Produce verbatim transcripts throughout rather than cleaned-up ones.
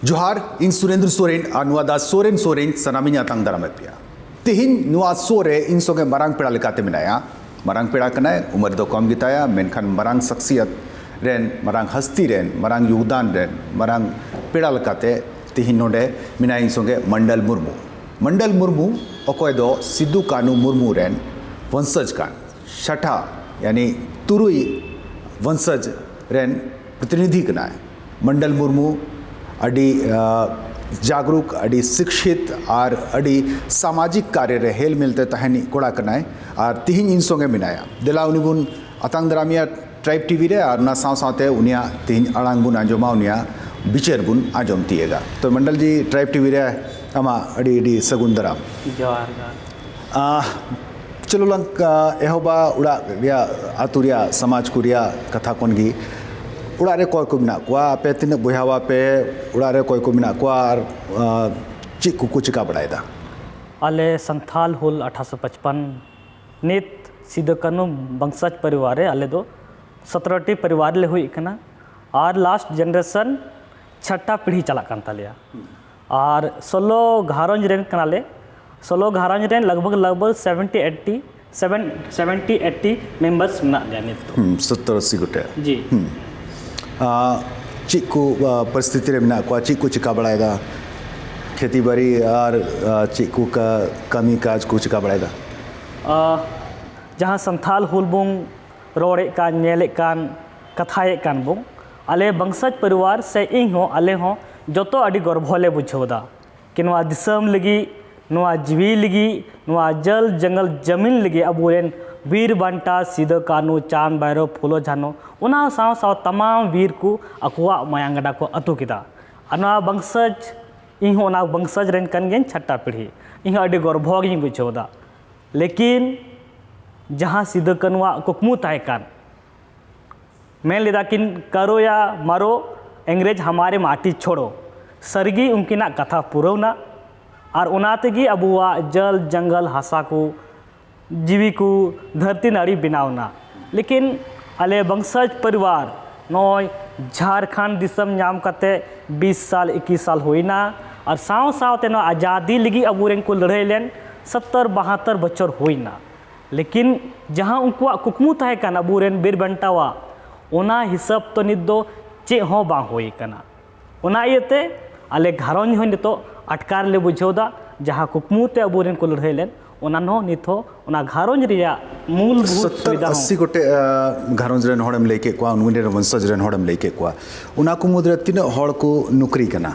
ᱡᱚᱦᱟᱨ, ᱤᱧ ᱥᱩᱨᱮᱱᱫᱨᱚ ᱥᱚᱨᱮᱱ ᱟᱨ ᱱᱚᱣᱟ ᱫᱟ ᱥᱚᱨᱮᱱ ᱥᱚᱨᱮᱱ ᱥᱟᱱᱟᱢᱤᱧ ᱟᱛᱟᱝ ᱫᱟᱨᱟᱢᱮᱫ ᱯᱮᱭᱟ᱾ ᱛᱮᱦᱮᱧ ᱱᱚᱣᱟ ᱥᱳ ᱨᱮ ᱤᱧ ᱥᱚᱸᱜᱮ ᱢᱟᱨᱟᱝ ᱯᱮᱲᱟ ᱞᱮᱠᱟᱛᱮ ᱢᱮᱱᱟᱭᱟ᱾ ᱢᱟᱨᱟᱝ ᱯᱮᱲᱟ ᱠᱟᱱᱟᱭ, ᱩᱢᱮᱨ ᱫᱚ ᱠᱚᱢ ᱜᱮᱛᱟᱭᱟ, ᱢᱮᱱᱠᱷᱟᱱ ᱢᱟᱨᱟᱝ ᱥᱟᱠᱥᱤᱭᱟᱛ ᱨᱮᱱ, ᱢᱟᱨᱟᱝ ᱦᱟᱥᱛᱤ ᱨᱮᱱ, ᱢᱟᱨᱟᱝ ᱭᱳᱜᱽᱫᱟᱱ ᱨᱮᱱ ᱢᱟᱨᱟᱝ ᱯᱮᱲᱟ ᱞᱮᱠᱟᱛᱮ ᱛᱮᱦᱮᱧ ᱱᱚᱰᱮ ᱢᱮᱱᱟᱭᱟ ᱤᱧ ᱥᱚᱸᱜᱮ ᱢᱚᱱᱰᱚᱞ ᱢᱩᱨᱢᱩ᱾ ᱢᱚᱱᱰᱚᱞ ᱢᱩᱨᱢᱩ, ᱚᱠᱚᱭ ᱫᱚ ᱥᱤᱫᱩ ᱠᱟᱹᱱᱩ ᱢᱩᱨᱢᱩ ᱨᱮᱱ ᱵᱚᱝᱥᱚᱡᱽ ᱠᱟᱱ, ᱪᱷᱟᱴᱷᱟ, ᱭᱟᱱᱤ ᱛᱩᱨᱩᱭ ᱵᱚᱝᱥᱚᱡᱽ ᱨᱮᱱ ᱯᱨᱚᱛᱤᱱᱤᱫᱷᱤ ᱠᱟᱱᱟᱭ᱾ ᱢᱚᱱᱰᱚᱞ ᱢᱩᱨᱢᱩ ᱟᱹᱰᱤ, ᱟ, ᱡᱟᱜᱽᱨᱩᱠ, ᱟᱹᱰᱤ ᱥᱤᱠᱷᱤᱛ ᱟᱨ ᱟᱹᱰᱤ ᱥᱟᱢᱟᱡᱤᱠ ᱠᱟᱨᱭᱚ ᱨᱮ ᱦᱮᱞ ᱢᱮᱞ ᱛᱮ ᱛᱟᱦᱮᱱᱤᱡ ᱠᱚᱲᱟ ᱠᱟᱱᱟᱭ᱾ ᱟᱨ ᱛᱤᱦᱤᱧ ᱤᱧ ᱥᱚᱸᱜᱮ ᱢᱮᱱᱟᱭᱟ᱾ ᱫᱮᱞᱟ ᱩᱱᱤ ᱵᱚᱱ ᱟᱛᱟᱝ ᱫᱟᱨᱟᱢᱮᱭᱟ ᱴᱨᱟᱭᱤᱵᱽ ᱴᱤᱵᱷᱤ ᱨᱮ, ᱟᱨ ᱚᱱᱟ ᱥᱟᱶ ᱥᱟᱶᱛᱮ ᱩᱱᱤᱭᱟᱜ ᱛᱤᱦᱤᱧ ᱟᱲᱟᱝ ᱵᱚᱱ ᱟᱸᱡᱚᱢᱟ, ᱩᱱᱤᱭᱟᱜ ᱵᱤᱪᱟᱹᱨ ᱵᱚᱱ ᱟᱸᱡᱚᱢ ᱛᱤᱭᱳᱜᱟ᱾ ᱛᱚ ᱢᱚᱱᱰᱚᱞ ᱡᱤ, ᱴᱨᱟᱭᱤᱵᱽ ᱴᱤᱵᱷᱤ ᱨᱮ ᱟᱢᱟᱜ ᱟᱹᱰᱤ ᱟᱹᱰᱤ ᱥᱟᱹᱜᱩᱱ ᱫᱟᱨᱟᱢ᱾ ᱡᱚᱦᱟᱨ, ᱡᱚᱦᱟᱨ᱾ ᱟᱦ, ᱪᱚᱞᱚ ᱞᱟᱝ, ᱟ, ᱮᱦᱚᱵᱟ ᱚᱲᱟᱜ ᱨᱮᱭᱟᱜ, ᱟᱹᱛᱩ ᱨᱮᱭᱟᱜ, ᱥᱚᱢᱟᱡᱽ ᱠᱚ ᱨᱮᱭᱟᱜ ᱠᱟᱛᱷᱟ ᱠᱷᱚᱱ ᱜᱮ᱾ ᱚᱲᱟᱜ ᱨᱮ ᱚᱠᱚᱭ ᱠᱚ ᱢᱮᱱᱟᱜ ᱠᱚᱣᱟ? ᱟᱯᱮ ᱛᱤᱱᱟᱹᱜ ᱵᱚᱭᱦᱟᱣᱟ ᱯᱮ? ᱚᱲᱟᱜ ᱨᱮ ᱚᱠᱚᱭ ᱠᱚ ᱢᱮᱱᱟᱜ ᱠᱚᱣᱟ? ᱟᱨ, ᱟ, ᱪᱮᱫ ᱠᱚᱠᱚ ᱪᱤᱠᱟ ᱵᱟᱲᱟᱭᱮᱫᱟ? ᱟᱞᱮ ᱥᱟᱱᱛᱷᱟᱞ ᱦᱩᱞ ᱟᱴᱷᱟᱥᱚ ᱯᱟᱸᱪᱯᱟᱱ, ᱱᱤᱛ ᱥᱤᱫᱩ ᱠᱟᱹᱱᱩ ᱵᱚᱝᱥᱚᱡᱽ ᱯᱚᱨᱤᱵᱟᱨ ᱨᱮ ᱟᱞᱮ ᱫᱚ ᱥᱚᱛᱨᱚ ᱴᱤ ᱯᱚᱨᱤᱵᱟᱨ ᱞᱮ ᱦᱩᱭ ᱠᱟᱱᱟ᱾ ᱟᱨ ᱞᱟᱥᱴ ᱡᱮᱱᱟᱨᱮᱥᱚᱱ ᱪᱷᱟᱴᱴᱟ ᱯᱤᱲᱦᱤ ᱪᱟᱞᱟᱜ ᱠᱟᱱ ᱛᱟᱞᱮᱭᱟ᱾ ᱟᱨ ᱥᱳᱞᱳ ᱜᱷᱟᱨᱚᱸᱡᱽ ᱨᱮᱱ ᱠᱟᱱᱟᱞᱮ᱾ ᱥᱳᱞᱳ ᱜᱷᱟᱨᱚᱸᱡᱽ ᱨᱮᱱ ᱞᱟᱜᱽ ᱵᱷᱟᱜᱽ, ᱞᱟᱜᱽ ᱵᱷᱟᱜᱽ seventy eighty, seven, seventy eighty members ᱢᱮᱱᱟᱜ ᱞᱮᱭᱟ ᱱᱤᱛ ᱫᱚ᱾ ᱦᱩᱸ, ᱥᱚᱛᱛᱚᱨ ᱟᱥᱤ ᱜᱚᱴᱮᱡ᱾ ᱡᱤ᱾ ᱦᱩᱸ᱾ ᱟ, ᱪᱮᱫ ᱠᱚ, ᱟ, ᱯᱚᱨᱤᱥᱛᱷᱤᱛᱤ ᱨᱮ ᱢᱮᱱᱟᱜ ᱠᱚᱣᱟ? ᱪᱮᱫ ᱠᱚ ᱪᱤᱠᱟ ᱵᱟᱲᱟᱭᱮᱫᱟ? ᱠᱷᱮᱛᱤ ᱵᱟᱲᱤ ᱟᱨ, ᱟ, ᱪᱮᱫ ᱠᱚ ᱠᱟ-, ᱠᱟᱹᱢᱤ ᱠᱟᱡᱽ ᱠᱚ ᱪᱤᱠᱟ ᱵᱟᱲᱟᱭᱮᱫᱟ? ᱟ, ᱡᱟᱦᱟᱸ ᱥᱟᱱᱛᱷᱟᱞ ᱦᱩᱞ ᱵᱚᱱ ᱨᱚᱲᱮᱫ ᱠᱟᱱ, ᱧᱮᱞᱮᱫ ᱠᱟᱱ, ᱠᱟᱛᱷᱟᱭᱮᱫ ᱠᱟᱱ ᱵᱚᱱ, ᱟᱞᱮ ᱵᱚᱝᱥᱚᱡᱽ ᱯᱚᱨᱤᱵᱟᱨ ᱥᱮ ᱤᱧ ᱦᱚᱸ, ᱟᱞᱮ ᱦᱚᱸ ᱡᱚᱛᱚ ᱟᱹᱰᱤ ᱜᱚᱨᱵᱷᱚ ᱞᱮ ᱵᱩᱡᱷᱟᱹᱣ ᱮᱫᱟ᱾ ᱠᱤ ᱱᱚᱣᱟ ᱫᱤᱥᱚᱢ ᱞᱟᱹᱜᱤᱫ, ᱱᱚᱣᱟ ᱡᱤᱣᱤ ᱞᱟᱹᱜᱤᱫ, ᱱᱚᱣᱟ ᱡᱚᱞ ᱡᱚᱝᱜᱚᱞ ᱡᱟᱢᱤᱱ ᱞᱟᱹᱜᱤᱫ ᱟᱵᱚᱨᱮᱱ ᱵᱤᱨ ᱵᱟᱱᱴᱟ ᱥᱤᱫᱩ ᱠᱟᱹᱱᱦᱩ, ᱪᱟᱸᱫᱽ ᱵᱷᱟᱭᱨᱳ, ᱯᱷᱩᱞᱳ ᱡᱷᱟᱱᱳ, ᱚᱱᱟ ᱥᱟᱶ ᱥᱟᱶ ᱛᱟᱢᱟᱢ ᱵᱤᱨ ᱠᱚ ᱟᱠᱚᱣᱟᱜ ᱢᱟᱭᱟᱝ ᱜᱟᱰᱟ ᱠᱚ ᱟᱹᱛᱩ ᱠᱮᱫᱟ᱾ ᱟᱨ ᱱᱚᱣᱟ ᱵᱚᱝᱥᱚᱡᱽ, ᱤᱧ ᱦᱚᱸ ᱚᱱᱟ ᱵᱚᱝᱥᱚᱡᱽ ᱨᱮᱱ ᱠᱟᱱ ᱜᱤᱭᱟᱹᱧ, ᱪᱷᱟᱴᱴᱟ ᱯᱤᱲᱦᱤ᱾ ᱤᱧ ᱦᱚᱸ ᱟᱹᱰᱤ ᱜᱚᱨᱵᱷᱚ ᱜᱤᱧ ᱵᱩᱡᱷᱟᱹᱣ ᱮᱫᱟ᱾ ᱞᱮᱠᱤᱱ ᱡᱟᱦᱟᱸ ᱥᱤᱫᱩ ᱠᱟᱹᱱᱦᱩᱣᱟᱜ ᱠᱩᱠᱢᱩ ᱛᱟᱦᱮᱸ ᱠᱟᱱ, ᱢᱮᱱ ᱞᱮᱫᱟ ᱠᱤᱱ, "ᱠᱟᱨᱳ ᱭᱟ ᱢᱟᱨᱳ, ᱤᱝᱨᱮᱡᱽ ᱦᱟᱢᱟᱨᱮ ᱢᱟᱴᱤ ᱪᱷᱳᱲᱳ", ᱥᱟᱹᱨᱤᱜᱮ ᱩᱱᱠᱤᱱᱟᱜ ᱠᱟᱛᱷᱟ ᱯᱩᱨᱟᱹᱣᱱᱟ᱾ ᱟᱨ ᱚᱱᱟ ᱛᱮᱜᱮ ᱟᱵᱚᱣᱟᱜ ᱡᱚᱞ ᱡᱚᱝᱜᱚᱞ ᱦᱟᱥᱟ ᱠᱚ, ᱡᱤᱣᱤ ᱠᱚ, ᱫᱷᱟᱹᱨᱛᱤ ᱱᱟᱹᱲᱤ ᱵᱮᱱᱟᱣᱱᱟ᱾ ᱞᱮᱠᱤᱱ ᱟᱞᱮ ᱵᱚᱝᱥᱚᱡᱽ ᱯᱚᱨᱤᱵᱟᱨ ᱱᱚᱜᱼᱚᱭ ᱡᱷᱟᱲᱠᱷᱚᱸᱰ ᱫᱤᱥᱚᱢ ᱧᱟᱢ ᱠᱟᱛᱮ ᱵᱤᱥ ᱥᱟᱞ, ᱤᱠᱤᱥ ᱥᱟᱞ ᱦᱩᱭᱱᱟ, ᱟᱨ ᱥᱟᱶ ᱥᱟᱶᱛᱮ ᱱᱚᱣᱟ ᱟᱡᱟᱫᱤ ᱞᱟᱹᱜᱤᱫ ᱟᱵᱚᱨᱮᱱ ᱠᱚ ᱞᱟᱹᱲᱦᱟᱹᱭ ᱞᱮᱱ ᱥᱚᱛᱛᱚᱨ ᱵᱟᱦᱟᱛᱛᱚᱨ ᱵᱚᱪᱷᱚᱨ ᱦᱩᱭᱱᱟ᱾ ᱞᱮᱠᱤᱱ ᱡᱟᱦᱟᱸ ᱩᱱᱠᱩᱣᱟᱜ ᱠᱩᱠᱢᱩ ᱛᱟᱦᱮᱸ ᱠᱟᱱ ᱟᱵᱚᱨᱮᱱ ᱵᱤᱨ ᱵᱟᱱᱴᱟᱣᱟᱜ, ᱚᱱᱟ ᱦᱤᱥᱟᱹᱵ ᱛᱚ ᱱᱤᱛ ᱫᱚ ᱪᱮᱫ ᱦᱚᱸ ᱵᱟᱝ ᱦᱩᱭ ᱠᱟᱱᱟ᱾ ᱚᱱᱟ ᱤᱭᱟᱹᱛᱮ ᱟᱞᱮ ᱜᱷᱟᱨᱚᱸᱡᱽ ᱦᱚᱸ ᱱᱤᱛᱚᱜ ᱟᱴᱠᱟᱨ ᱞᱮ ᱵᱩᱡᱷᱟᱹᱣ ᱮᱫᱟ, ᱡᱟᱦᱟᱸ ᱠᱩᱠᱢᱩ ᱛᱮ ᱟᱵᱚᱨᱮᱱ ᱠᱚ ᱞᱟᱹᱲᱦᱟᱹᱭ ᱞᱮᱱ, ᱚᱱᱟ ᱦᱚᱸ ᱱᱤᱛ ᱦᱚᱸ ᱚᱱᱟ ᱜᱷᱟᱨᱚᱸᱡᱽ ᱨᱮᱭᱟᱜ ᱢᱩᱞ ᱵᱷᱩᱛ ᱥᱚᱛᱛᱚᱨ ᱥᱩᱵᱤᱫᱷᱟ ᱦᱚᱸ ᱟᱥᱤ ᱜᱚᱴᱮᱡ, ᱟ, ᱜᱷᱟᱨᱚᱸᱡᱽ ᱨᱮᱱ ᱦᱚᱲᱮᱢ ᱞᱟᱹᱭ ᱠᱮᱫ ᱠᱚᱣᱟ, ᱩᱱᱠᱩ ᱨᱮᱱ ᱵᱚᱝᱥᱚᱡᱽ ᱨᱮᱱ ᱦᱚᱲᱮᱢ ᱞᱟᱹᱭ ᱠᱮᱫ ᱠᱚᱣᱟ, ᱚᱱᱟ ᱠᱚ ᱢᱩᱫᱽᱨᱮ ᱛᱤᱱᱟᱹᱜ ᱦᱚᱲ ᱠᱚ ᱱᱚᱠᱨᱤ ᱠᱟᱱᱟ?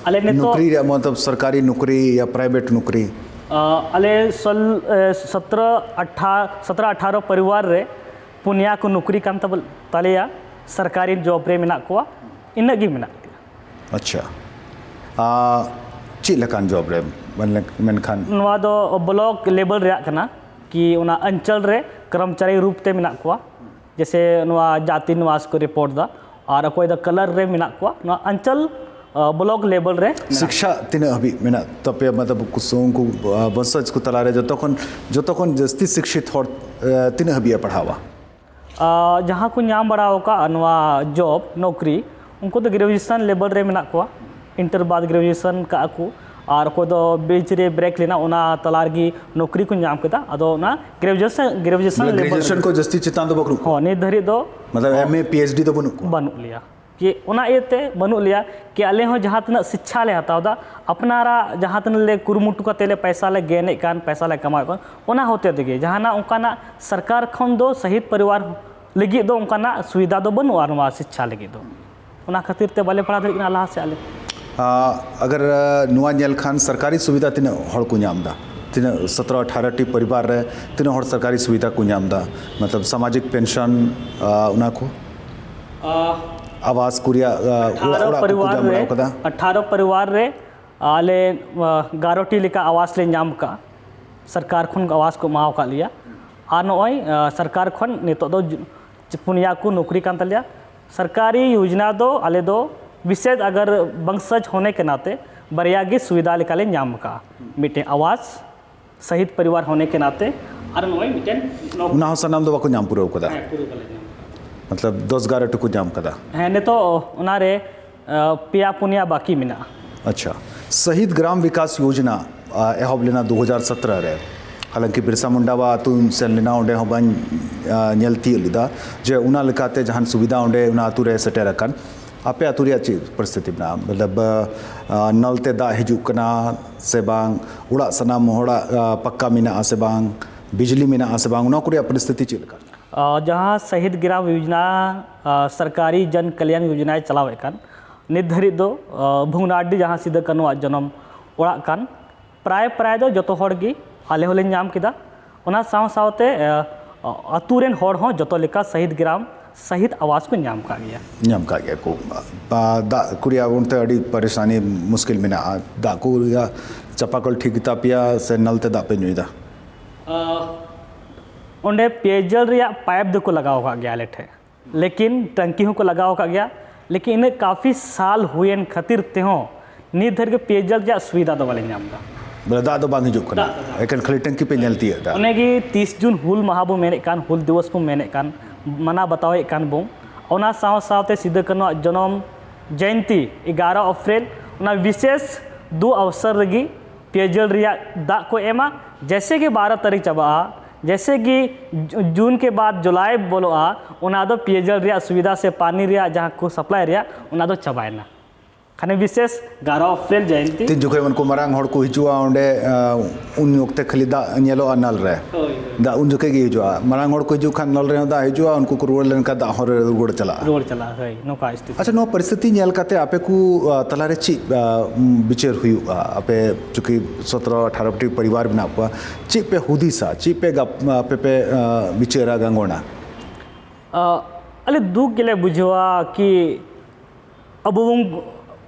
ᱟᱞᱮ ᱱᱤᱛᱚᱜ ᱱᱚᱠᱨᱤ ᱨᱮᱭᱟᱜ ᱢᱚᱛᱞᱚᱵ ᱥᱚᱨᱠᱟᱨᱤ ᱱᱚᱠᱨᱤ ᱭᱟ ᱯᱨᱟᱭᱵᱷᱮᱴ ᱱᱚᱠᱨᱤ? ᱟ, ᱟᱞᱮ ᱥᱚᱞ-, ᱮ, ᱥᱚᱛᱨᱚ, ᱟᱴᱷᱟ-, ᱥᱚᱛᱨᱚ ᱟᱴᱷᱟᱨᱚ ᱯᱚᱨᱤᱵᱟᱨ ᱨᱮ ᱯᱩᱱᱭᱟ ᱠᱚ ᱱᱚᱠᱨᱤ ᱠᱟᱱ ᱛᱟᱵᱚ-, ᱛᱟᱞᱮᱭᱟ, ᱥᱚᱨᱠᱟᱨᱤ ᱡᱚᱵ ᱨᱮ ᱢᱮᱱᱟᱜ ᱠᱚᱣᱟ, ᱤᱱᱟᱹᱜ ᱜᱮ ᱢᱮᱱᱟᱜ ᱞᱮᱭᱟ᱾ ᱟᱪᱪᱷᱟ, ᱟ, ᱪᱮᱫ ᱞᱮᱠᱟᱱ ᱡᱚᱵ ᱨᱮ? ᱢᱮᱱ-, ᱢᱮᱱᱠᱷᱟᱱ ᱱᱚᱣᱟ ᱫᱚ ᱵᱞᱚᱠ ᱞᱮᱵᱮᱞ ᱨᱮᱭᱟᱜ ᱠᱟᱱᱟ, ᱠᱤ ᱚᱱᱟ ᱚᱧᱪᱚᱞ ᱨᱮ ᱠᱚᱨᱢᱪᱟᱨᱤ ᱨᱩᱯ ᱛᱮ ᱢᱮᱱᱟᱜ ᱠᱚᱣᱟ, ᱡᱮᱥᱮ ᱱᱚᱣᱟ ᱡᱟᱛᱤ ᱱᱤᱵᱟᱥ ᱠᱚ ᱨᱤᱯᱳᱨᱴ ᱫᱟ, ᱟᱨ ᱚᱠᱚᱭ ᱫᱚ ᱠᱟᱞᱟᱨ ᱨᱮ ᱢᱮᱱᱟᱜ ᱠᱚᱣᱟ, ᱱᱚᱣᱟ ᱚᱧᱪᱚᱞ, ᱟ, ᱵᱞᱚᱠ ᱞᱮᱵᱮᱞ ᱨᱮ ᱢᱮᱱᱟᱜ ᱥᱤᱠᱷᱟ ᱛᱤᱱᱟᱹᱜ ᱦᱟᱹᱵᱤᱡ ᱢᱮᱱᱟᱜ ᱛᱟᱯᱮᱭᱟ? ᱢᱚᱛᱞᱚᱵ ᱠᱩᱥ-, ᱩᱱᱠᱩ, ᱟ, ᱵᱚᱝᱥᱚᱡᱽ ᱠᱚ ᱛᱟᱞᱟᱨᱮ ᱡᱚᱛᱚ ᱠᱷᱚᱱ, ᱡᱚᱛᱚ ᱠᱷᱚᱱ ᱡᱟᱹᱥᱛᱤ ᱥᱤᱠᱷᱤᱛ ᱦᱚᱲ, ᱟ, ᱛᱤᱱᱟᱹᱜ ᱦᱟᱹᱵᱤᱡ ᱮ ᱯᱟᱲᱦᱟᱣᱟ? ᱟ, ᱡᱟᱦᱟᱸ ᱠᱚ ᱧᱟᱢ ᱵᱟᱲᱟ ᱟᱠᱟᱫ ᱱᱚᱣᱟ ᱡᱚᱵ, ᱱᱚᱠᱨᱤ, ᱩᱱᱠᱩ ᱫᱚ ᱜᱨᱮᱡᱩᱭᱮᱥᱚᱱ ᱞᱮᱵᱮᱞ ᱨᱮ ᱢᱮᱱᱟᱜ ᱠᱚᱣᱟ, ᱤᱱᱴᱟᱨ ᱵᱟᱫ ᱜᱨᱮᱡᱩᱭᱮᱥᱚᱱ ᱠᱟᱜᱼᱟ ᱠᱚ, ᱟᱨ ᱚᱠᱚᱭ ᱫᱚ ᱵᱤᱪ ᱨᱮ ᱵᱨᱮᱠ ᱞᱮᱱᱟ, ᱚᱱᱟ ᱛᱟᱞᱟ ᱨᱮᱜᱮ ᱱᱚᱠᱨᱤ ᱠᱚ ᱧᱟᱢ ᱠᱮᱫᱟ᱾ ᱟᱫᱚ ᱚᱱᱟ ᱜᱨᱮᱡᱩᱭᱮᱥᱚᱱ, ᱜᱨᱮᱡᱩᱭᱮᱥᱚᱱ ᱵᱚᱞᱮ ᱞᱮᱵᱮᱞ ᱜᱨᱮᱡᱩᱭᱮᱥᱚᱱ ᱨᱮ᱾ ᱠᱚ ᱡᱟᱹᱥᱛᱤ ᱪᱮᱛᱟᱱ ᱫᱚ ᱵᱟᱹᱱᱩᱜ ᱠᱚᱣᱟ? ᱦᱚᱸ, ᱱᱤᱛ ᱫᱷᱟᱹᱨᱤᱡ ᱫᱚ ᱢᱚᱛᱞᱚᱵ ᱮᱢ ᱮ, ᱯᱤ ᱮᱭᱤᱪ ᱰᱤ ᱫᱚ ᱵᱟᱹᱱᱩᱜ ᱠᱚᱣᱟ? ᱵᱟᱹᱱᱩᱜ ᱞᱮᱭᱟ᱾ ᱠᱤ ᱚᱱᱟ ᱤᱭᱟᱹᱛᱮ ᱵᱟᱹᱱᱩᱜ ᱞᱮᱭᱟ ᱠᱤ ᱟᱞᱮ ᱦᱚᱸ ᱡᱟᱦᱟᱸ ᱛᱤᱱᱟᱹᱜ ᱥᱤᱪᱪᱷᱟ ᱞᱮ ᱦᱟᱛᱟᱣ ᱮᱫᱟ, ᱟᱯᱱᱟᱨᱟᱜ ᱡᱟᱦᱟᱸ ᱛᱤᱱᱟᱹᱜ ᱞᱮ ᱠᱩᱨᱩᱢᱩᱴᱩ ᱠᱟᱛᱮ ᱞᱮ ᱯᱚᱭᱥᱟ ᱞᱮ ᱜᱮᱱᱮᱫ ᱠᱟᱱ, ᱯᱚᱭᱥᱟ ᱞᱮ ᱠᱟᱢᱟᱣᱮᱫ ᱠᱟᱱ, ᱚᱱᱟ ᱦᱚᱛᱮ ᱛᱮᱜᱮ ᱡᱟᱦᱟᱱᱟᱜ ᱚᱱᱠᱟᱱᱟᱜ ᱥᱚᱨᱠᱟᱨ ᱠᱷᱚᱱ ᱫᱚ ᱥᱚᱦᱤᱫ ᱯᱚᱨᱤᱵᱟᱨ ᱞᱟᱹᱜᱤᱫ ᱫᱚ ᱚᱱᱠᱟᱱᱟᱜ ᱥᱩᱵᱤᱫᱷᱟ ᱫᱚ ᱵᱟᱹᱱᱩᱜᱼᱟ ᱱᱚᱣᱟ ᱥᱤᱪᱪᱷᱟ ᱞᱟᱹᱜᱤᱫ ᱫᱚ᱾ ᱚᱱᱟ ᱠᱷᱟᱹᱛᱤᱨ ᱛᱮ ᱵᱟᱞᱮ ᱯᱟᱲᱦᱟᱣ ᱫᱟᱲᱮᱭᱟᱜ ᱠᱟᱱᱟ ᱞᱟᱦᱟ ᱥᱮᱫ ᱟᱞᱮ᱾ ᱟ, ᱟᱜᱟᱨ, ᱟ, ᱱᱚᱣᱟ ᱧᱮᱞ ᱠᱷᱟᱱ ᱥᱚᱨᱠᱟᱨᱤ ᱥᱩᱵᱤᱫᱷᱟ ᱛᱤᱱᱟᱹᱜ ᱦᱚᱲ ᱠᱚ ᱧᱟᱢ ᱮᱫᱟ? ᱛᱤᱱᱟᱹᱜ ᱥᱚᱛᱨᱚ ᱟᱴᱷᱟᱨᱚ ᱴᱤ ᱯᱚᱨᱤᱵᱟᱨ ᱨᱮ ᱛᱤᱱᱟᱹᱜ ᱦᱚᱲ ᱥᱚᱨᱠᱟᱨᱤ ᱥᱩᱵᱤᱫᱷᱟ ᱠᱚ ᱧᱟᱢ ᱮᱫᱟ? ᱢᱚᱛᱞᱚᱵ ᱥᱟᱢᱟᱡᱤᱠ ᱯᱮᱱᱥᱚᱱ, ᱟ, ᱚᱱᱟ ᱠᱚ? ᱟ, ᱟᱵᱟᱥ ᱠᱚ ᱨᱮᱭᱟᱜ, ᱟ, ᱚᱲᱟᱜ, ᱟᱴᱷᱟᱨᱚ ᱚᱲᱟᱜ ᱠᱚᱠᱚ ᱯᱚᱨᱤᱵᱟᱨ ᱡᱚᱢ ᱨᱮ, ᱵᱟᱲᱟᱣ ᱠᱟᱫᱟ? ᱟᱴᱷᱟᱨᱚ ᱯᱚᱨᱤᱵᱟᱨ ᱨᱮ ᱟᱞᱮ, ᱟ, ᱮᱜᱟᱨᱚ ᱴᱤ ᱞᱮᱠᱟ ᱟᱵᱟᱥ ᱞᱮ ᱧᱟᱢ ᱠᱟᱜᱼᱟ᱾ ᱥᱚᱨᱠᱟᱨ ᱠᱷᱚᱱ ᱟᱵᱟᱥ ᱠᱚ ᱮᱢᱟᱣ ᱟᱠᱟᱫ ᱞᱮᱭᱟ᱾ ᱟᱨ ᱱᱚᱜᱼᱚᱭ, ᱟ, ᱥᱚᱨᱠᱟᱨ ᱠᱷᱚᱱ ᱱᱤᱛᱚᱜ ᱫᱚ ᱡᱩ-, ᱯᱩᱱᱭᱟ ᱠᱚ ᱱᱚᱠᱨᱤ ᱠᱟᱱ ᱛᱟᱞᱮᱭᱟ᱾ ᱥᱚᱨᱠᱟᱨᱤ ᱭᱳᱡᱽᱱᱟ ᱫᱚ ᱟᱞᱮ ᱫᱚ ᱵᱤᱥᱮᱥ ᱟᱜᱟᱨ ᱵᱚᱝᱥᱚᱡᱽ ᱦᱳᱱᱮ ᱠᱮ ᱱᱟᱛᱮ ᱵᱟᱨᱭᱟ ᱜᱮ ᱥᱩᱵᱤᱫᱷᱟ ᱞᱮᱠᱟᱞᱮ ᱧᱟᱢ ᱟᱠᱟᱫᱼᱟ, ᱢᱤᱫᱴᱮᱱ ᱟᱵᱟᱥ, ᱥᱟᱦᱤᱫ ᱯᱚᱨᱤᱵᱟᱨ ᱦᱳᱱᱮ ᱠᱮ ᱱᱟᱛᱮ, ᱟᱨ ᱱᱚᱜᱼᱚᱭ ᱢᱤᱫᱴᱮᱱ ᱱᱚᱠᱨᱤ᱾ ᱚᱱᱟ ᱦᱚᱸ ᱥᱟᱱᱟᱢ ᱫᱚ ᱵᱟᱠᱚ ᱧᱟᱢ ᱯᱩᱨᱟᱹᱣ ᱠᱟᱫᱟ᱾ ᱦᱮᱸ, ᱯᱩᱨᱟᱹᱣ ᱵᱟᱞᱮ ᱧᱟᱢ ᱟᱠᱟᱫᱟ᱾ ᱢᱚᱛᱞᱚᱵ ᱫᱚᱥ ᱜᱟᱨᱚ ᱴᱩᱠᱩ ᱧᱟᱢ ᱠᱟᱫᱟ᱾ ᱦᱮᱸ, ᱱᱤᱛᱚᱜ ᱚᱱᱟᱨᱮ ᱯᱮᱭᱟ ᱯᱩᱱᱭᱟ ᱵᱟᱹᱠᱤ ᱢᱮᱱᱟᱜᱼᱟ᱾ ᱟᱪᱪᱷᱟ, ᱥᱟᱦᱤᱫ ᱜᱨᱟᱢ ᱵᱤᱠᱟᱥ ᱭᱳᱡᱱᱟ ᱮᱦᱚᱵ ᱞᱮᱱᱟ ᱫᱩ ᱦᱟᱡᱟᱨ ᱥᱚᱛᱨᱚ ᱨᱮ᱾ ᱦᱟᱞᱟᱝᱠᱤ ᱵᱤᱨᱥᱟ ᱢᱩᱱᱰᱟᱣᱟᱜ ᱟᱹᱛᱩᱧ ᱥᱮᱱ ᱞᱮᱱᱟ, ᱚᱸᱰᱮ ᱦᱚᱸ ᱵᱟᱹᱧ ᱧᱮᱞ ᱛᱤᱭᱳᱜ ᱞᱮᱫᱟ ᱡᱮ ᱚᱱᱟ ᱞᱮᱠᱟᱛᱮ ᱡᱟᱦᱟᱱ ᱥᱩᱵᱤᱫᱷᱟ ᱚᱸᱰᱮ ᱚᱱᱟ ᱟᱹᱛᱩ ᱨᱮ ᱥᱮᱴᱮᱨ ᱟᱠᱟᱱ᱾ ᱟᱯᱮ ᱟᱹᱛᱩ ᱨᱮᱭᱟᱜ ᱪᱮᱫ ᱯᱚᱨᱤᱥᱛᱷᱤᱛᱤ ᱢᱮᱱᱟᱜᱼᱟ? ᱢᱚᱛᱞᱚᱵ ᱱᱚᱞ ᱛᱮ ᱫᱟᱜ ᱦᱤᱡᱩᱜ ᱠᱟᱱᱟ ᱥᱮ ᱵᱟᱝ? ᱚᱲᱟᱜ ᱥᱟᱱᱟᱢ ᱦᱚᱲᱟᱜ ᱯᱟᱠᱟ ᱢᱮᱱᱟᱜᱼᱟ ᱥᱮ ᱵᱟᱝ? ᱵᱤᱡᱽᱞᱤ ᱢᱮᱱᱟᱜᱼᱟ ᱥᱮ ᱵᱟᱝ? ᱚᱱᱟ ᱠᱚ ᱨᱮᱭᱟᱜ ᱯᱚᱨᱤᱥᱛᱷᱤᱛᱤ ᱪᱮᱫ ᱞᱮᱠᱟ? ᱡᱟᱦᱟᱸ ᱥᱟᱦᱤᱫ ᱜᱨᱟᱢ ᱭᱳᱡᱽᱱᱟ ᱥᱚᱨᱠᱟᱨᱤ ᱡᱚᱱ ᱠᱟᱞᱭᱟᱱ ᱭᱳᱡᱽᱱᱟᱭ ᱪᱟᱞᱟᱣᱮᱫ ᱠᱟᱱ, ᱱᱤᱛ ᱫᱷᱟᱹᱨᱤᱡ ᱫᱚ ᱵᱷᱩᱜᱽᱱᱟᱰᱤ ᱡᱟᱦᱟᱸ ᱥᱤᱫᱩ ᱠᱟᱹᱱᱩᱣᱟᱜ ᱡᱚᱱᱚᱢ ᱚᱲᱟᱜ ᱠᱟᱱ, ᱯᱨᱟᱭ ᱯᱨᱟᱭ ᱫᱚ ᱡᱚᱛᱚ ᱦᱚᱲ ᱜᱮ ᱟᱞᱮ ᱦᱚᱸᱞᱮ ᱧᱟᱢ ᱠᱮᱫᱟ᱾ ᱚᱱᱟ ᱥᱟᱶ ᱥᱟᱶᱛᱮ ᱟᱹᱛᱩ ᱨᱮᱱ ᱦᱚᱲ ᱦᱚᱸ ᱡᱚᱛᱚ ᱞᱮᱠᱟ ᱥᱟᱦᱤᱫ ᱜᱨᱟᱢ ᱥᱟᱦᱤᱫ ᱟᱣᱟᱥ ᱠᱚ ᱧᱟᱢ ᱠᱟᱜ ᱜᱮᱭᱟ᱾ ᱧᱟᱢ ᱠᱟᱜ ᱜᱮᱭᱟ ᱠᱚ᱾ ᱫᱟᱜ ᱠᱚ ᱨᱮᱭᱟᱜ ᱚᱱᱛᱮ ᱟᱹᱰᱤ ᱯᱟᱨᱤᱥᱟᱱᱤ ᱢᱩᱥᱠᱤᱞ ᱢᱮᱱᱟᱜᱼᱟ᱾ ᱫᱟᱜ ᱠᱚ ᱨᱮᱭᱟᱜ ᱪᱟᱯᱟᱠᱚᱞ ᱴᱷᱤᱠ ᱜᱮᱛᱟ ᱯᱮᱭᱟ ᱥᱮ ᱱᱚᱞ ᱛᱮ ᱫᱟᱜ ᱯᱮ ᱧᱩᱭᱮᱫᱟ? ᱚᱸᱰᱮ ᱯᱮᱭᱡᱚᱞ ᱨᱮᱭᱟᱜ ᱯᱟᱭᱤᱯ ᱫᱚᱠᱚ ᱞᱟᱜᱟᱣ ᱟᱠᱟᱫ ᱜᱮᱭᱟ ᱟᱞᱮ ᱴᱷᱮᱱ, ᱞᱮᱠᱤᱱ ᱴᱟᱝᱠᱤ ᱦᱚᱸᱠᱚ ᱞᱟᱜᱟᱣ ᱟᱠᱟᱫ ᱜᱮᱭᱟ, ᱞᱮᱠᱤᱱ ᱤᱱᱟᱹᱜ ᱠᱟᱯᱷᱤ ᱥᱟᱞ ᱦᱩᱭᱮᱱ ᱠᱷᱟᱹᱛᱤᱨ ᱛᱮᱦᱚᱸ ᱱᱤᱛ ᱫᱷᱟᱹᱨᱤᱡ ᱯᱮᱭᱡᱚᱞ ᱨᱮᱭᱟᱜ ᱥᱩᱵᱤᱫᱷᱟ ᱫᱚ ᱵᱟᱞᱮ ᱧᱟᱢ ᱮᱫᱟ᱾ ᱵᱚᱞᱮ ᱫᱟᱜ ᱫᱚ ᱵᱟᱝ ᱦᱤᱡᱩᱜ ᱠᱟᱱᱟ, ᱮᱠᱮᱱ ᱠᱷᱟᱹᱞᱤ ᱴᱟᱝᱠᱤ ᱯᱮ ᱧᱮᱞ ᱛᱤᱭᱳᱜ ᱮᱫᱟ᱾ ᱚᱱᱮ ᱜᱮ ᱛᱤᱥ ᱡᱩᱱ ᱦᱩᱞ ᱢᱟᱦᱟ ᱵᱚ ᱢᱮᱱᱮᱫ ᱠᱟᱱ, ᱦᱩᱞ ᱫᱤᱵᱚᱥ ᱵᱚ ᱢᱮᱱᱮᱫ ᱠᱟᱱ, ᱢᱟᱱᱟᱣ ᱵᱟᱛᱟᱣᱮᱫ ᱠᱟᱱ ᱵᱚ, ᱚᱱᱟ ᱥᱟᱶ ᱥᱟᱶᱛᱮ ᱥᱤᱫᱩ ᱠᱟᱹᱱᱩᱣᱟᱜ ᱡᱚᱱᱚᱢ ᱡᱚᱭᱚᱱᱛᱤ ᱮᱜᱟᱨᱚ ᱮᱯᱨᱤᱞ, ᱚᱱᱟ ᱵᱤᱥᱮᱥ ᱫᱩ ᱚᱵᱥᱚᱨ ᱨᱮᱜᱮ ᱯᱮᱭᱡᱚᱞ ᱨᱮᱭᱟᱜ ᱫᱟᱜ ᱠᱚ ᱮᱢᱟ᱾ ᱡᱮᱥᱮ ᱜᱮ ᱵᱟᱨᱚ ᱛᱟᱹᱨᱤᱠᱷ ᱪᱟᱵᱟᱜᱼᱟ, ᱡᱮᱥᱮ ᱜᱮ ᱡᱩᱱ ᱠᱮ ᱵᱟᱫ ᱡᱩᱞᱟᱭ ᱵᱚᱞᱚᱜᱼᱟ, ᱚᱱᱟ ᱫᱚ ᱯᱮᱭᱡᱚᱞ ᱨᱮᱭᱟᱜ ᱥᱩᱵᱤᱫᱷᱟ ᱥᱮ ᱯᱟᱱᱤ ᱨᱮᱭᱟᱜ ᱡᱟᱦᱟᱸ ᱠᱚ ᱥᱟᱯᱞᱟᱭ ᱨᱮᱭᱟᱜ, ᱚᱱᱟ ᱫᱚ ᱪᱟᱵᱟᱭᱮᱱᱟ᱾ ᱠᱷᱟᱱᱮ ᱵᱤᱥᱮᱥ ᱮᱜᱟᱨᱚ ᱮᱯᱨᱤᱞ ᱡᱚᱭᱚᱱᱛᱤ᱾ ᱛᱤᱱ ᱡᱚᱠᱷᱚᱱ ᱩᱱᱠᱩ ᱢᱟᱨᱟᱝ ᱦᱚᱲ ᱠᱚ ᱦᱤᱡᱩᱜᱼᱟ ᱚᱸᱰᱮ, ᱩᱱ ᱚᱠᱛᱮ ᱠᱷᱟᱹᱞᱤ ᱫᱟᱜ ᱧᱮᱞᱚᱜᱼᱟ ᱱᱚᱞ ᱨᱮ᱾ ᱦᱳᱭ, ᱦᱳᱭ᱾ ᱫᱟᱜ ᱩᱱ ᱡᱚᱠᱷᱮᱡ ᱜᱮ ᱦᱤᱡᱩᱜᱼᱟ᱾ ᱢᱟᱨᱟᱝ ᱦᱚᱲ ᱠᱚ ᱦᱤᱡᱩᱜ ᱠᱷᱟᱱ ᱱᱚᱞ ᱨᱮᱦᱚᱸ ᱫᱟᱜ ᱦᱤᱡᱩᱜᱼᱟ, ᱩᱱᱠᱩ ᱠᱚ ᱨᱩᱣᱟᱹᱲ ᱞᱮᱱᱠᱷᱟᱱ ᱫᱟᱜ ᱦᱚᱨ ᱨᱮ ᱨᱩᱣᱟᱹᱲ ᱪᱟᱞᱟᱜᱼᱟ᱾ ᱨᱩᱣᱟᱹᱲ ᱪᱟᱞᱟᱜᱼᱟ, ᱦᱳᱭ, ᱱᱚᱝᱠᱟ ᱥᱛᱷᱤᱛᱤ᱾ ᱟᱪᱪᱷᱟ, ᱱᱚᱣᱟ ᱯᱚᱨᱤᱥᱛᱷᱤᱛᱤ ᱧᱮᱞ ᱠᱟᱛᱮ ᱟᱯᱮ ᱠᱚ ᱛᱟᱞᱟᱨᱮ ᱪᱮᱫ ᱵᱤᱪᱟᱹᱨ ᱦᱩᱭᱩᱜᱼᱟ? ᱟᱯᱮ ᱪᱩᱸᱠᱤ ᱥᱚᱛᱨᱚ ᱟᱴᱷᱟᱨᱚ ᱴᱤ ᱯᱚᱨᱤᱵᱟᱨ ᱢᱮᱱᱟᱜ ᱠᱚᱣᱟ, ᱪᱮᱫ ᱯᱮ ᱦᱩᱫᱤᱥᱟ, ᱪᱮᱫ ᱯᱮ ᱟᱯᱮ ᱯᱮ ᱵᱤᱪᱟᱹᱨᱟ ᱜᱟᱝᱜᱚᱱᱟ? ᱟᱞᱮ ᱫᱩᱠ ᱜᱮᱞᱮ ᱵᱩᱡᱷᱟᱹᱣᱟ ᱠᱤ ᱟᱵᱚ ᱵᱚᱱ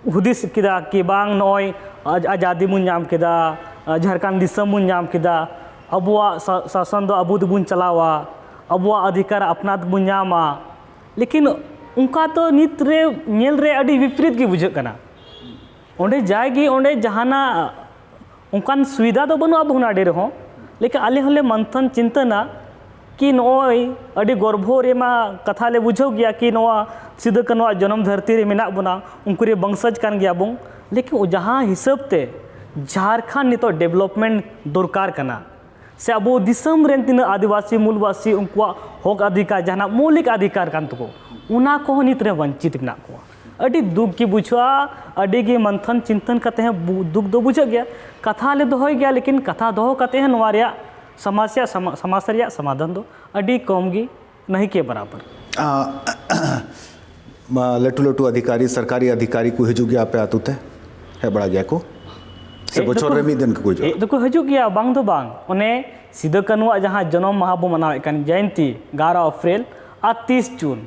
ᱦᱩᱫᱤᱥ ᱠᱮᱫᱟ ᱠᱤ ᱵᱟᱝ, ᱱᱚᱜᱼᱚᱭ ᱟᱡᱟᱫᱤ ᱵᱚᱱ ᱧᱟᱢ ᱠᱮᱫᱟ, ᱡᱷᱟᱲᱠᱷᱚᱸᱰ ᱫᱤᱥᱚᱢ ᱵᱚᱱ ᱧᱟᱢ ᱠᱮᱫᱟ, ᱟᱵᱚᱣᱟᱜ ᱥᱟᱥᱚᱱ ᱫᱚ ᱟᱵᱚ ᱫᱚᱵᱚᱱ ᱪᱟᱞᱟᱣᱟ, ᱟᱵᱚᱣᱟᱜ ᱚᱫᱷᱤᱠᱟᱨ ᱟᱯᱱᱟᱨ ᱵᱚᱱ ᱧᱟᱢᱟ᱾ ᱞᱮᱠᱤᱱ ᱚᱱᱠᱟ ᱫᱚ ᱱᱤᱛ ᱨᱮ ᱧᱮᱞ ᱨᱮ ᱟᱹᱰᱤ ᱵᱤᱯᱨᱤᱛ ᱜᱮ ᱵᱩᱡᱷᱟᱹᱜ ᱠᱟᱱᱟ᱾ ᱚᱸᱰᱮ ᱡᱟᱭᱜᱮ ᱚᱸᱰᱮ ᱡᱟᱦᱟᱱᱟᱜ ᱚᱱᱠᱟᱱ ᱥᱩᱵᱤᱫᱷᱟ ᱫᱚ ᱵᱟᱹᱱᱩᱜᱼᱟ ᱵᱷᱚᱜᱽᱱᱟᱰᱤ ᱨᱮᱦᱚᱸ, ᱞᱮᱠᱤᱱ ᱟᱞᱮ ᱦᱚᱸᱞᱮ ᱢᱟᱱᱛᱷᱟᱱ ᱪᱤᱱᱛᱟᱹᱱᱟ ᱠᱤ ᱱᱚᱜᱼᱚᱭ ᱟᱹᱰᱤ ᱜᱚᱨᱵᱷᱚ ᱨᱮᱢᱟ ᱠᱟᱛᱷᱟ ᱞᱮ ᱵᱩᱡᱷᱟᱹᱣ ᱜᱮᱭᱟ ᱠᱤ ᱱᱚᱣᱟ ᱥᱤᱫᱩ ᱠᱟᱹᱱᱩᱣᱟᱜ ᱡᱚᱱᱚᱢ ᱫᱷᱟᱹᱨᱛᱤ ᱨᱮ ᱢᱮᱱᱟᱜ ᱵᱚᱱᱟ, ᱩᱱᱠᱩ ᱨᱮ ᱵᱚᱝᱥᱚᱡᱽ ᱠᱟᱱ ᱜᱮᱭᱟ ᱵᱚᱱ, ᱞᱮᱠᱤᱱ ᱡᱟᱦᱟᱸ ᱦᱤᱥᱟᱹᱵ ᱛᱮ ᱡᱷᱟᱲᱠᱷᱚᱸᱰ ᱱᱤᱛᱚᱜ development ᱫᱚᱨᱠᱟᱨ ᱠᱟᱱᱟ, ᱥᱮ ᱟᱵᱚ ᱫᱤᱥᱚᱢ ᱨᱮᱱ ᱛᱤᱱᱟᱹᱜ ᱟᱹᱫᱤᱵᱟᱹᱥᱤ ᱢᱩᱞᱵᱟᱹᱥᱤ ᱩᱱᱠᱩᱣᱟᱜ ᱦᱚᱠ ᱚᱫᱷᱤᱠᱟᱨ ᱡᱟᱦᱟᱱᱟᱜ ᱢᱳᱣᱞᱤᱠ ᱚᱫᱷᱤᱠᱟᱨ ᱠᱟᱱ ᱛᱟᱠᱚ, ᱚᱱᱟ ᱠᱚᱦᱚᱸ ᱱᱤᱛ ᱨᱮ ᱵᱚᱧᱪᱤᱛ ᱢᱮᱱᱟᱜ ᱠᱚᱣᱟ᱾ ᱟᱹᱰᱤ ᱫᱩᱠ ᱜᱮ ᱵᱩᱡᱷᱟᱹᱜᱼᱟ, ᱟᱹᱰᱤ ᱜᱮ ᱢᱟᱱᱛᱷᱟᱱ ᱪᱤᱱᱛᱟᱹᱱ ᱠᱟᱛᱮ ᱦᱚᱸ ᱵᱩ- ᱫᱩᱠ ᱫᱚ ᱵᱩᱡᱷᱟᱹᱜ ᱜᱮᱭᱟ᱾ ᱠᱟᱛᱷᱟ ᱞᱮ ᱫᱚᱦᱚᱭ ᱜᱮᱭᱟ, ᱞᱮᱠᱤᱱ ᱠᱟᱛᱷᱟ ᱫᱚᱦᱚ ᱠᱟᱛᱮ ᱦᱚᱸ ᱱᱚᱣᱟ ᱨᱮᱭᱟᱜ ᱥᱚᱢᱟᱥᱭᱟ ᱥᱟᱢᱟ- ᱥᱚᱢᱟᱥᱭᱟ ᱨᱮᱭᱟᱜ ᱥᱚᱢᱟᱫᱷᱟᱱ ᱫᱚ ᱟᱹᱰᱤ ᱠᱚᱢ ᱜᱮ, ᱱᱟᱦᱤ ᱠᱮ ᱵᱟᱨᱟᱵᱟᱨ᱾ ᱞᱟᱹᱴᱩ ᱞᱟᱹᱴᱩ ᱚᱫᱷᱤᱠᱟᱨᱤ, ᱥᱚᱨᱠᱟᱨᱤ ᱚᱫᱷᱤᱠᱟᱨᱤ ᱠᱚ ᱦᱤᱡᱩᱜ ᱜᱮᱭᱟ ᱟᱯᱮ ᱟᱹᱛᱩ ᱛᱮ? ᱦᱮᱡ ᱵᱟᱲᱟᱜ ᱜᱮᱭᱟ ᱠᱚ? ᱥᱮ ᱦᱮᱡ ᱵᱚᱪᱷᱚᱨ ᱫᱚᱠᱚ- ᱨᱮ ᱢᱤᱫ ᱫᱤᱱ ᱠᱚ ᱦᱤᱡᱩᱜᱼᱟ? ᱦᱮᱡ ᱫᱚᱠᱚ ᱦᱤᱡᱩᱜ ᱜᱮᱭᱟ, ᱵᱟᱝ ᱫᱚ ᱵᱟᱝ᱾ ᱚᱱᱮ ᱥᱤᱫᱩ ᱠᱟᱹᱱᱩᱣᱟᱜ ᱡᱟᱦᱟᱸ ᱡᱚᱱᱚᱢ ᱢᱟᱦᱟ ᱵᱚ ᱢᱟᱱᱟᱣᱮᱫ ᱠᱟᱱ, ᱡᱚᱭᱚᱱᱛᱤ, ᱮᱜᱟᱨᱚ ᱮᱯᱨᱤᱞ ᱟᱨ ᱛᱤᱥ ᱡᱩᱱ,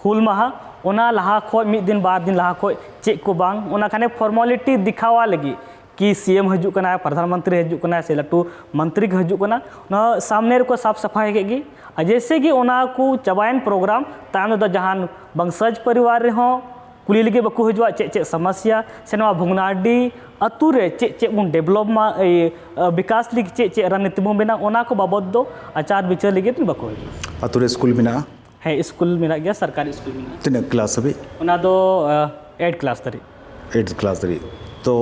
ᱦᱩᱞ ᱢᱟᱦᱟ, ᱚᱱᱟ ᱞᱟᱦᱟ ᱠᱷᱚᱡ, ᱢᱤᱫ ᱫᱤᱱ ᱵᱟᱨ ᱫᱤᱱ ᱞᱟᱦᱟ ᱠᱷᱚᱡ ᱪᱮᱫ ᱠᱚ ᱵᱟᱝ, ᱚᱱᱟ ᱠᱷᱟᱱᱮ formality ᱫᱮᱠᱷᱟᱣᱟ ᱞᱟᱹᱜᱤᱫ ᱠᱤ ᱥᱤ ᱮᱢ ᱦᱤᱡᱩᱜ ᱠᱟᱱᱟᱭ, ᱯᱨᱚᱫᱷᱟᱱ ᱢᱚᱱᱛᱨᱤ ᱦᱤᱡᱩᱜ ᱠᱟᱱᱟᱭ, ᱥᱮ ᱞᱟᱹᱴᱩ ᱢᱚᱱᱛᱨᱤ ᱠᱚ ᱦᱤᱡᱩᱜ ᱠᱟᱱᱟ, ᱚᱱᱟ ᱥᱟᱢᱱᱮ ᱨᱮᱠᱚ ᱥᱟᱯᱷ ᱥᱟᱯᱷᱟᱭ ᱠᱮᱫ ᱜᱮ᱾ ᱟᱨ ᱡᱮᱭᱥᱮ ᱜᱮ ᱚᱱᱟ ᱠᱚ ᱪᱟᱵᱟᱭᱮᱱ ᱯᱨᱳᱜᱨᱟᱢ, ᱛᱟᱭᱚᱢ ᱨᱮᱫᱚ ᱡᱟᱦᱟᱱ ᱵᱚᱝᱥᱚᱡᱽ ᱯᱚᱨᱤᱵᱟᱨ ᱨᱮᱦᱚᱸ ᱠᱩᱞᱤ ᱞᱟᱹᱜᱤᱫ ᱵᱟᱠᱚ ᱦᱤᱡᱩᱜᱼᱟ, ᱪᱮᱫ ᱪᱮᱫ ᱥᱚᱢᱚᱥᱭᱟ ᱥᱮ ᱱᱚᱣᱟ ᱵᱷᱚᱜᱽᱱᱟᱰᱤ ᱟᱹᱛᱩ ᱨᱮ ᱪᱮᱫ ᱪᱮᱫ ᱵᱚᱱ develop ᱢᱟ, ᱮᱭ, ᱵᱤᱠᱟᱥ ᱞᱟᱹᱜᱤᱫ ᱪᱮᱫ ᱪᱮᱫ ᱨᱚᱱᱱᱤᱛᱤ ᱵᱚᱱ ᱵᱮᱱᱟᱣ, ᱚᱱᱟ ᱠᱚ ᱵᱟᱵᱚᱫ ᱫᱚ ᱟᱪᱟᱨ ᱵᱤᱪᱟᱹᱨ ᱞᱟᱹᱜᱤᱫ ᱵᱟᱠᱚ ᱦᱤᱡᱩᱜᱼᱟ᱾ ᱟᱹᱛᱩ ᱨᱮ ᱥᱠᱩᱞ ᱢᱮᱱᱟᱜᱼᱟ? ᱦᱮᱸ, ᱥᱠᱩᱞ ᱢᱮᱱᱟᱜ ᱜᱮᱭᱟ, ᱥᱚᱨᱠᱟᱨᱤ ᱥᱠᱩᱞ ᱢᱮᱱᱟᱜᱼᱟ᱾ ᱛᱤᱱᱟᱹᱜ ᱠᱞᱟᱥ ᱦᱟᱹᱵᱤᱡ? ᱚᱱᱟ ᱫᱚ ᱮᱭᱤᱴ ᱠᱞᱟᱥ ᱫᱷᱟᱹᱨᱤᱡ᱾ ᱮᱭᱤᱴ ᱠᱞᱟᱥ ᱫᱷᱟᱹᱵᱤᱡ᱾ ᱛᱚ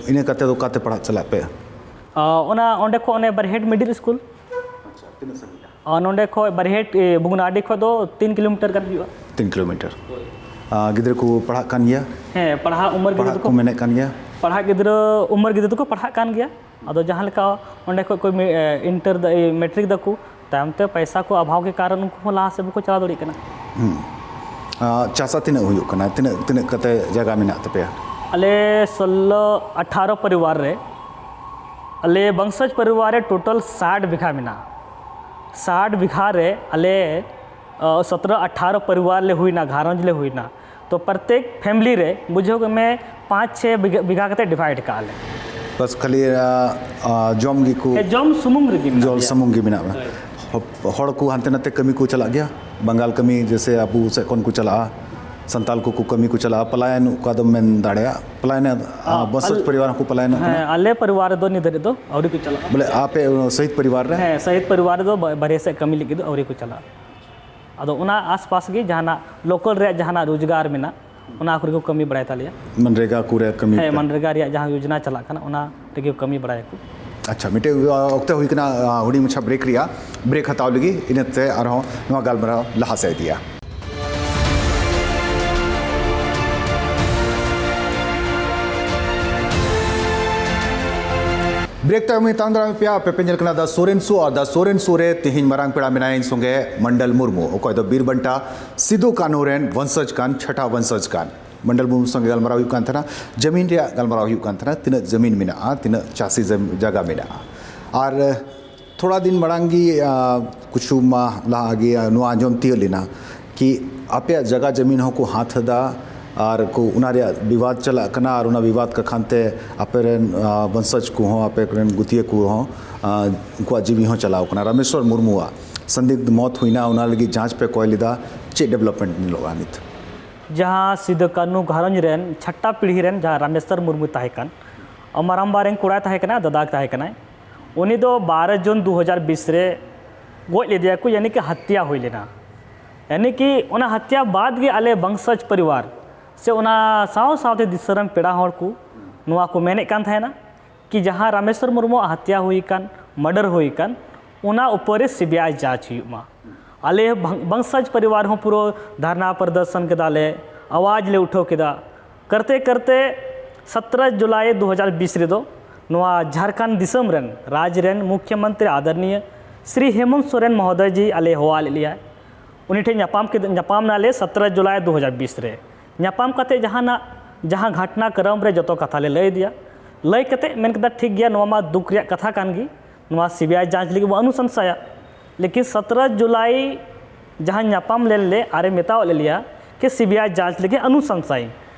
ᱤᱱᱟᱹ ᱠᱟᱛᱮ ᱫᱚ ᱚᱠᱟᱛᱮ ᱯᱟᱲᱦᱟᱜ ᱪᱟᱞᱟᱜ ᱯᱮ? ᱚᱱᱟ ᱚᱸᱰᱮ ᱠᱷᱚᱱ ᱚᱱᱮ ᱵᱟᱨᱦᱮᱴ ᱢᱤᱰᱤᱞ ᱥᱠᱩᱞ᱾ ᱟᱪᱪᱷᱟ, ᱛᱤᱱᱟᱹᱜ ᱥᱟᱺᱜᱤᱧᱟ? ᱱᱚᱸᱰᱮ ᱠᱷᱚᱱ ᱵᱟᱨᱦᱮᱴ ᱵᱷᱚᱜᱽᱱᱟᱰᱤ ᱠᱷᱚᱱ ᱫᱚ ᱛᱤᱱ ᱠᱤᱞᱳᱢᱤᱴᱟᱨ ᱜᱟᱱ ᱦᱩᱭᱩᱜᱼᱟ᱾ ᱛᱤᱱ ᱠᱤᱞᱳᱢᱤᱴᱟᱨ᱾ ᱜᱤᱫᱽᱨᱟᱹ ᱠᱚ ᱯᱟᱲᱦᱟᱜ ᱠᱟᱱ ᱜᱮᱭᱟ? ᱦᱮᱸ, ᱯᱟᱲᱦᱟᱜ ᱩᱢᱮᱨ ᱜᱤᱫᱽᱨᱟᱹ ᱯᱟᱲᱦᱟᱜ ᱠᱚ ᱢᱮᱱᱮᱫ ᱠᱟᱱ ᱜᱮᱭᱟ? ᱯᱟᱲᱦᱟᱜ ᱜᱤᱫᱽᱨᱟᱹ ᱩᱢᱮᱨ ᱜᱤᱫᱽᱨᱟᱹ ᱫᱚᱠᱚ ᱯᱟᱲᱦᱟᱜ ᱠᱟᱱ ᱜᱮᱭᱟ᱾ ᱟᱫᱚ ᱡᱟᱦᱟᱸ ᱞᱮᱠᱟ ᱚᱸᱰᱮ ᱠᱷᱚᱱ ᱠᱚ ᱤᱱᱴᱟᱨ ᱢᱮᱴᱨᱤᱠ ᱫᱟᱠᱚ, ᱛᱟᱭᱚᱢ ᱛᱮ ᱯᱚᱭᱥᱟ ᱠᱚ ᱚᱵᱷᱟᱵᱽ ᱜᱮ ᱠᱟᱨᱚᱱ ᱩᱱᱠᱩ ᱦᱚᱸ ᱞᱟᱦᱟ ᱥᱮᱫ ᱵᱟᱠᱚ ᱪᱟᱞᱟᱣ ᱫᱟᱲᱮᱭᱟᱜ ᱠᱟᱱᱟ᱾ ᱪᱟᱥᱟ ᱛᱤᱱᱟᱹᱜ ᱦᱩᱭᱩᱜ ᱠᱟᱱᱟ? ᱛᱤᱱᱟᱹᱜ ᱛᱤᱱᱟᱹᱜ ᱠᱟᱛᱮ ᱡᱟᱭᱜᱟ ᱢᱮᱱᱟᱜ ᱛᱟᱯᱮᱭᱟ? ᱟᱞᱮ ᱥᱳᱞᱞᱳ ᱟᱴᱷᱟᱨᱚ ᱯᱚᱨᱤᱵᱟᱨ ᱨᱮ, ᱟᱞᱮ ᱵᱚᱝᱥᱚᱡᱽ ᱯᱚᱨᱤᱵᱟᱨ ᱨᱮ ᱴᱳᱴᱟᱞ ᱥᱟᱴ ᱵᱤᱜᱷᱟ ᱢᱮᱱᱟᱜᱼᱟ᱾ ᱥᱟᱴ ᱵᱤᱜᱷᱟ ᱨᱮ ᱟᱞᱮ ᱥᱚᱛᱨᱚ ᱟᱴᱷᱟᱨᱚ ᱯᱚᱨᱤᱵᱟᱨ ᱞᱮ ᱦᱩᱭᱱᱟ, ᱜᱷᱟᱨᱚᱸᱡᱽ ᱞᱮ ᱦᱩᱭᱱᱟ᱾ ᱛᱚ ᱯᱨᱚᱛᱮᱠ ᱯᱷᱮᱢᱤᱞᱤ ᱨᱮ ᱵᱩᱡᱷᱟᱹᱣ ᱠᱟᱜ ᱢᱮ ᱯᱟᱸᱪ ᱪᱷᱮ ᱵᱤᱜᱷᱟ ᱠᱟᱛᱮ ᱰᱤᱵᱷᱟᱭᱤᱰ ᱠᱟᱜᱼᱟ ᱞᱮ᱾ ᱵᱟᱥ ᱠᱷᱟᱹᱞᱤ ᱡᱚᱢ ᱜᱮᱠᱚ? ᱡᱚᱢ ᱥᱩᱢᱩᱝ ᱨᱮᱜᱮ ᱢᱮᱱᱟᱜ ᱡᱚᱢ ᱞᱮᱭᱟ᱾ ᱥᱩᱢᱩᱝ ᱜᱮ ᱢᱮᱱᱟᱜᱼᱟ᱾ ᱦᱚᱲ ᱠᱚ ᱦᱟᱱᱛᱮ ᱱᱟᱛᱮ ᱠᱟᱹᱢᱤ ᱠᱚ ᱪᱟᱞᱟᱜ ᱜᱮᱭᱟ? ᱵᱟᱝᱜᱟᱞ ᱠᱟᱹᱢᱤ ᱡᱮᱭᱥᱮ ᱟᱵᱚ ᱥᱮᱫ ᱠᱷᱚᱱ ᱠᱚ ᱪᱟᱞᱟᱜᱼᱟ, ᱥᱟᱱᱛᱟᱞ ᱠᱚᱠᱚ ᱠᱟᱹᱢᱤ ᱠᱚ ᱪᱟᱞᱟᱜᱼᱟ, ᱯᱟᱞᱟᱭᱟᱱ ᱚᱠᱟ ᱫᱚᱢ ᱢᱮᱱ ᱫᱟᱲᱮᱭᱟᱜᱼᱟ, ᱯᱟᱞᱟᱭᱟᱱ, ᱟ, ᱟᱨ ᱵᱚᱸᱥᱚᱡᱽ ᱟᱞ-, ᱯᱚᱨᱤᱵᱟᱨ ᱦᱚᱸᱠᱚ ᱯᱟᱞᱟᱭᱟᱱᱚᱜ ᱠᱟᱱᱟ᱾ ᱦᱮᱸ, ᱟᱞᱮ ᱯᱚᱨᱤᱵᱟᱨ ᱨᱮᱫᱚ ᱱᱤᱛ ᱫᱷᱟᱹᱨᱤᱡ ᱫᱚ ᱟᱹᱣᱨᱤ ᱠᱚ ᱪᱟᱞᱟᱜᱼᱟ᱾ ᱵᱚᱞᱮ ᱟᱯᱮ, ᱚ, ᱥᱚᱦᱤᱫ ᱯᱚᱨᱤᱵᱟᱨ ᱨᱮ? ᱦᱮᱸ, ᱥᱚᱦᱤᱫ ᱯᱚᱨᱤᱵᱟᱨ ᱨᱮᱫᱚ ᱵᱟ-, ᱵᱟᱨᱦᱮ ᱥᱮᱫ ᱠᱟᱹᱢᱤ ᱞᱟᱹᱜᱤᱫ ᱫᱚ ᱟᱹᱣᱨᱤ ᱠᱚ ᱪᱟᱞᱟᱜᱼᱟ᱾ ᱟᱫᱚ ᱚᱱᱟ ᱟᱥᱯᱟᱥ ᱜᱮ ᱡᱟᱦᱟᱱᱟᱜ local ᱨᱮᱭᱟᱜ ᱡᱟᱦᱟᱱᱟᱜ ᱨᱳᱡᱽᱜᱟᱨ ᱢᱮᱱᱟᱜ, ᱚᱱᱟ ᱠᱚᱨᱮ ᱠᱚ ᱠᱟᱹᱢᱤ ᱵᱟᱲᱟᱭ ᱛᱟᱞᱮᱭᱟ᱾ ᱢᱟᱱᱨᱮᱜᱟ ᱠᱚᱨᱮ ᱠᱟᱹᱢᱤ ᱦᱮᱸ, ᱯᱮ? ᱢᱟᱱᱨᱮᱜᱟ ᱨᱮᱭᱟᱜ ᱡᱟᱦᱟᱸ ᱭᱳᱡᱽᱱᱟ ᱪᱟᱞᱟᱜ ᱠᱟᱱᱟ, ᱚᱱᱟ ᱨᱮᱜᱮ ᱠᱟᱹᱢᱤ ᱵᱟᱲᱟᱭᱟᱠᱚ᱾ ᱟᱪᱪᱷᱟ, ᱢᱤᱫᱴᱮᱡ, ᱟ, ᱚᱠᱛᱚ ᱦᱩᱭ ᱠᱟᱱᱟ, ᱟ, ᱦᱩᱰᱤᱧ ᱢᱟᱪᱷᱟ break ᱨᱮᱭᱟᱜ᱾ Break ᱦᱟᱛᱟᱣ ᱞᱟᱹᱜᱤᱫ, ᱤᱱᱟᱹᱛᱮ ᱟᱨᱦᱚᱸ ᱱᱚᱣᱟ ᱜᱟᱞᱢᱟᱨᱟᱣ ᱞᱟᱦᱟ ᱥᱮᱫ ᱤᱫᱤᱭᱟ᱾ Break ᱛᱟᱭᱚᱢ ᱤᱧ ᱛᱟᱝ ᱫᱟᱨᱟᱢ ᱯᱮᱭᱟ, ᱟᱯᱮ ᱯᱮ ᱧᱮᱞ ᱠᱟᱱᱟ The Soren Show, R The Soren Show ᱨᱮ ᱛᱮᱦᱮᱧ ᱢᱟᱨᱟᱝ ᱯᱮᱲᱟ ᱢᱮᱱᱟᱭᱟ ᱤᱧ ᱥᱚᱸᱜᱮ, ᱢᱚᱱᱰᱚᱞ ᱢᱩᱨᱢᱩ, ᱚᱠᱚᱭ ᱫᱚ ᱵᱤᱨ ᱵᱟᱱᱴᱟ ᱥᱤᱫᱩ ᱠᱟᱹᱱᱦᱩ ᱨᱮᱱ ᱵᱚᱝᱥᱚᱡᱽ ᱠᱟᱱ, ᱪᱷᱟᱴᱟ ᱵᱚᱝᱥᱚᱡᱽ ᱠᱟᱱ᱾ ᱢᱚᱱᱰᱚᱞ ᱢᱩᱨᱢᱩ ᱥᱚᱸᱜᱮ ᱜᱟᱞᱢᱟᱨᱟᱣ ᱦᱩᱭᱩᱜ ᱠᱟᱱ ᱛᱟᱦᱮᱱᱟ, ᱡᱟᱢᱤᱱ ᱨᱮᱭᱟᱜ ᱜᱟᱞᱢᱟᱨᱟᱣ ᱦᱩᱭᱩᱜ ᱠᱟᱱ ᱛᱟᱦᱮᱱᱟ, ᱛᱤᱱᱟᱹᱜ ᱡᱟᱢᱤᱱ ᱢᱮᱱᱟᱜᱼᱟ, ᱛᱤᱱᱟᱹᱜ ᱪᱟᱥᱤ ᱡᱟᱢ-, ᱡᱟᱭᱜᱟ ᱢᱮᱱᱟᱜᱼᱟ᱾ ᱟᱨ ᱛᱷᱚᱲᱟ ᱫᱤᱱ ᱢᱟᱲᱟᱝ ᱜᱮ, ᱟ, ᱠᱤᱪᱷᱩ ᱢᱟᱦ ᱞᱟᱦᱟ ᱜᱮ, ᱟ, ᱱᱚᱣᱟ ᱟᱸᱡᱚᱢ ᱛᱤᱭᱳᱜ ᱞᱮᱱᱟ ᱠᱤ ᱟᱯᱮᱭᱟᱜ ᱡᱟᱭᱜᱟ ᱡᱟᱢᱤᱱ ᱦᱚᱸᱠᱚ ᱦᱟᱛ ᱮᱫᱟ ᱟᱨ ᱠᱚ, ᱚᱱᱟ ᱨᱮᱭᱟᱜ ᱵᱤᱵᱟᱫ ᱪᱟᱞᱟᱜ ᱠᱟᱱᱟ ᱟᱨ ᱚᱱᱟ ᱵᱤᱵᱟᱫ ᱠᱟᱠᱷᱟᱱ ᱛᱮ ᱟᱯᱮ ᱨᱮᱱ, ᱟ, ᱵᱚᱝᱥᱚᱡᱽ ᱠᱚᱦᱚᱸ, ᱟᱯᱮ ᱨᱮᱱ ᱜᱩᱛᱤᱭᱟᱹ ᱠᱚᱦᱚᱸ, ᱟ, ᱩᱱᱠᱩᱣᱟᱜ ᱡᱤᱣᱤ ᱦᱚᱸ ᱪᱟᱞᱟᱣ ᱠᱟᱱᱟ᱾ ᱨᱟᱢᱮᱥᱣᱚᱨ ᱢᱩᱨᱢᱩᱣᱟᱜ ᱥᱟᱱᱫᱤᱜᱽᱫᱷ ᱢᱚᱛ ᱦᱩᱭᱱᱟ, ᱚᱱᱟ ᱞᱟᱹᱜᱤᱫ ᱡᱟᱸᱪ ᱯᱮ ᱠᱚᱭ ᱞᱮᱫᱟ, ᱪᱮᱫ development ᱧᱮᱞᱚᱜᱼᱟ ᱱᱤᱛ? ᱡᱟᱦᱟᱸ ᱥᱤᱫᱩ ᱠᱟᱹᱱᱦᱩ ᱜᱷᱟᱨᱚᱸᱡᱽ ᱨᱮᱱ ᱪᱷᱟᱴᱴᱟ ᱯᱤᱲᱦᱤ ᱨᱮᱱ ᱡᱟᱦᱟᱸ ᱨᱟᱢᱮᱥᱣᱚᱨ ᱢᱩᱨᱢᱩ ᱛᱟᱦᱮᱸ ᱠᱟᱱ, ᱢᱟᱨᱟᱢᱵᱟ ᱨᱮᱱ ᱠᱚᱲᱟᱭ ᱛᱟᱦᱮᱸ ᱠᱟᱱᱟ, ᱫᱟᱫᱟ ᱛᱟᱦᱮᱸ ᱠᱟᱱᱟᱭ, ᱩᱱᱤ ᱫᱚ ᱵᱟᱨᱚ ᱡᱩᱱ ᱫᱩ ᱦᱟᱡᱟᱨ ᱵᱤᱥ ᱨᱮ ᱜᱚᱡ ᱞᱮᱫᱮᱭᱟ ᱠᱚ, ᱭᱟᱱᱤ ᱠᱤ ᱦᱟᱛᱭᱟ ᱦᱩᱭ ᱞᱮᱱᱟ᱾ ᱭᱟᱱᱤ ᱠᱤ ᱚᱱᱟ ᱦᱟᱛᱭᱟ ᱵᱟᱫ ᱜᱮ ᱟᱞᱮ ᱵᱚᱝᱥᱚᱡᱽ ᱯᱚᱨᱤᱵᱟᱨ ᱥᱮ ᱚᱱᱟ ᱥᱟᱶ ᱥᱟᱶᱛᱮ ᱫᱤᱥᱚᱢ ᱨᱮᱱ ᱯᱮᱲᱟ ᱦᱚᱲ ᱠᱚ ᱱᱚᱣᱟ ᱠᱚ ᱢᱮᱱᱮᱫ ᱠᱟᱱ ᱛᱟᱦᱮᱱᱟ ᱠᱤ ᱡᱟᱦᱟᱸ ᱨᱟᱢᱮᱥᱣᱚᱨ ᱢᱩᱨᱢᱩᱣᱟᱜ ᱦᱟᱛᱭᱟ ᱦᱩᱭ ᱟᱠᱟᱱ, murder ᱦᱩᱭ ᱟᱠᱟᱱ, ᱚᱱᱟ ᱩᱯᱚᱨ ᱨᱮ CBI ᱡᱟᱸᱪ ᱦᱩᱭᱩᱜ ᱢᱟ᱾ ᱟᱞᱮ ᱵᱷᱟᱝ-, ᱵᱚᱝᱥᱚᱡᱽ ᱯᱚᱨᱤᱵᱟᱨ ᱦᱚᱸ ᱯᱩᱨᱟᱹ ᱫᱷᱟᱨᱱᱟ ᱯᱨᱚᱫᱚᱨᱥᱚᱱ ᱠᱮᱫᱟ ᱞᱮ, ᱟᱣᱟᱡᱽ ᱞᱮ ᱩᱴᱷᱟᱹᱣ ᱠᱮᱫᱟ᱾ ᱠᱟᱨᱛᱮ ᱠᱟᱨᱛᱮ ᱥᱚᱛᱨᱚ ᱡᱩᱞᱟᱭ ᱫᱩ ᱦᱟᱡᱟᱨ ᱵᱤᱥ ᱨᱮᱫᱚ ᱱᱚᱣᱟ ᱡᱷᱟᱲᱠᱷᱚᱸᱰ ᱫᱤᱥᱚᱢ ᱨᱮᱱ ᱨᱟᱡᱽ ᱨᱮᱱ ᱢᱩᱠᱷᱭᱚᱢᱚᱱᱛᱨᱤ ᱟᱫᱚᱨᱱᱤᱭᱚ ᱥᱨᱤ ᱦᱮᱢᱚᱱᱛ ᱥᱚᱨᱮᱱ ᱢᱚᱦᱳᱫᱚᱭ ᱡᱤ ᱟᱞᱮ ᱦᱚᱦᱚ ᱞᱮᱫ ᱞᱮᱭᱟ᱾ ᱩᱱᱤ ᱴᱷᱮᱱ ᱧᱟᱯᱟᱢ ᱠᱮᱫ, ᱧᱟᱯᱟᱢ ᱱᱟᱞᱮ ᱥᱚᱛᱨᱚ ᱡᱩᱞᱟᱭ ᱫᱩ ᱦᱟᱡᱟᱨ ᱵᱤᱥ ᱨᱮ᱾ ᱧᱟᱯᱟᱢ ᱠᱟᱛᱮ ᱡᱟᱦᱟᱱᱟᱜ, ᱡᱟᱦᱟᱸ ᱜᱷᱟᱴᱱᱟ ᱠᱨᱚᱢ ᱨᱮ ᱡᱚᱛᱚ ᱠᱟᱛᱷᱟ ᱞᱮ ᱞᱟᱹᱭ ᱟᱫᱮᱭᱟ᱾ ᱞᱟᱹᱭ ᱠᱟᱛᱮ ᱢᱮᱱ ᱠᱮᱫᱟ, "ᱴᱷᱤᱠ ᱜᱮᱭᱟ, ᱱᱚᱣᱟ ᱢᱟ ᱫᱩᱠ ᱨᱮᱭᱟᱜ ᱠᱟᱛᱷᱟ ᱠᱟᱱ ᱜᱮ, ᱱᱚᱣᱟ CBI ᱡᱟᱸᱪ ᱞᱟᱹᱜᱤᱫ ᱵᱚᱱ ᱚᱱᱩᱥᱚᱝᱥᱟᱭᱟ᱾" ᱞᱮᱠᱤᱱ ᱥᱚᱛᱨᱚ ᱡᱩᱞᱟᱭ ᱡᱟᱦᱟᱸ ᱧᱟᱯᱟᱢ ᱞᱮᱱ ᱞᱮ ᱟᱨᱮ ᱢᱮᱛᱟᱣ ᱞᱮ ᱞᱮᱭᱟ ᱠᱤ CBI ᱡᱟᱸᱪ ᱞᱟᱹᱜᱤᱫ ᱚᱱᱩᱥᱚᱝᱥᱟᱭ᱾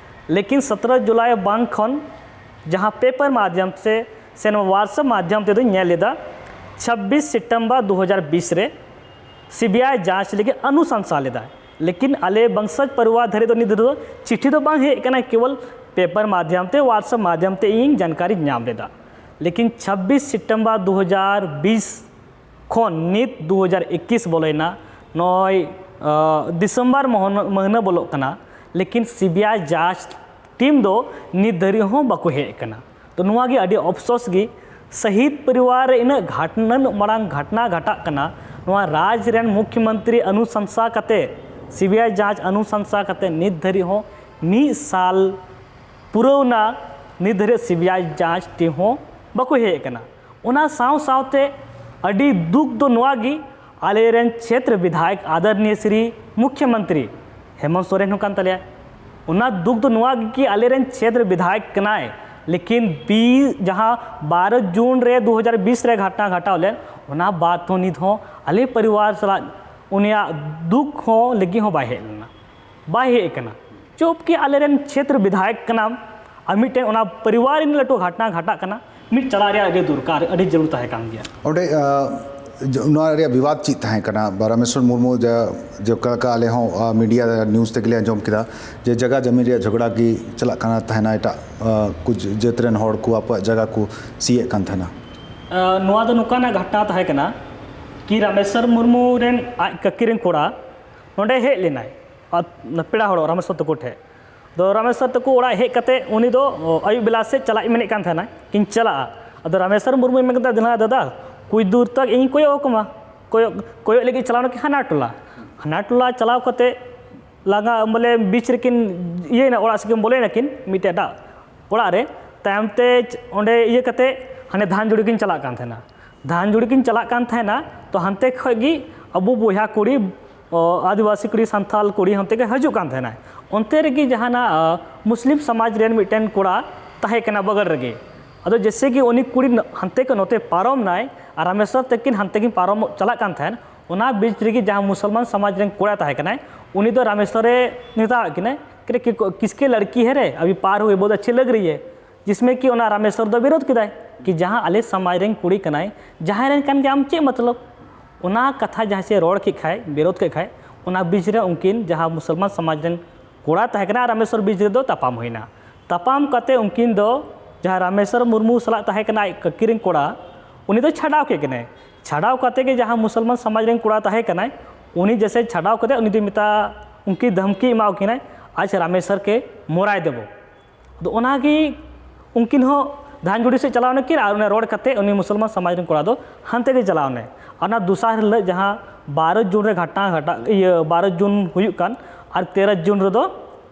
ᱞᱮᱠᱤᱱ ᱥᱚᱛᱨᱚ ᱡᱩᱞᱟᱭ ᱵᱟᱝ ᱠᱷᱚᱱ ᱡᱟᱦᱟᱸ paper ᱢᱟᱫᱷᱭᱚᱢ ᱥᱮ, ᱥᱮ ᱱᱚᱣᱟ WhatsApp ᱢᱟᱫᱷᱭᱚᱢ ᱛᱮᱫᱚᱧ ᱧᱮᱞ ᱞᱮᱫᱟ, ᱪᱷᱟᱵᱵᱤᱥ ᱥᱤᱛᱚᱢᱵᱚᱨ ᱫᱩ ᱦᱟᱡᱟᱨ ᱵᱤᱥ ᱨᱮ CBI ᱡᱟᱸᱪ ᱞᱟᱹᱜᱤᱫ ᱚᱱᱩᱥᱚᱝᱥᱟ ᱞᱮᱫᱟᱭ᱾ ᱞᱮᱠᱤᱱ ᱟᱞᱮ ᱵᱚᱝᱥᱚᱡᱽ ᱯᱚᱨᱤᱣᱟᱨ ᱫᱷᱟᱹᱨᱤᱡ ᱫᱚ ᱱᱤᱛ ᱫᱷᱟᱹᱨᱤᱡ ᱫᱚ ᱪᱤᱴᱷᱤ ᱫᱚ ᱵᱟᱝ ᱦᱮᱡ ᱟᱠᱟᱱᱟ, ᱠᱮᱵᱚᱞ ᱯᱮᱯᱟᱨ ᱢᱟᱫᱷᱭᱚᱢ ᱛᱮ, WhatsApp ᱢᱟᱫᱷᱭᱚᱢ ᱛᱮ ᱤᱧ ᱡᱟᱱᱠᱟᱨᱤᱧ ᱧᱟᱢ ᱞᱮᱫᱟ᱾ ᱞᱮᱠᱤᱱ ᱪᱷᱟᱵᱵᱤᱥ ᱥᱤᱛᱚᱢᱵᱚᱨ ᱫᱩ ᱦᱟᱡᱟᱨ ᱵᱤᱥ ᱠᱷᱚᱱ ᱱᱤᱛ ᱫᱩ ᱦᱟᱡᱟᱨ ᱮᱠᱤᱥ ᱵᱚᱞᱚᱭᱮᱱᱟ, ᱱᱚᱜᱼᱚᱭ ᱟᱸ, ᱰᱤᱥᱮᱢᱵᱚᱨ ᱢᱚᱦᱱᱟ- ᱢᱟᱹᱦᱱᱟᱹ ᱵᱚᱞᱚᱜ ᱠᱟᱱᱟ, ᱞᱮᱠᱤᱱ ᱥᱤᱵᱤᱟᱭ ᱡᱟᱸᱪ ᱴᱤᱢ ᱫᱚ ᱱᱤᱛ ᱫᱷᱟᱹᱨᱤᱡ ᱦᱚᱸ ᱵᱟᱠᱚ ᱦᱮᱡ ᱟᱠᱟᱱᱟ᱾ ᱛᱚ ᱱᱚᱣᱟ ᱜᱮ ᱟᱹᱰᱤ ᱟᱯᱥᱳᱥ ᱜᱮ, ᱥᱟᱹᱦᱤᱫ ᱯᱚᱨᱤᱣᱟᱨ ᱨᱮ ᱤᱱᱟᱹᱜ ᱜᱷᱟᱴᱱᱟ, ᱩᱱᱟᱹᱜ ᱢᱟᱨᱟᱝ ᱜᱷᱟᱴᱱᱟ ᱜᱷᱟᱴᱟᱜ ᱠᱟᱱᱟ, ᱱᱚᱣᱟ ᱨᱟᱡᱽ ᱨᱮᱱ ᱢᱩᱠᱷᱭᱚᱢᱚᱱᱛᱨᱤ ᱚᱱᱩᱥᱟᱱᱥᱟ ᱠᱟᱛᱮ, ᱥᱤᱵᱤᱟᱭ ᱡᱟᱸᱪ ᱚᱱᱩᱥᱟᱱᱥᱟ ᱠᱟᱛᱮ ᱱᱤᱛ ᱫᱷᱟᱹᱨᱤᱡ ᱦᱚᱸ ᱢᱤᱫ ᱥᱟᱞ ᱯᱩᱨᱟᱹᱣᱱᱟ, ᱱᱤᱛ ᱫᱷᱟᱹᱨᱤᱡ ᱥᱤᱵᱤᱟᱭ ᱡᱟᱸᱪ ᱴᱤᱢ ᱦᱚᱸ ᱵᱟᱠᱚ ᱦᱮᱡ ᱟᱠᱟᱱᱟ᱾ ᱚᱱᱟ ᱥᱟᱶ ᱥᱟᱶᱛᱮ ᱟᱹᱰᱤ ᱫᱩᱠ ᱫᱚ ᱱᱚᱣᱟ ᱜᱮ, ᱟᱞᱮ ᱨᱮᱱ ᱪᱷᱮᱛᱨᱚ ᱵᱤᱫᱷᱟᱭᱚᱠ ᱟᱫᱚᱨᱱᱤᱭᱚ ᱥᱨᱤ ᱢᱩᱠᱷᱭᱚᱢᱚᱱᱛᱨᱤ ᱦᱮᱢᱚᱱᱛ ᱥᱚᱨᱮᱱ ᱦᱚᱸ ᱠᱟᱱ ᱛᱟᱞᱮᱭᱟ᱾ ᱚᱱᱟ ᱫᱩᱠ ᱫᱚ ᱱᱚᱣᱟ ᱜᱮ ᱠᱤ ᱟᱞᱮ ᱨᱮᱱ ᱪᱷᱮᱛᱨᱚ ᱵᱤᱫᱷᱟᱭᱚᱠ ᱠᱟᱱᱟᱭ, ᱞᱮᱠᱤᱱ ᱵᱤ ᱡᱟᱦᱟᱸ ᱵᱟᱨᱚ ᱡᱩᱱ ᱨᱮ ᱫᱩ ᱦᱟᱡᱟᱨ ᱵᱤᱥ ᱨᱮ ᱜᱷᱟᱴᱱᱟ ᱜᱷᱟᱴᱟᱣ ᱞᱮᱱ, ᱚᱱᱟ ᱵᱟᱫ ᱦᱚᱸ ᱱᱤᱛ ᱦᱚᱸ ᱟᱞᱮ ᱯᱚᱨᱤᱵᱟᱨ ᱥᱟᱞᱟᱜ ᱩᱱᱤᱭᱟᱜ ᱫᱩᱠ ᱦᱚᱸ ᱞᱟᱹᱜᱤᱫ ᱦᱚᱸ ᱵᱟᱭ ᱦᱮᱡ ᱞᱮᱱᱟ, ᱵᱟᱭ ᱦᱮᱡ ᱟᱠᱟᱱᱟ᱾ ᱪᱩᱯ ᱠᱤ ᱟᱞᱮ ᱨᱮᱱ ᱪᱷᱮᱛᱨᱚ ᱵᱤᱫᱷᱟᱭᱚᱠ ᱠᱟᱱᱟᱢ, ᱟᱨ ᱢᱤᱫᱴᱮᱱ ᱚᱱᱟ ᱯᱚᱨᱤᱵᱟᱨ ᱨᱮᱱ ᱞᱟᱹᱴᱩ ᱜᱷᱟᱴᱱᱟ ᱜᱷᱟᱴᱟᱜ ᱠᱟᱱᱟ, ᱢᱤᱫ ᱪᱟᱞᱟᱜ ᱨᱮᱭᱟᱜ ᱟᱹᱰᱤ ᱫᱚᱨᱠᱟᱨ, ᱟᱹᱰᱤ ᱡᱟᱹᱨᱩᱲ ᱛᱟᱦᱮᱸ ᱠᱟᱱ ᱜᱮᱭᱟ᱾ ᱚᱸᱰᱮ, ᱟᱸ, ᱡᱚ-, ᱱᱚᱣᱟ ᱨᱮᱭᱟᱜ ᱵᱤᱵᱟᱫ ᱪᱮᱫ ᱛᱟᱦᱮᱸ ᱠᱟᱱᱟ? ᱵᱟ-, ᱨᱟᱢᱮᱥᱣᱚᱨ ᱢᱩᱨᱢᱩ ᱡᱟ-, ᱡᱮ ᱚᱠᱟ ᱞᱮᱠᱟ ᱟᱞᱮ ᱦᱚᱸ, ᱟᱸ, ᱢᱤᱰᱤᱭᱟ ᱱᱤᱭᱩᱡᱽ ᱛᱮᱜᱮ ᱞᱮ ᱟᱸᱡᱚᱢ ᱠᱮᱫᱟ ᱡᱮ ᱡᱟᱭᱜᱟ ᱡᱚᱢᱤ ᱨᱮᱭᱟᱜ ᱡᱷᱚᱜᱽᱲᱟ ᱜᱮ ᱪᱟᱞᱟᱜ ᱠᱟᱱᱟ ᱛᱟᱦᱮᱱᱟ ᱮᱴᱟᱜ, ᱟᱸ, ᱠᱩ ᱡᱟᱹᱛ ᱨᱮᱱ ᱦᱚᱲ ᱠᱚ ᱟᱠᱚᱣᱟᱜ ᱡᱟᱭᱜᱟ ᱠᱚ ᱥᱤᱭᱮᱫ ᱠᱟᱱ ᱛᱟᱦᱮᱱᱟ᱾ ᱟᱸ, ᱱᱚᱣᱟ ᱫᱚ ᱱᱚᱝᱠᱟᱱᱟᱜ ᱜᱷᱚᱴᱱᱟ ᱛᱟᱦᱮᱸ ᱠᱟᱱᱟ ᱠᱤ ᱨᱟᱢᱮᱥᱣᱚᱨ ᱢᱩᱨᱢᱩ ᱨᱮᱱ ᱟᱡ ᱠᱟᱹᱠᱤ ᱨᱮᱱ ᱠᱚᱲᱟ ᱱᱚᱸᱰᱮ ᱦᱮᱡ ᱞᱮᱱᱟᱭ, ᱟᱨ ᱯᱮᱲᱟ ᱦᱚᱲ ᱨᱟᱢᱮᱥᱣᱚᱨ ᱛᱟᱠᱚ ᱴᱷᱮᱱ᱾ ᱫᱚ ᱨᱟᱢᱮᱥᱣᱚᱨ ᱛᱟᱠᱚ ᱚᱲᱟᱜ ᱦᱮᱡ ᱠᱟᱛᱮ ᱩᱱᱤ ᱫᱚ, ᱚ, ᱟᱹᱭᱩᱵ ᱵᱮᱞᱟ ᱥᱮᱫ ᱪᱟᱞᱟᱜ ᱤᱧ ᱢᱮᱱᱮᱫ ᱠᱟᱱ ᱛᱟᱦᱮᱱᱟ, ᱠᱤᱱ ᱪᱟᱞᱟᱜᱼᱟ᱾ ᱟᱫᱚ ᱨᱟᱢᱮᱥᱣᱚᱨ ᱢᱩᱨᱢᱩᱭ ᱢᱮᱱ ᱠᱮᱫᱟ, "ᱫᱮᱞᱟ ᱫᱟᱫᱟ, ᱠᱩᱪ ᱫᱩᱨ ᱛᱟᱠ ᱤᱧ ᱠᱚᱭᱚᱜ ᱟᱠᱚᱢᱟ᱾" ᱠᱚᱭᱚᱜ, ᱠᱚᱭᱚᱜ ᱞᱟᱹᱜᱤᱫ ᱪᱟᱞᱟᱣ ᱱᱟᱠᱤᱱ ᱦᱟᱱᱟ ᱴᱚᱞᱟ᱾ ᱦᱟᱱᱟ ᱴᱚᱞᱟ ᱪᱟᱞᱟᱣ ᱠᱟᱛᱮ ᱞᱟᱸᱜᱟ, ᱵᱚᱞᱮ, ᱵᱤᱪ ᱨᱮᱠᱤᱱ ᱤᱭᱟᱹᱭᱮᱱᱟ, ᱚᱲᱟᱜ ᱥᱮᱫ ᱠᱤᱱ ᱵᱚᱞᱚᱭᱮᱱᱟ ᱠᱤᱱ ᱢᱤᱫᱴᱮᱡ ᱮᱴᱟᱜ ᱚᱲᱟᱜ ᱨᱮ᱾ ᱛᱟᱭᱚᱢ ᱛᱮ ᱚᱸᱰᱮ ᱤᱭᱟᱹ ᱠᱟᱛᱮ ᱦᱟᱱᱮ ᱫᱷᱟᱱ ᱡᱩᱲᱤ ᱠᱤᱱ ᱪᱟᱞᱟᱜ ᱠᱟᱱ ᱛᱟᱦᱮᱱᱟ᱾ ᱫᱷᱟᱱ ᱡᱩᱲᱤ ᱠᱤᱱ ᱪᱟᱞᱟᱜ ᱠᱟᱱ ᱛᱟᱦᱮᱱᱟ, ᱛᱚ ᱦᱟᱱᱛᱮ ᱠᱷᱚᱡ ᱜᱮ ᱟᱵᱚ ᱵᱚᱭᱦᱟ ᱠᱩᱲᱤ, ᱚ, ᱟᱹᱫᱤᱵᱟᱹᱥᱤ ᱠᱩᱲᱤ, ᱥᱟᱱᱛᱟᱞ ᱠᱩᱲᱤ ᱦᱟᱱᱛᱮ ᱜᱮ ᱦᱤᱡᱩᱜ ᱠᱟᱱ ᱛᱟᱦᱮᱱᱟᱭ᱾ ᱚᱱᱛᱮ ᱨᱮᱜᱮ ᱡᱟᱦᱟᱱᱟᱜ, ᱟ, ᱢᱩᱥᱞᱤᱢ ᱥᱚᱢᱟᱡᱽ ᱨᱮᱱ ᱢᱤᱫᱴᱮᱱ ᱠᱚᱲᱟ ᱛᱟᱦᱮᱸ ᱠᱟᱱᱟ ᱵᱟᱜᱟᱞ ᱨᱮᱜᱮ᱾ ᱟᱫᱚ ᱡᱮᱥᱮ ᱜᱮ ᱩᱱᱤ ᱠᱩᱲᱤ ᱱ-, ᱦᱟᱱᱛᱮ ᱠᱷᱚᱱ ᱱᱚᱛᱮ ᱯᱟᱨᱚᱢ ᱱᱟᱭ ᱟᱨ ᱨᱟᱢᱮᱥᱣᱚᱨ ᱛᱟᱹᱠᱤᱱ ᱦᱟᱱᱛᱮ ᱠᱤᱱ ᱯᱟᱨᱚᱢᱚᱜ ᱪᱟᱞᱟᱜ ᱠᱟᱱ ᱛᱟᱦᱮᱱ, ᱚᱱᱟ ᱵᱤᱪ ᱨᱮᱜᱮ ᱡᱟᱦᱟᱸ ᱢᱩᱥᱚᱞᱢᱟᱱ ᱥᱚᱢᱟᱡᱽ ᱨᱮᱱ ᱠᱚᱲᱟ ᱛᱟᱦᱮᱸ ᱠᱟᱱᱟᱭ, ᱩᱱᱤ ᱫᱚ ᱨᱟᱢᱮᱥᱣᱚᱨᱮ ᱢᱮᱛᱟᱣᱟᱫ ᱠᱤᱱᱟᱭ, "ᱠᱤ-, ᱠᱤ-, ᱠᱤᱥᱠᱮ ᱞᱟᱲᱠᱤ ᱦᱮ ᱨᱮ? ᱟᱵᱷᱤ ᱯᱟᱨ ᱦᱩᱭ ᱵᱚᱦᱩᱛ ᱟᱪᱷᱮ ᱞᱟᱜ ᱨᱤ ᱦᱮ", ᱡᱤᱥᱢᱮ ᱠᱤ ᱚᱱᱟ ᱨᱟᱢᱮᱥᱣᱚᱨ ᱫᱚ ᱵᱤᱨᱳᱫᱷ ᱠᱮᱫᱟᱭ ᱠᱤ ᱡᱟᱦᱟᱸ ᱟᱞᱮ ᱥᱚᱢᱟᱡᱽ ᱨᱮᱱ ᱠᱩᱲᱤ ᱠᱟᱱᱟᱭ, ᱡᱟᱦᱟᱸᱭ ᱨᱮᱱ ᱠᱟᱱ ᱜᱮ, ᱟᱢ ᱪᱮᱫ ᱢᱚᱛᱞᱚᱵ? ᱚᱱᱟ ᱠᱟᱛᱷᱟ ᱡᱟᱦᱟᱸ ᱥᱮ ᱨᱚᱲ ᱠᱮᱫ ᱠᱷᱟᱡ, ᱵᱤᱨᱳᱫᱷ ᱠᱮᱫ ᱠᱷᱟᱡ, ᱚᱱᱟ ᱵᱤᱪ ᱨᱮ ᱩᱱᱠᱤᱱ ᱡᱟᱦᱟᱸ ᱢᱩᱥᱚᱞᱢᱟᱱ ᱥᱚᱢᱟᱡᱽ ᱨᱮᱱ ᱠᱚᱲᱟ ᱛᱟᱦᱮᱸ ᱠᱟᱱᱟ ᱟᱨ ᱨᱟᱢᱮᱥᱣᱚᱨ ᱵᱤᱪ ᱨᱮᱫᱚ ᱛᱟᱯᱟᱢ ᱦᱩᱭᱱᱟ᱾ ᱛᱟᱯᱟᱢ ᱠᱟᱛᱮ ᱩᱱᱠᱤᱱ ᱫᱚ ᱡᱟᱦᱟᱸ ᱨᱟᱢᱮᱥᱣᱚᱨ ᱢᱩᱨᱢᱩ ᱥᱟᱞᱟᱜ ᱛᱟᱦᱮᱸ ᱠᱟᱱᱟ ᱟᱡ ᱠᱟᱹᱠᱤ ᱨᱮᱱ ᱠᱚᱲᱟ, ᱩᱱᱤ ᱫᱚ ᱪᱷᱟᱰᱟᱣ ᱠᱮᱫ ᱠᱤᱱᱟᱭ᱾ ᱪᱷᱟᱰᱟᱣ ᱠᱟᱛᱮ ᱜᱮ ᱡᱟᱦᱟᱸ ᱢᱩᱥᱚᱞᱢᱟᱱ ᱥᱚᱢᱟᱡᱽ ᱨᱮᱱ ᱠᱚᱲᱟ ᱛᱟᱦᱮᱸ ᱠᱟᱱᱟᱭ, ᱩᱱᱤ ᱡᱮᱥᱮ ᱪᱷᱟᱰᱟᱣ ᱠᱟᱛᱮ ᱩᱱᱤ ᱫᱚ ᱢᱮᱛᱟ, ᱩᱱᱠᱤᱱ ᱫᱷᱟᱢᱠᱤ ᱮᱢᱟᱣ ᱠᱤᱱᱟᱭ, "ᱟᱡ ᱨᱟᱢᱮᱥᱣᱚᱨ ᱠᱮ ᱢᱚᱨᱟᱭ ᱫᱮᱵᱚ"᱾ ᱟᱫᱚ ᱚᱱᱟᱜᱮ ᱩᱱᱠᱤᱱ ᱦᱚᱸ ᱫᱷᱟᱱᱡᱩᱲᱤ ᱥᱮᱫ ᱪᱟᱞᱟᱣ ᱱᱟᱠᱤᱱ ᱟᱨ ᱚᱱᱟ ᱨᱚᱲ ᱠᱟᱛᱮ ᱩᱱᱤ ᱢᱩᱥᱚᱞᱢᱟᱱ ᱥᱚᱢᱟᱡᱽ ᱨᱮᱱ ᱠᱚᱲᱟ ᱫᱚ ᱦᱟᱱᱛᱮ ᱜᱮ ᱪᱟᱞᱟᱣ ᱮᱱᱟᱭ᱾ ᱟᱨ ᱚᱱᱟ ᱫᱚᱥᱟᱨ ᱦᱤᱞᱳᱜ ᱡᱟᱦᱟᱸ ᱵᱟᱨᱚ ᱡᱩᱱ ᱨᱮ ᱜᱷᱚᱴᱱᱟ ᱜᱷᱟᱴᱟᱜ, ᱤᱭᱟᱹ, ᱵᱟᱨᱚ ᱡᱩᱱ ᱦᱩᱭᱩᱜ ᱠᱟᱱ, ᱟᱨ ᱛᱮᱨᱚ ᱡᱩᱱ ᱨᱮᱫᱚ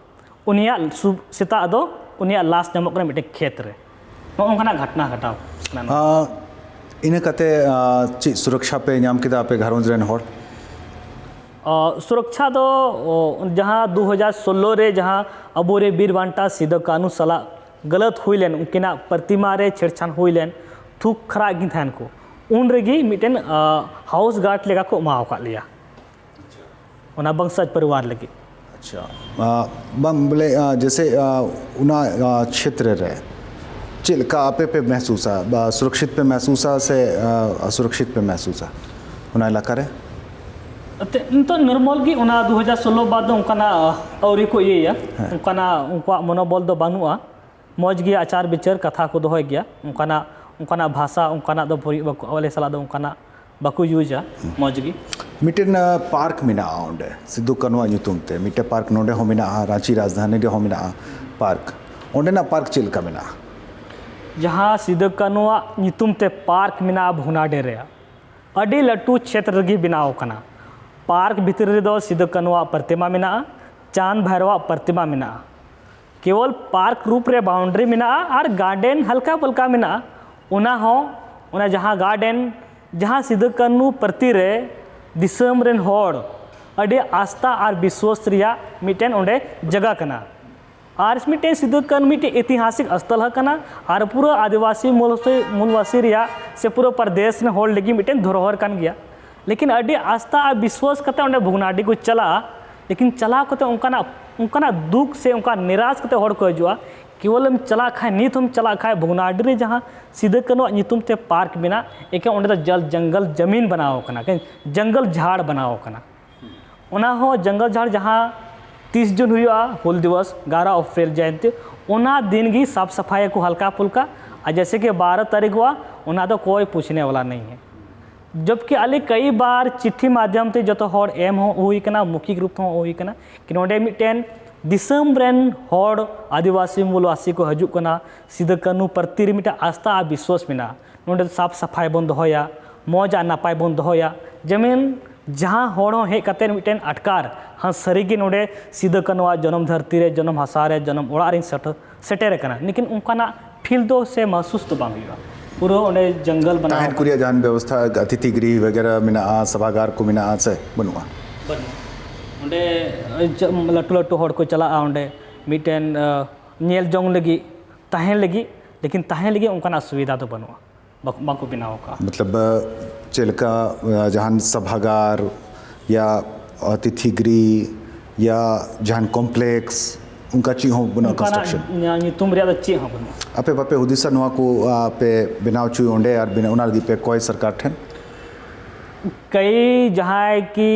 ᱩᱱᱤᱭᱟᱜ ᱥᱩ-, ᱥᱮᱛᱟᱜ ᱫᱚ ᱩᱱᱤᱭᱟᱜ ᱞᱟᱥ ᱧᱟᱢᱚᱜ ᱠᱟᱱᱟ ᱢᱤᱫᱴᱮᱱ ᱠᱷᱮᱛ ᱨᱮ᱾ ᱱᱚᱜᱼᱚ ᱱᱚᱝᱠᱟᱱᱟᱜ ᱜᱷᱚᱴᱱᱟ ᱜᱷᱚᱴᱟᱣ ᱠᱟᱱᱟ ᱱᱚᱣᱟ᱾ ᱟᱸ, ᱤᱱᱟᱹ ᱠᱟᱛᱮ, ᱟᱸ, ᱪᱮᱫ ᱥᱩᱨᱚᱠᱪᱷᱟ ᱯᱮ ᱧᱟᱢ ᱠᱮᱫᱟ ᱟᱯᱮ ᱜᱷᱟᱨᱚᱸᱡᱽ ᱨᱮᱱ ᱦᱚᱲ? ᱟᱸ, ᱥᱩᱨᱚᱠᱪᱷᱟ ᱫᱚ, ᱚ, ᱡᱟᱦᱟᱸ ᱫᱩ ᱦᱟᱡᱟᱨ ᱥᱳᱞᱞᱳ ᱨᱮ ᱡᱟᱦᱟᱸ ᱟᱵᱚᱨᱮᱱ ᱵᱤᱨ ᱵᱟᱱᱴᱟ ᱥᱤᱫᱩ ᱠᱟᱹᱱᱦᱩ ᱥᱟᱞᱟᱜ ᱜᱟᱹᱞᱟᱹᱛ ᱦᱩᱭ ᱞᱮᱱ, ᱩᱱᱠᱤᱱᱟᱜ ᱯᱨᱚᱛᱤᱢᱟ ᱨᱮ ᱪᱷᱮᱲᱪᱷᱟᱲ ᱦᱩᱭ ᱞᱮᱱ, ᱛᱷᱩᱠ ᱠᱷᱟᱨᱟᱜ ᱠᱤᱱ ᱛᱟᱦᱮᱱ ᱠᱚ, ᱩᱱ ᱨᱮᱜᱮ ᱢᱤᱫᱴᱮᱱ, ᱟᱸ, ᱦᱟᱣᱩᱥ ᱜᱟᱨᱰ ᱞᱮᱠᱟ ᱠᱚ ᱮᱢᱟᱣ ᱟᱠᱟᱫ ᱞᱮᱭᱟ᱾ ᱚᱱᱟ ᱵᱚᱝᱥᱚᱡᱽ ᱯᱚᱨᱤᱵᱟᱨ ᱞᱟᱹᱜᱤᱫ᱾ ᱟᱪᱪᱷᱟ, ᱟ, ᱵᱟᱝ, ᱵᱚᱞᱮ, ᱟ, ᱡᱮᱥᱮ, ᱟ, ᱚᱱᱟ, ᱟ, ᱪᱷᱮᱛᱨᱚ ᱨᱮ ᱪᱮᱫ ᱞᱮᱠᱟ ᱟᱯᱮ ᱯᱮ ᱢᱮᱦᱥᱩᱥᱟ? ᱵᱟ, ᱥᱩᱨᱚᱠᱥᱤᱛ ᱯᱮ ᱢᱮᱦᱥᱩᱥᱟ ᱥᱮ, ᱟ, ᱚᱥᱩᱨᱚᱠᱥᱤᱛ ᱯᱮ ᱢᱮᱦᱥᱩᱥᱟ ᱚᱱᱟ ᱮᱞᱟᱠᱟ ᱨᱮ? ᱮᱱᱛᱮᱫ, ᱱᱤᱛᱚᱜ ᱱᱚᱨᱢᱟᱞ ᱜᱮ, ᱚᱱᱟ ᱫᱩ ᱦᱟᱡᱟᱨ ᱥᱳᱞᱞᱳ ᱵᱟᱫ ᱫᱚ ᱚᱱᱠᱟᱱᱟᱜ ᱟᱹᱣᱨᱤ ᱠᱚ ᱤᱭᱟᱹᱭᱟ, ᱦᱮᱸ᱾ ᱚᱱᱠᱟᱱᱟᱜ ᱩᱱᱠᱩᱣᱟᱜ ᱢᱚᱱᱳᱵᱚᱞ ᱫᱚ ᱵᱟᱹᱱᱩᱜᱼᱟ᱾ ᱢᱚᱡᱽ ᱜᱮ ᱟᱪᱟᱨ ᱵᱤᱪᱟᱹᱨ ᱠᱟᱛᱷᱟ ᱠᱚ ᱫᱚᱦᱚᱭ ᱜᱮᱭᱟ, ᱚᱱᱠᱟᱱᱟᱜ, ᱚᱱᱠᱟᱱᱟᱜ ᱵᱷᱟᱥᱟ, ᱚᱱᱠᱟᱱᱟᱜ ᱫᱚ ᱵᱟᱹᱲᱤᱡ ᱵᱟᱠᱚ, ᱟᱞᱮ ᱥᱟᱞᱟᱜ ᱫᱚ ᱚᱱᱠᱟᱱᱟᱜ ᱵᱟᱠᱚ ᱤᱭᱩᱡᱟ᱾ ᱢᱚᱡᱽ ᱜᱮ᱾ ᱢᱤᱫᱴᱮᱱ, ᱟ, ᱯᱟᱨᱠ ᱢᱮᱱᱟᱜᱼᱟ ᱚᱸᱰᱮ, ᱥᱤᱫᱩ ᱠᱟᱹᱱᱩᱣᱟᱜ ᱧᱩᱛᱩᱢ ᱛᱮ ᱢᱤᱫᱴᱮᱱ ᱯᱟᱨᱠ ᱱᱚᱸᱰᱮ ᱦᱚᱸ ᱢᱮᱱᱟᱜᱼᱟ, ᱨᱟᱸᱪᱤ ᱨᱟᱡᱽᱫᱷᱟᱱᱤ ᱨᱮᱦᱚᱸ ᱢᱮᱱᱟᱜᱼᱟ ᱯᱟᱨᱠ᱾ ᱚᱸᱰᱮᱱᱟᱜ ᱯᱟᱨᱠ ᱪᱮᱫ ᱞᱮᱠᱟ ᱢᱮᱱᱟᱜᱼᱟ? ᱡᱟᱦᱟᱸ ᱥᱤᱫᱩ ᱠᱟᱹᱱᱩᱣᱟᱜ ᱧᱩᱛᱩᱢ ᱛᱮ ᱯᱟᱨᱠ ᱢᱮᱱᱟᱜᱼᱟ ᱵᱷᱩᱱᱟᱰᱮ ᱨᱮ, ᱟᱹᱰᱤ ᱞᱟᱹᱴᱩ ᱪᱷᱮᱛᱨᱚ ᱨᱮᱜᱮ ᱵᱮᱱᱟᱣ ᱟᱠᱟᱱᱟ᱾ ᱯᱟᱨᱠ ᱵᱷᱤᱛᱨᱤ ᱨᱮᱫᱚ ᱥᱤᱫᱩ ᱠᱟᱹᱱᱩᱣᱟᱜ ᱯᱨᱚᱛᱤᱢᱟ ᱢᱮᱱᱟᱜᱼᱟ, ᱪᱟᱸᱫᱽ ᱵᱷᱟᱭᱨᱚᱣᱟᱜ ᱯᱨᱚᱛᱤᱢᱟ ᱢᱮᱱᱟᱜᱼᱟ᱾ ᱠᱮᱣᱚᱞ ᱯᱟᱨᱠ ᱨᱩᱯ ᱨᱮ ᱵᱟᱣᱩᱱᱰᱟᱨᱤ ᱢᱮᱱᱟᱜᱼᱟ ᱟᱨ ᱜᱟᱨᱰᱮᱱ ᱦᱟᱞᱠᱟ ᱯᱩᱞᱠᱟ ᱢᱮᱱᱟᱜᱼᱟ᱾ ᱚᱱᱟ ᱦᱚᱸ, ᱚᱱᱟ ᱡᱟᱦᱟᱸ ᱜᱟᱨᱰᱮᱱ, ᱡᱟᱦᱟᱸ ᱥᱤᱫᱩ ᱠᱟᱹᱱᱩ ᱯᱨᱚᱛᱤ ᱨᱮ ᱫᱤᱥᱚᱢ ᱨᱮᱱ ᱦᱚᱲ ᱟᱹᱰᱤ ᱟᱥᱛᱷᱟ ᱟᱨ ᱵᱤᱥᱣᱟᱥ ᱨᱮᱭᱟᱜ ᱢᱤᱫᱴᱮᱱ ᱚᱸᱰᱮ ᱡᱟᱭᱜᱟ ᱠᱟᱱᱟ᱾ ᱟᱨ ᱢᱤᱫᱴᱮᱱ ᱥᱤᱫᱩ ᱠᱟᱹᱱᱩ ᱢᱤᱫᱴᱮᱱ ᱤᱛᱤᱦᱟᱥᱤᱠ ᱥᱛᱷᱚᱞ ᱦᱚᱸ ᱠᱟᱱᱟ ᱟᱨ ᱯᱩᱨᱟᱹ ᱟᱹᱫᱤᱵᱟᱹᱥᱤ ᱢᱩᱞ ᱥᱮ, ᱢᱩᱞᱵᱟᱥᱤ ᱨᱮᱭᱟᱜ ᱥᱮ ᱯᱩᱨᱟᱹ ᱯᱨᱚᱫᱮᱥ ᱨᱮᱱ ᱦᱚᱲ ᱞᱟᱹᱜᱤᱫ ᱢᱤᱫᱴᱮᱱ ᱫᱷᱚᱨᱚᱦᱚᱨ ᱠᱟᱱ ᱜᱮᱭᱟ᱾ ᱞᱮᱠᱤᱱ ᱟᱹᱰᱤ ᱟᱥᱛᱷᱟ ᱟᱨ ᱵᱤᱥᱣᱟᱥ ᱠᱟᱛᱮ ᱚᱸᱰᱮ ᱵᱷᱚᱜᱽᱱᱟᱰᱤ ᱠᱚ ᱪᱟᱞᱟᱜᱼᱟ, ᱞᱮᱠᱤᱱ ᱪᱟᱞᱟᱣ ᱠᱟᱛᱮ ᱚᱱᱠᱟᱱᱟᱜ, ᱚᱱᱠᱟᱱᱟᱜ ᱫᱩᱠ ᱥᱮ ᱚᱱᱠᱟ ᱱᱤᱨᱟᱥ ᱠᱟᱛᱮ ᱦᱚᱲ ᱠᱚ ᱦᱤᱡᱩᱜᱼᱟ᱾ ᱠᱮᱣᱚᱞᱮᱢ ᱪᱟᱞᱟᱜ ᱠᱷᱟᱱ, ᱱᱤᱛ ᱦᱚᱸᱢ ᱪᱟᱞᱟᱜ ᱠᱷᱟᱱ ᱵᱷᱚᱜᱽᱱᱟᱰᱤ ᱨᱮ ᱡᱟᱦᱟᱸ ᱥᱤᱫᱩ ᱠᱟᱹᱱᱩᱣᱟᱜ ᱧᱩᱛᱩᱢ ᱛᱮ ᱯᱟᱨᱠ ᱢᱮᱱᱟᱜ, ᱮᱠᱮᱱ ᱚᱸᱰᱮ ᱫᱚ ᱡᱟᱞ ᱡᱚᱝᱜᱚᱞ ᱡᱟᱢᱤᱱ ᱵᱮᱱᱟᱣ ᱟᱠᱟᱱᱟ, ᱮᱠᱮᱱ ᱡᱚᱝᱜᱚᱞ ᱡᱷᱟᱲ ᱵᱮᱱᱟᱣ ᱟᱠᱟᱱᱟ᱾ ᱚᱱᱟ ᱦᱚᱸ ᱡᱚᱝᱜᱚᱞ ᱡᱷᱟᱲ ᱡᱟᱦᱟᱸ ᱛᱤᱥ ᱡᱩᱱ ᱦᱩᱭᱩᱜᱼᱟ, ᱦᱩᱞ ᱫᱤᱵᱚᱥ, ᱜᱟᱨᱟ ᱚᱯᱨᱮᱞ ᱡᱚᱭᱚᱱᱛᱤ, ᱚᱱᱟ ᱫᱤᱱ ᱜᱮ ᱥᱟᱯ ᱥᱟᱯᱷᱟᱭᱟᱠᱚ ᱦᱟᱞᱠᱟ ᱯᱩᱞᱠᱟ᱾ ᱟᱨ ᱡᱮᱭᱥᱮ ᱠᱤ ᱵᱟᱨᱚ ᱛᱟᱹᱨᱤᱠᱷᱚᱜᱼᱟ, ᱚᱱᱟ ᱫᱚ ᱠᱚᱭ ᱯᱩᱪᱷᱱᱮ ᱣᱟᱞᱟ ᱱᱟᱦᱤ ᱦᱮ᱾ ᱡᱚᱵᱠᱤ ᱟᱞᱮ ᱠᱟᱭᱤ ᱵᱟᱨ ᱪᱤᱴᱷᱤ ᱢᱟᱫᱷᱭᱚᱢ ᱛᱮ ᱡᱚᱛᱚ ᱦᱚᱲ ᱮᱢ ᱦᱚᱸ ᱦᱩᱭ ᱠᱟᱱᱟ, ᱢᱚᱠᱷᱤᱠ ᱨᱩᱯ ᱦᱚᱸ ᱦᱩᱭ ᱠᱟᱱᱟ ᱠᱤ ᱱᱚᱰᱮ ᱢᱤᱫᱴᱮᱱ ᱫᱤᱥᱚᱢ ᱨᱮᱱ ᱦᱚᱲ, ᱟᱹᱫᱤᱵᱟᱹᱥᱤ ᱢᱩᱞ ᱵᱟᱥᱤ ᱠᱚ ᱦᱤᱡᱩᱜ ᱠᱟᱱᱟ, ᱥᱤᱫᱩ ᱠᱟᱹᱱᱦᱩ ᱯᱨᱚᱛᱤ ᱨᱮ ᱢᱤᱫᱴᱮᱱ ᱟᱥᱛᱷᱟ ᱟᱨ ᱵᱤᱥᱣᱟᱥ ᱢᱮᱱᱟᱜᱼᱟ᱾ ᱱᱚᱰᱮ ᱥᱟᱯ ᱥᱟᱯᱷᱟᱭ ᱵᱚᱱ ᱫᱚᱦᱚᱭᱟ, ᱢᱚᱡᱽ ᱟᱨ ᱱᱟᱯᱟᱭ ᱵᱚᱱ ᱫᱚᱦᱚᱭᱟ᱾ ᱡᱮᱢᱚᱱ ᱡᱟᱦᱟᱸ ᱦᱚᱲ ᱦᱚᱸ ᱦᱮᱡ ᱠᱟᱛᱮ ᱢᱤᱫᱴᱮᱱ ᱟᱴᱠᱟᱨ, ᱦᱮᱸ, ᱥᱟᱹᱨᱤᱜᱮ ᱱᱚᱰᱮ ᱥᱤᱫᱩ ᱠᱟᱹᱱᱦᱩᱣᱟᱜ ᱡᱚᱱᱚᱢ ᱫᱷᱟᱹᱨᱛᱤ ᱨᱮ, ᱡᱚᱱᱚᱢ ᱦᱟᱥᱟ ᱨᱮ, ᱡᱚᱱᱚᱢ ᱚᱲᱟᱜ ᱨᱤᱧ ᱥᱮᱴᱮᱨ, ᱥᱮᱴᱮᱨ ᱟᱠᱟᱱᱟ, ᱞᱮᱠᱤᱱ ᱚᱱᱠᱟᱱᱟᱜ ᱯᱷᱤᱞ ᱫᱚ ᱥᱮ ᱢᱟᱦᱥᱩᱥ ᱫᱚ ᱵᱟᱝ ᱦᱩᱭᱩᱜᱼᱟ᱾ ᱯᱩᱨᱟᱹ ᱚᱸᱰᱮ ᱡᱚᱝᱜᱚᱞ ᱵᱮᱱᱟᱣ ᱛᱟᱦᱮᱱ ᱟᱠᱟᱱᱟ᱾ ᱠᱚ ᱨᱮᱭᱟᱜ ᱡᱟᱦᱟᱱ ᱵᱮᱵᱚᱥᱛᱷᱟ, ᱟᱛᱤᱛᱷᱤ ᱜᱨᱤᱦ ᱵᱟᱜᱮᱨᱟ ᱢᱮᱱᱟᱜᱼᱟ, ᱥᱟᱵᱷᱟᱜᱟᱨ ᱠᱚ ᱢᱮᱱᱟᱜᱼᱟ ᱥᱮ ᱵᱟᱹᱱᱩᱜᱼᱟ? ᱵᱟᱹᱱᱩᱜᱼᱟ᱾ ᱚᱸᱰᱮ ᱞᱟᱹᱴᱩ ᱞᱟᱹᱴᱩ ᱦᱚᱲ ᱠᱚ ᱪᱟᱞᱟᱜᱼᱟ, ᱚᱸᱰᱮ ᱢᱤᱫᱴᱮᱱ, ᱟ, ᱧᱮᱞ ᱡᱚᱝ ᱞᱟᱹᱜᱤᱫ, ᱛᱟᱦᱮᱱ ᱞᱟᱹᱜᱤᱫ, ᱞᱮᱠᱤᱱ ᱛᱟᱦᱮᱱ ᱞᱟᱹᱜᱤᱫ ᱚᱱᱠᱟᱱᱟᱜ ᱥᱩᱵᱤᱫᱷᱟ ᱫᱚ ᱵᱟᱹᱱᱩᱜᱼᱟ, ᱵᱟᱠ-, ᱵᱟᱝᱠᱚ ᱵᱮᱱᱟᱣ ᱟᱠᱟᱫᱼᱟ᱾ ᱢᱚᱛᱞᱚᱵ, ᱪᱮᱫ ᱞᱮᱠᱟ, ᱟ, ᱡᱟᱦᱟᱱ ᱥᱟᱵᱷᱟᱜᱟᱨ ᱭᱟ ᱟᱛᱤᱛᱷᱤ ᱜᱨᱤᱦ ᱭᱟ ᱡᱟᱦᱟᱱ ᱠᱚᱢᱯᱞᱮᱠᱥ, ᱚᱱᱠᱟ ᱪᱮᱫ ᱦᱚᱸ ᱵᱟᱹᱱᱩᱜᱼᱟ, ᱚᱱᱠᱟᱱᱟᱜ ᱠᱚᱱᱥᱴᱨᱟᱠᱥᱚᱱ? ᱧᱟ-, ᱧᱩᱛᱩᱢ ᱨᱮᱭᱟᱜ ᱫᱚ ᱪᱮᱫ ᱦᱚᱸ ᱵᱟᱹᱱᱩᱜᱼᱟ᱾ ᱟᱯᱮ ᱵᱟᱯᱮ ᱦᱩᱫᱤᱥᱟ ᱱᱚᱣᱟ ᱠᱚ, ᱟ, ᱯᱮ ᱵᱮᱱᱟᱣ ᱦᱚᱪᱚᱭ ᱚᱸᱰᱮ ᱟᱨ ᱵᱮᱱᱟᱣ, ᱚᱱᱟ ᱞᱟᱹᱜᱤᱫ ᱯᱮ ᱠᱚᱭ ᱥᱚᱨᱠᱟᱨ ᱴᱷᱮᱱ? ᱠᱟᱹᱭ ᱡᱟᱦᱟᱸᱭ ᱠᱤ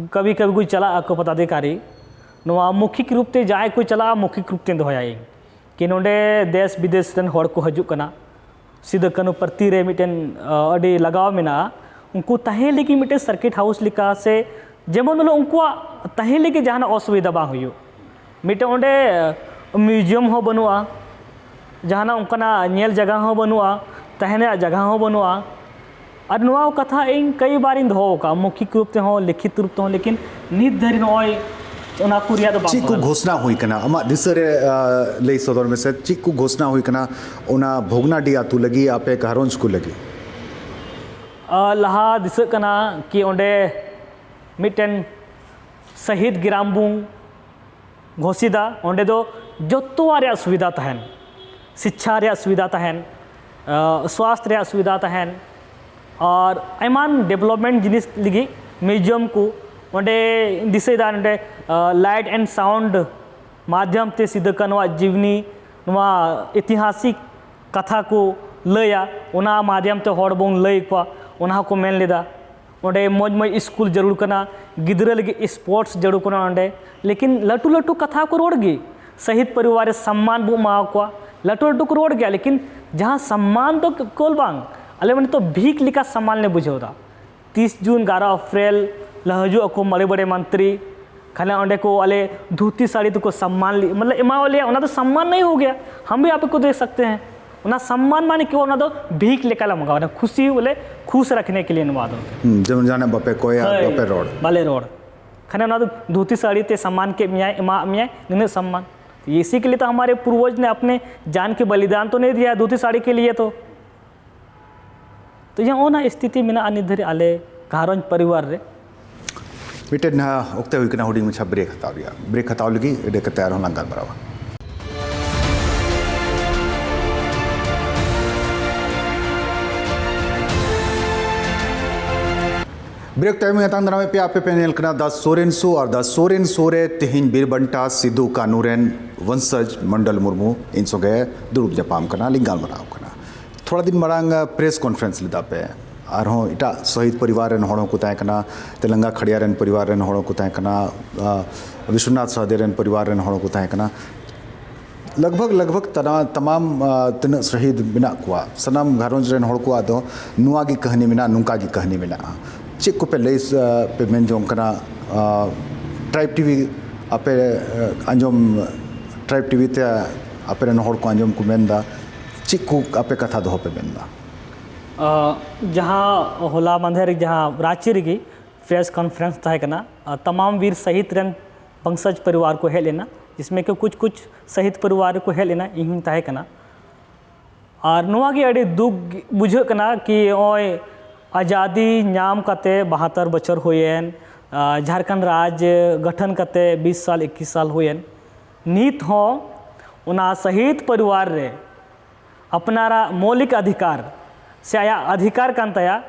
ᱠᱟᱹᱵᱷᱤ ᱠᱟᱹᱵᱷᱤ ᱠᱚ ᱪᱟᱞᱟᱜ ᱟᱠᱚ ᱯᱚᱫᱟᱫᱷᱤᱠᱟᱨᱤ, ᱱᱚᱣᱟ ᱢᱚᱠᱷᱤᱠ ᱨᱩᱯ ᱛᱮ ᱡᱟᱦᱟᱸᱭ ᱠᱚ ᱪᱟᱞᱟᱜᱼᱟ, ᱢᱚᱠᱷᱤᱠ ᱨᱩᱯ ᱛᱮᱧ ᱫᱚᱦᱚᱭᱟ ᱤᱧ᱾ ᱠᱤ ᱱᱚᱰᱮ ᱫᱮᱥ ᱵᱤᱫᱮᱥ ᱨᱮᱱ ᱦᱚᱲ ᱠᱚ ᱦᱤᱡᱩᱜ ᱠᱟᱱᱟ, ᱥᱤᱫᱩ ᱠᱟᱹᱱᱦᱩ ᱯᱨᱚᱛᱤ ᱨᱮ ᱢᱤᱫᱴᱮᱱ, ᱟ, ᱟᱹᱰᱤ ᱞᱟᱜᱟᱣ ᱢᱮᱱᱟᱜᱼᱟ, ᱩᱱᱠᱩ ᱛᱟᱦᱮᱸ ᱞᱟᱹᱜᱤᱫ ᱢᱤᱫᱴᱮᱱ ᱥᱟᱨᱠᱤᱴ ᱦᱟᱣᱩᱥ ᱞᱮᱠᱟ ᱥᱮ ᱡᱮᱢᱚᱱ ᱵᱚᱞᱮ ᱩᱱᱠᱩᱣᱟᱜ ᱛᱟᱦᱮᱸ ᱞᱟᱹᱜᱤᱫ ᱡᱟᱦᱟᱱᱟᱜ ᱚᱥᱩᱵᱤᱫᱷᱟ ᱵᱟᱝ ᱦᱩᱭᱩᱜ, ᱢᱤᱫᱴᱮᱱ ᱚᱸᱰᱮ ᱢᱤᱭᱩᱡᱤᱭᱟᱢ ᱦᱚᱸ ᱵᱟᱹᱱᱩᱜᱼᱟ, ᱡᱟᱦᱟᱱᱟᱜ ᱚᱱᱠᱟᱱᱟᱜ ᱧᱮᱞ ᱡᱟᱭᱜᱟ ᱦᱚᱸ ᱵᱟᱹᱱᱩᱜᱼᱟ, ᱛᱟᱦᱮᱱ ᱨᱮᱭᱟᱜ ᱡᱟᱭᱜᱟ ᱦᱚᱸ ᱵᱟᱹᱱᱩᱜᱼᱟ᱾ ᱟᱨ ᱱᱚᱣᱟ ᱠᱟᱛᱷᱟ ᱤᱧ ᱠᱟᱹᱭ ᱵᱟᱨᱤᱧ ᱫᱚᱦᱚ ᱟᱠᱟᱫᱼᱟ, ᱢᱚᱠᱷᱤᱠ ᱨᱩᱯ ᱛᱮᱦᱚᱸ, ᱞᱤᱠᱷᱤᱛ ᱨᱩᱯ ᱛᱮᱦᱚᱸ, ᱞᱮᱠᱤᱱ ᱱᱤᱛ ᱫᱷᱟᱹᱨᱤᱡ ᱱᱚᱜᱼᱚᱭ ᱚᱱᱟ ᱠᱚ ᱨᱮᱭᱟᱜ ᱫᱚ ᱵᱟᱝ ᱪᱮᱫ ᱠᱚ ᱵᱚᱫᱚᱞ᱾ ᱜᱷᱳᱥᱱᱟ ᱦᱩᱭ ᱠᱟᱱᱟ ᱟᱢᱟᱜ ᱫᱤᱥᱟᱹ ᱨᱮ, ᱟ, ᱞᱟᱹᱭ ᱥᱚᱫᱚᱨ ᱢᱮᱥᱮ, ᱪᱮᱫ ᱠᱚ ᱜᱷᱳᱥᱱᱟ ᱦᱩᱭ ᱠᱟᱱᱟ ᱚᱱᱟ ᱵᱷᱚᱜᱽᱱᱟᱰᱤ ᱟᱹᱛᱩ ᱞᱟᱹᱜᱤᱫ, ᱟᱯᱮ ᱜᱷᱟᱨᱚᱸᱡᱽ ᱠᱚ ᱞᱟᱹᱜᱤᱫ? ᱟ, ᱞᱟᱦᱟ ᱫᱤᱥᱟᱹᱜ ᱠᱟᱱᱟ ᱠᱤ ᱚᱸᱰᱮ ᱢᱤᱫᱴᱮᱱ ᱥᱟᱹᱦᱤᱫ ᱜᱨᱟᱢ ᱵᱚᱱ ᱜᱷᱳᱥᱤᱛᱟ, ᱚᱸᱰᱮ ᱫᱚ ᱡᱚᱛᱚᱣᱟᱜ ᱨᱮᱭᱟᱜ ᱥᱩᱵᱤᱫᱷᱟ ᱛᱟᱦᱮᱱ, ᱥᱤᱪᱪᱷᱟ ᱨᱮᱭᱟᱜ ᱥᱩᱵᱤᱫᱷᱟ ᱛᱟᱦᱮᱱ, ᱟ, ᱥᱣᱟᱥᱛᱷ ᱨᱮᱭᱟᱜ ᱥᱩᱵᱤᱫᱷᱟ ᱛᱟᱦᱮᱱ, ᱟᱨ ᱮᱢᱟᱱ ᱰᱮᱵᱷᱞᱚᱯᱢᱮᱱᱴ ᱡᱤᱱᱤᱥ ᱞᱟᱹᱜᱤᱫ ᱢᱤᱭᱩᱡᱤᱭᱟᱢ ᱠᱚ᱾ ᱚᱸᱰᱮ ᱫᱤᱥᱟᱹᱭᱮᱫᱟ, ᱱᱚᱰᱮ, ᱟ, ᱞᱟᱭᱤᱴ ᱮᱱᱰ ᱥᱟᱣᱩᱱᱰ ᱢᱟᱫᱷᱭᱚᱢ ᱛᱮ ᱥᱤᱫᱩ ᱠᱟᱹᱱᱩᱣᱟᱜ ᱡᱤᱵᱽᱱᱤ, ᱱᱚᱣᱟ ᱤᱛᱤᱦᱟᱥᱤᱠ ᱠᱟᱛᱷᱟ ᱠᱚ ᱞᱟᱹᱭᱟ, ᱚᱱᱟ ᱢᱟᱫᱷᱭᱚᱢ ᱛᱮ ᱦᱚᱲ ᱵᱚᱱ ᱞᱟᱹᱭ ᱟᱠᱚᱣᱟ, ᱚᱱᱟ ᱦᱚᱸᱠᱚ ᱢᱮᱱ ᱞᱮᱫᱟ᱾ ᱚᱸᱰᱮ ᱢᱚᱡᱽ ᱢᱚᱡᱽ ᱥᱠᱩᱞ ᱡᱟᱹᱨᱩᱲ ᱠᱟᱱᱟ, ᱜᱤᱫᱽᱨᱟᱹ ᱞᱟᱹᱜᱤᱫ ᱥᱯᱳᱨᱴᱥ ᱡᱟᱹᱨᱩᱲ ᱠᱟᱱᱟ ᱚᱸᱰᱮ᱾ ᱞᱮᱠᱤᱱ ᱞᱟᱹᱴᱩ ᱞᱟᱹᱴᱩ ᱠᱟᱛᱷᱟ ᱠᱚ ᱨᱚᱲ ᱜᱮ, ᱥᱟᱹᱦᱤᱫ ᱯᱚᱨᱤᱵᱟᱨ ᱨᱮ ᱥᱚᱢᱢᱟᱱ ᱵᱚ ᱮᱢᱟᱣ ᱠᱚᱣᱟ, ᱞᱟᱹᱴᱩ ᱞᱟᱹᱴᱩ ᱠᱚ ᱨᱚᱲ ᱜᱮᱭᱟ, ᱞᱮᱠᱤᱱ ᱡᱟᱦᱟᱸ ᱥᱚᱢᱢᱟᱱ ᱫᱚ ᱠᱮᱵᱚᱞ ᱵᱟᱝ, ᱟᱞᱮ ᱢᱟ ᱱᱤᱛᱚᱜ ᱵᱷᱤᱠ ᱞᱮᱠᱟ ᱥᱚᱢᱢᱟᱱ ᱞᱮ ᱵᱩᱡᱷᱟᱹᱣ ᱮᱫᱟ᱾ ᱛᱤᱥ ᱡᱩᱱ, ᱜᱟᱨᱚ ᱮᱯᱨᱤᱞ ᱞᱟ ᱦᱤᱡᱩᱜ ᱟᱠᱚ ᱵᱟᱲᱮ ᱵᱟᱲᱮ ᱢᱚᱱᱛᱨᱤ, ᱠᱷᱟᱱ ᱚᱸᱰᱮ ᱠᱚ ᱟᱞᱮ ᱫᱷᱩᱛᱤ ᱥᱟᱹᱲᱤ ᱛᱮᱠᱚ ᱥᱚᱢᱢᱟᱱ ᱞᱮ, ᱢᱚᱛᱞᱚᱵ ᱮᱢᱟᱣ ᱞᱮᱭᱟ, ᱚᱱᱟ ᱫᱚ ᱥᱚᱢᱢᱟᱱ ᱱᱟᱦᱤ ᱦᱳ ᱜᱟᱭᱟ, ᱦᱟᱢ ᱵᱷᱤ ᱟᱯ ᱠᱳ ᱫᱮ ᱥᱟᱠᱛᱮ ᱦᱮᱸ᱾ ᱚᱱᱟ ᱥᱚᱢᱢᱟᱱ ᱢᱟᱱᱮ ᱠᱮᱵᱚᱞ ᱚᱱᱟ ᱫᱚ ᱵᱷᱤᱠ ᱞᱮᱠᱟ ᱞᱮ ᱢᱟᱸᱜᱟᱣᱟ, ᱚᱱᱟ ᱠᱷᱩᱥᱤ ᱵᱚᱞᱮ ᱠᱷᱩᱥ ᱨᱟᱠᱷᱱᱮ ᱠᱮ ᱞᱤᱭᱮ ᱱᱚᱣᱟ ᱫᱚ᱾ ᱦᱩᱸ, ᱡᱮᱢᱚᱱ ᱡᱟᱦᱟᱱᱟᱜ ᱵᱟᱯᱮ ᱠᱚᱭᱟ, ᱦᱳᱭ, ᱵᱟᱯᱮ ᱨᱚᱲ᱾ ᱵᱟᱞᱮ ᱨᱚᱲ᱾ ᱠᱷᱟᱱ ᱚᱱᱟ ᱫᱚ ᱫᱷᱩᱛᱤ ᱥᱟᱹᱲᱤ ᱛᱮ ᱥᱚᱢᱢᱟᱱ ᱠᱮᱫ ᱢᱮᱭᱟᱭ, ᱮᱢᱟᱜ ᱢᱮᱭᱟᱭ, ᱱᱤᱱᱟᱹᱜ ᱥᱚᱢᱢᱟᱱ᱾ ᱤᱥᱤ ᱠᱮ ᱞᱤᱭᱮ ᱛᱚ ᱦᱟᱢᱟᱨᱮ ᱯᱩᱨᱵᱚᱡᱽ ᱱᱮ ᱟᱯᱱᱮ ᱡᱟᱱ ᱠᱤ ᱵᱚᱞᱤᱫᱟᱱ ᱛᱚ ᱱᱤ ᱫᱤᱭᱟ ᱫᱷᱩᱛᱤ ᱥᱟᱹᱲᱤ ᱠᱮ ᱞᱤᱭᱮ ᱛᱚ᱾ ᱛᱚ ᱱᱚᱜᱼᱚ ᱱᱟ ᱥᱛᱷᱤᱛᱤ ᱢᱮᱱᱟᱜᱼᱟ ᱱᱤᱛ ᱫᱷᱟᱹᱨᱤᱡ ᱟᱞᱮ ᱜᱷᱟᱨᱚᱸᱡᱽ ᱯᱚᱨᱤᱵᱟᱨ ᱨᱮ᱾ ᱢᱤᱫᱴᱮᱱ ᱱᱟᱦᱟᱜ ᱚᱠᱛᱮ ᱦᱩᱭ ᱠᱟᱱᱟ ᱦᱩᱰᱤᱧ ᱢᱟᱪᱷᱟ ᱵᱨᱮᱠ ᱦᱟᱛᱟᱣ ᱨᱮᱭᱟᱜ᱾ ᱵᱨᱮᱠ ᱦᱟᱛᱟᱣ ᱞᱟᱹᱜᱤᱫ ᱤᱱᱟᱹ ᱠᱟᱛᱮ ᱟᱨᱦᱚᱸ ᱞᱟᱝ ᱜᱟᱞᱢᱟᱨᱟᱣᱟ᱾ ᱵᱨᱮᱠ ᱛᱟᱭᱚᱢ ᱟᱛᱟᱝ ᱫᱟᱨᱟᱢᱮᱫ ᱯᱮᱭᱟ ᱟᱯᱮ ᱯᱮ ᱧᱮᱞ ᱠᱟᱱᱟ ᱫᱟ ᱥᱳᱨᱮᱱ ᱥᱳ᱾ ᱟᱨ ᱫᱟ ᱥᱳᱨᱮᱱ ᱥᱳ ᱨᱮ ᱛᱮᱦᱮᱧ ᱵᱤᱨ ᱵᱟᱱᱴᱟ ᱥᱤᱫᱩ ᱠᱟᱹᱱᱩ ᱨᱮᱱ ᱵᱚᱝᱥᱚᱡᱽ ᱢᱚᱱᱰᱚᱞ ᱢᱩᱨᱢᱩ ᱤᱧ ᱥᱚᱸᱜᱮ ᱫᱩᱲᱩᱵ ᱧᱟᱯᱟᱢ ᱠᱟᱱᱟ, ᱞᱤᱧ ᱜᱟᱞᱢᱟᱨᱟᱣ ᱠᱟᱱᱟ᱾ ᱛᱷᱚᱲᱟ ᱫᱤᱱ ᱢᱟᱲᱟᱝ ᱯᱨᱮᱥ ᱠᱚᱱᱯᱷᱟᱨᱮᱱᱥ ᱞᱮᱫᱟ ᱯᱮ, ᱟᱨᱦᱚᱸ ᱮᱴᱟᱜ ᱥᱚᱦᱤᱫ ᱯᱚᱨᱤᱵᱟᱨ ᱨᱮᱱ ᱦᱚᱲ ᱦᱚᱸᱠᱚ ᱛᱟᱦᱮᱸ ᱠᱟᱱᱟ, ᱛᱮᱞᱟᱝᱜᱟ ᱠᱷᱟᱲᱤᱭᱟ ᱨᱮᱱ ᱯᱚᱨᱤᱵᱟᱨ ᱨᱮᱱ ᱦᱚᱲ ᱦᱚᱸᱠᱚ ᱛᱟᱦᱮᱸ ᱠᱟᱱᱟ, ᱟ, ᱵᱤᱥᱣᱚᱱᱟᱛᱷ ᱥᱟᱦᱫᱮ ᱨᱮᱱ ᱯᱚᱨᱤᱵᱟᱨ ᱨᱮᱱ ᱦᱚᱲ ᱦᱚᱸᱠᱚ ᱛᱟᱦᱮᱸ ᱠᱟᱱᱟ᱾ ᱞᱟᱜᱽᱵᱷᱟᱜᱽ ᱞᱟᱜᱽᱵᱷᱟᱜᱽ ᱛᱟᱢᱟᱢ ᱛᱤᱱᱟᱹᱜ ᱥᱚᱦᱤᱫ ᱢᱮᱱᱟᱜ ᱠᱚᱣᱟ, ᱥᱟᱱᱟᱢ ᱜᱷᱟᱨᱚᱸᱡᱽ ᱨᱮᱱ ᱦᱚᱲ ᱠᱚᱣᱟᱜ ᱫᱚ ᱱᱚᱣᱟ ᱜᱮ ᱠᱟᱹᱦᱱᱤ ᱢᱮᱱᱟᱜᱼᱟ, ᱱᱚᱝᱠᱟ ᱜᱮ ᱠᱟᱹᱦᱱᱤ ᱢᱮᱱᱟᱜᱼᱟ᱾ ᱪᱮᱫ ᱠᱚᱯᱮ ᱞᱟᱹᱭ ᱯᱮ ᱢᱮᱱ ᱡᱚᱝ ᱠᱟᱱᱟ? ᱴᱨᱟᱭᱤᱵᱽ ᱴᱤᱵᱷᱤ ᱟᱯᱮ ᱟᱸᱡᱚᱢ, ᱴᱨᱟᱭᱤᱵᱽ ᱴᱤᱵᱷᱤ ᱛᱮ ᱟᱯᱮ ᱨᱮᱱ ᱦᱚᱲ ᱠᱚ ᱟᱸᱡᱚᱢ ᱠᱚ ᱢᱮᱱᱫᱟ, ᱪᱮᱫ ᱠᱚ ᱟᱯᱮ ᱠᱟᱛᱷᱟ ᱫᱚᱦᱚ ᱯᱮ ᱢᱮᱱᱫᱟ? ᱡᱟᱦᱟᱸ ᱦᱚᱞᱟ ᱢᱟᱫᱷᱮᱨ ᱡᱟᱦᱟᱸ ᱨᱟᱸᱪᱤ ᱨᱮᱜᱮ ᱯᱨᱮᱥ ᱠᱚᱱᱯᱷᱟᱨᱮᱱᱥ ᱛᱟᱦᱮᱸ ᱠᱟᱱᱟ, ᱛᱟᱢᱟᱢ ᱵᱤᱨ ᱥᱟᱹᱦᱤᱫ ᱨᱮᱱ ᱵᱚᱝᱥᱚᱡᱽ ᱯᱚᱨᱤᱵᱟᱨ ᱠᱚ ᱦᱮᱡ ᱞᱮᱱᱟ, ᱡᱤᱥᱢᱮ ᱠᱤ ᱠᱩᱪ ᱠᱩᱪ ᱥᱟᱹᱦᱤᱫ ᱯᱚᱨᱤᱵᱟᱨ ᱠᱚ ᱦᱮᱡ ᱞᱮᱱᱟ, ᱤᱧ ᱦᱚᱸᱧ ᱛᱟᱦᱮᱸ ᱠᱟᱱᱟ᱾ ᱟᱨ ᱱᱚᱣᱟ ᱜᱮ ᱟᱹᱰᱤ ᱫᱩᱠ ᱵᱩᱡᱷᱟᱹᱜ ᱠᱟᱱᱟ ᱠᱤ ᱱᱚᱜᱼᱚᱭ ᱟᱡᱟᱫᱤ ᱧᱟᱢ ᱠᱟᱛᱮ ᱵᱟᱦᱟᱛᱛᱚᱨ ᱵᱚᱪᱷᱚᱨ ᱦᱩᱭᱮᱱ, ᱡᱷᱟᱲᱠᱷᱚᱸᱰ ᱨᱟᱡᱽ ᱜᱚᱴᱷᱚᱱ ᱠᱟᱛᱮ ᱵᱤᱥ ᱥᱟᱞ ᱤᱠᱠᱤᱥ ᱥᱟᱞ ᱦᱩᱭᱮᱱ, ᱱᱤᱛ ᱦᱚᱸ ᱚᱱᱟ ᱥᱟᱹᱦᱤᱫ ᱯᱚᱨᱤᱵᱟᱨ ᱨᱮ ᱟᱯᱱᱟᱨᱟᱜ ᱢᱳᱣᱞᱤᱠ ᱚᱫᱷᱤᱠᱟᱨ ᱥᱮ ᱟᱭᱟᱜ ᱚᱫᱷᱤᱠᱟᱨ ᱠᱟᱱ ᱛᱟᱭᱟ,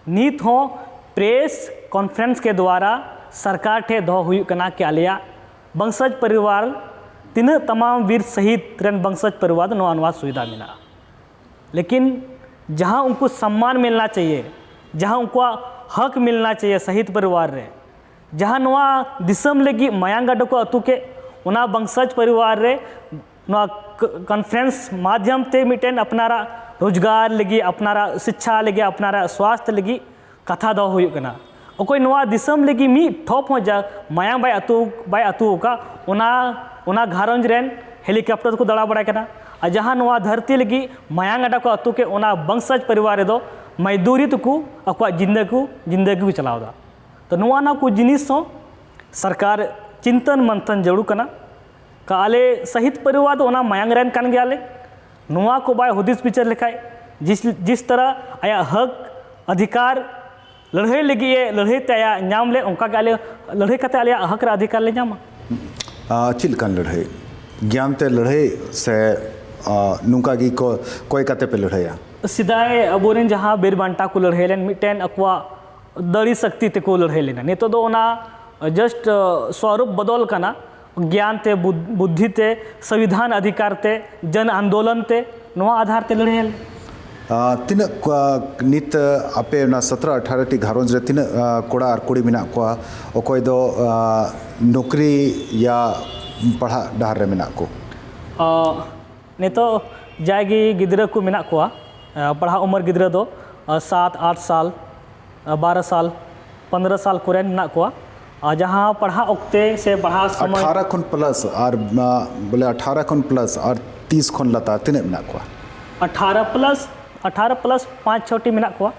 ᱱᱤᱛ ᱦᱚᱸ ᱯᱨᱮᱥ ᱠᱚᱱᱯᱷᱟᱨᱮᱱᱥ ᱠᱮ ᱫᱣᱟᱨᱟ ᱥᱚᱨᱠᱟᱨ ᱴᱷᱮᱱ ᱫᱚᱦᱚ ᱦᱩᱭᱩᱜ ᱠᱟᱱᱟ ᱠᱤ ᱟᱞᱮᱭᱟᱜ ᱵᱚᱝᱥᱚᱡᱽ ᱯᱚᱨᱤᱵᱟᱨ ᱛᱤᱱᱟᱹᱜ ᱛᱟᱢᱟᱢ ᱵᱤᱨ ᱥᱟᱹᱦᱤᱫ ᱨᱮᱱ ᱵᱚᱝᱥᱚᱡᱽ ᱯᱚᱨᱤᱵᱟᱨ ᱫᱚ ᱱᱚᱣᱟ ᱱᱚᱣᱟ ᱥᱩᱵᱤᱫᱷᱟ ᱢᱮᱱᱟᱜᱼᱟ᱾ ᱞᱮᱠᱤᱱ ᱡᱟᱦᱟᱸ ᱩᱱᱠᱩ ᱥᱚᱢᱢᱟᱱ ᱢᱤᱞᱱᱟ ᱪᱟᱦᱤᱭᱮ, ᱡᱟᱦᱟᱸ ᱩᱱᱠᱩᱣᱟᱜ ᱦᱚᱠ ᱢᱤᱞᱱᱟ ᱪᱟᱦᱤᱭᱮ ᱥᱟᱦᱤᱫ ᱯᱚᱨᱤᱵᱟᱨ ᱨᱮ᱾ ᱡᱟᱦᱟᱸ ᱱᱚᱣᱟ ᱫᱤᱥᱚᱢ ᱞᱟᱹᱜᱤᱫ ᱢᱟᱭᱟᱝ ᱜᱟᱰᱟ ᱠᱚ ᱟᱹᱛᱩ ᱠᱮᱫ, ᱚᱱᱟ ᱵᱚᱝᱥᱚᱡᱽ ᱯᱚᱨᱤᱵᱟᱨ ᱨᱮ ᱱᱚᱣᱟ ᱠᱚᱱᱯᱷᱟᱨᱮᱱᱥ ᱢᱟᱫᱷᱭᱚᱢ ᱛᱮ ᱢᱤᱫᱴᱮᱱ ᱟᱯᱱᱟᱨᱟᱜ ᱨᱳᱡᱽᱜᱟᱨ ᱞᱟᱹᱜᱤᱫ, ᱟᱯᱱᱟᱨᱟᱜ ᱥᱤᱪᱪᱷᱟ ᱞᱟᱹᱜᱤᱫ, ᱟᱯᱱᱟᱨᱟᱜ ᱥᱣᱟᱥᱛᱷ ᱞᱟᱹᱜᱤᱫ ᱠᱟᱛᱷᱟ ᱫᱚᱦᱚ ᱦᱩᱭᱩᱜ ᱠᱟᱱᱟ᱾ ᱚᱠᱚᱭ ᱱᱚᱣᱟ ᱫᱤᱥᱚᱢ ᱞᱟᱹᱜᱤᱫ ᱢᱤᱫ ᱴᱷᱚᱯ ᱦᱚᱸ ᱡᱟ ᱢᱟᱭᱟᱝ ᱵᱟᱭ ᱟᱹᱛᱩ, ᱵᱟᱭ ᱟᱹᱛᱩ ᱟᱠᱟᱫ, ᱚᱱᱟ, ᱚᱱᱟ ᱜᱷᱟᱨᱚᱸᱡᱽ ᱨᱮᱱ ᱦᱮᱞᱤᱠᱚᱯᱴᱟᱨ ᱛᱮᱠᱚ ᱫᱟᱬᱟ ᱵᱟᱲᱟᱭ ᱠᱟᱱᱟ᱾ ᱟᱨ ᱡᱟᱦᱟᱸ ᱱᱚᱣᱟ ᱫᱷᱟᱹᱨᱛᱤ ᱞᱟᱹᱜᱤᱫ ᱢᱟᱭᱟᱝ ᱜᱟᱰᱟ ᱠᱚ ᱟᱹᱛᱩ ᱠᱮᱫ, ᱚᱱᱟ ᱵᱚᱝᱥᱚᱡᱽ ᱯᱚᱨᱤᱵᱟᱨ ᱨᱮᱫᱚ ᱢᱟᱹᱭᱫᱩᱨᱤ ᱛᱮᱠᱚ ᱟᱠᱚᱣᱟᱜ ᱡᱤᱱᱫᱟᱹ ᱠᱚ, ᱡᱤᱱᱫᱟᱹᱜᱤ ᱠᱚ ᱪᱟᱞᱟᱣ ᱮᱫᱟ᱾ ᱛᱚ ᱱᱚᱣᱟ, ᱱᱚᱣᱟ ᱠᱚ ᱡᱤᱱᱤᱥ ᱦᱚᱸ ᱥᱚᱨᱠᱟᱨ ᱪᱤᱱᱛᱟᱹᱱ ᱢᱟᱱᱛᱷᱟᱱ ᱡᱟᱹᱨᱩᱲ ᱠᱟᱱᱟ᱾ ᱠᱟ ᱟᱞᱮ ᱥᱟᱦᱤᱫ ᱯᱚᱨᱤᱵᱟᱨ ᱫᱚ ᱚᱱᱟ ᱢᱟᱭᱟᱝ ᱨᱮᱱ ᱠᱟᱱ ᱜᱮᱭᱟᱞᱮ᱾ ᱱᱚᱣᱟ ᱠᱚ ᱵᱟᱭ ᱦᱩᱫᱤᱥ ᱵᱤᱪᱟᱹᱨ ᱞᱮᱠᱷᱟᱡ, ᱡᱤᱥ, ᱡᱤᱥ ᱛᱟᱨᱟ ᱟᱭᱟᱜ ᱦᱚᱠ ᱚᱫᱷᱤᱠᱟᱨ ᱞᱟᱹᱲᱦᱟᱹᱭ ᱞᱟᱹᱜᱤᱫ ᱮ ᱞᱟᱹᱲᱦᱟᱹᱭ ᱛᱮ ᱟᱭᱟᱜ ᱧᱟᱢ ᱞᱮᱫ, ᱚᱱᱠᱟ ᱜᱮ ᱟᱞᱮ ᱞᱟᱹᱲᱦᱟᱹᱭ ᱠᱟᱛᱮ ᱟᱞᱮᱭᱟᱜ ᱦᱚᱠ ᱨᱮ ᱚᱫᱷᱤᱠᱟᱨ ᱞᱮ ᱧᱟᱢᱟ᱾ ᱟᱨ ᱪᱮᱫ ᱞᱮᱠᱟᱱ ᱞᱟᱹᱲᱦᱟᱹᱭ? ᱜᱮᱭᱟᱱ ᱛᱮ ᱞᱟᱹᱲᱦᱟᱹᱭ ᱥᱮ ᱟᱨ ᱱᱚᱝᱠᱟ ᱜᱮ ᱠᱚ-, ᱠᱚᱭ ᱠᱟᱛᱮ ᱯᱮ ᱞᱟᱹᱲᱦᱟᱹᱭᱟ? ᱥᱮᱫᱟᱭ ᱟᱵᱚᱨᱮᱱ ᱡᱟᱦᱟᱸ ᱵᱤᱨ ᱵᱟᱱᱴᱟ ᱠᱚ ᱞᱟᱹᱲᱦᱟᱹᱭ ᱞᱮᱱ, ᱢᱤᱫᱴᱮᱱ ᱟᱠᱚᱣᱟᱜ ᱫᱟᱲᱮ ᱥᱚᱠᱛᱤ ᱛᱮᱠᱚ ᱞᱟᱹᱲᱦᱟᱹᱭ ᱞᱮᱱᱟ᱾ ᱱᱤᱛᱚᱜ ᱫᱚ ᱚᱱᱟ just ᱥᱚᱨᱩᱯ ᱵᱚᱫᱚᱞ ᱠᱟᱱᱟ, ᱜᱮᱭᱟᱱ ᱛᱮ, ᱵᱩᱫ-, ᱵᱩᱫᱽᱫᱷᱤ ᱛᱮ, ᱥᱚᱝᱵᱤᱫᱷᱟᱱ ᱚᱫᱷᱤᱠᱟᱨ ᱛᱮ, ᱡᱚᱱ ᱟᱱᱫᱳᱞᱚᱱ ᱛᱮ, ᱱᱚᱣᱟ ᱟᱫᱷᱟᱨ ᱛᱮ ᱞᱟᱹᱲᱦᱟᱹᱭ ᱞᱮᱱᱟ᱾ ᱟᱨ ᱛᱤᱱᱟᱹᱜ ᱠᱚ-, ᱱᱤᱛ ᱟᱯᱮ ᱚᱱᱟ ᱥᱚᱛᱨᱚ ᱟᱴᱷᱟᱨᱚ ᱴᱤ ᱜᱷᱟᱨᱚᱸᱡᱽ ᱨᱮ ᱛᱤᱱᱟᱹᱜ ᱟᱨ ᱠᱚᱲᱟ ᱟᱨ ᱠᱩᱲᱤ ᱢᱮᱱᱟᱜ ᱠᱚᱣᱟ, ᱚᱠᱚᱭ ᱫᱚ ᱟᱨ ᱱᱚᱠᱨᱤ ᱭᱟ ᱯᱟᱲᱦᱟᱜ ᱰᱟᱦᱟᱨ ᱨᱮ ᱢᱮᱱᱟᱜ ᱠᱚ? ᱟᱨ ᱱᱤᱛᱚᱜ ᱡᱟᱜᱮ ᱜᱤᱫᱽᱨᱟᱹ ᱠᱚ ᱢᱮᱱᱟᱜ ᱠᱚᱣᱟ, ᱟᱨ ᱯᱟᱲᱦᱟᱜ ᱩᱢᱮᱨ ᱜᱤᱫᱽᱨᱟᱹ ᱫᱚ ᱟᱨ ᱥᱟᱛ ᱟᱴ ᱥᱟᱞ, ᱟᱨ ᱵᱟᱨᱚ ᱥᱟᱞ, ᱯᱚᱱᱫᱽᱨᱚ ᱥᱟᱞ ᱠᱚᱨᱮᱱ ᱢᱮᱱᱟᱜ ᱠᱚᱣᱟ᱾ ᱟᱨ ᱡᱟᱦᱟᱸ ᱯᱟᱲᱦᱟᱜ ᱚᱠᱛᱮ ᱥᱮ ᱯᱟᱲᱦᱟᱜ ᱥᱚᱢᱚᱭ ᱟᱴᱷᱟᱨᱚ ᱠᱷᱚᱱ ᱯᱞᱟᱥ ᱟᱨ ᱟᱨ ᱵᱚᱞᱮ ᱟᱴᱷᱟᱨᱚ ᱠᱷᱚᱱ ᱯᱞᱟᱥ ᱟᱨ ᱛᱤᱥ ᱠᱷᱚᱱ ᱞᱟᱛᱟᱨ ᱛᱤᱱᱟᱹᱜ ᱢᱮᱱᱟᱜ ᱠᱚᱣᱟ? ᱟᱴᱷᱟᱨᱚ ᱯᱞᱟᱥ, ᱟᱴᱷᱟᱨᱚ ᱯᱞᱟᱥ ᱯᱟᱸᱪ ᱪᱷᱚᱴᱤ ᱢᱮᱱᱟᱜ ᱠᱚᱣᱟ᱾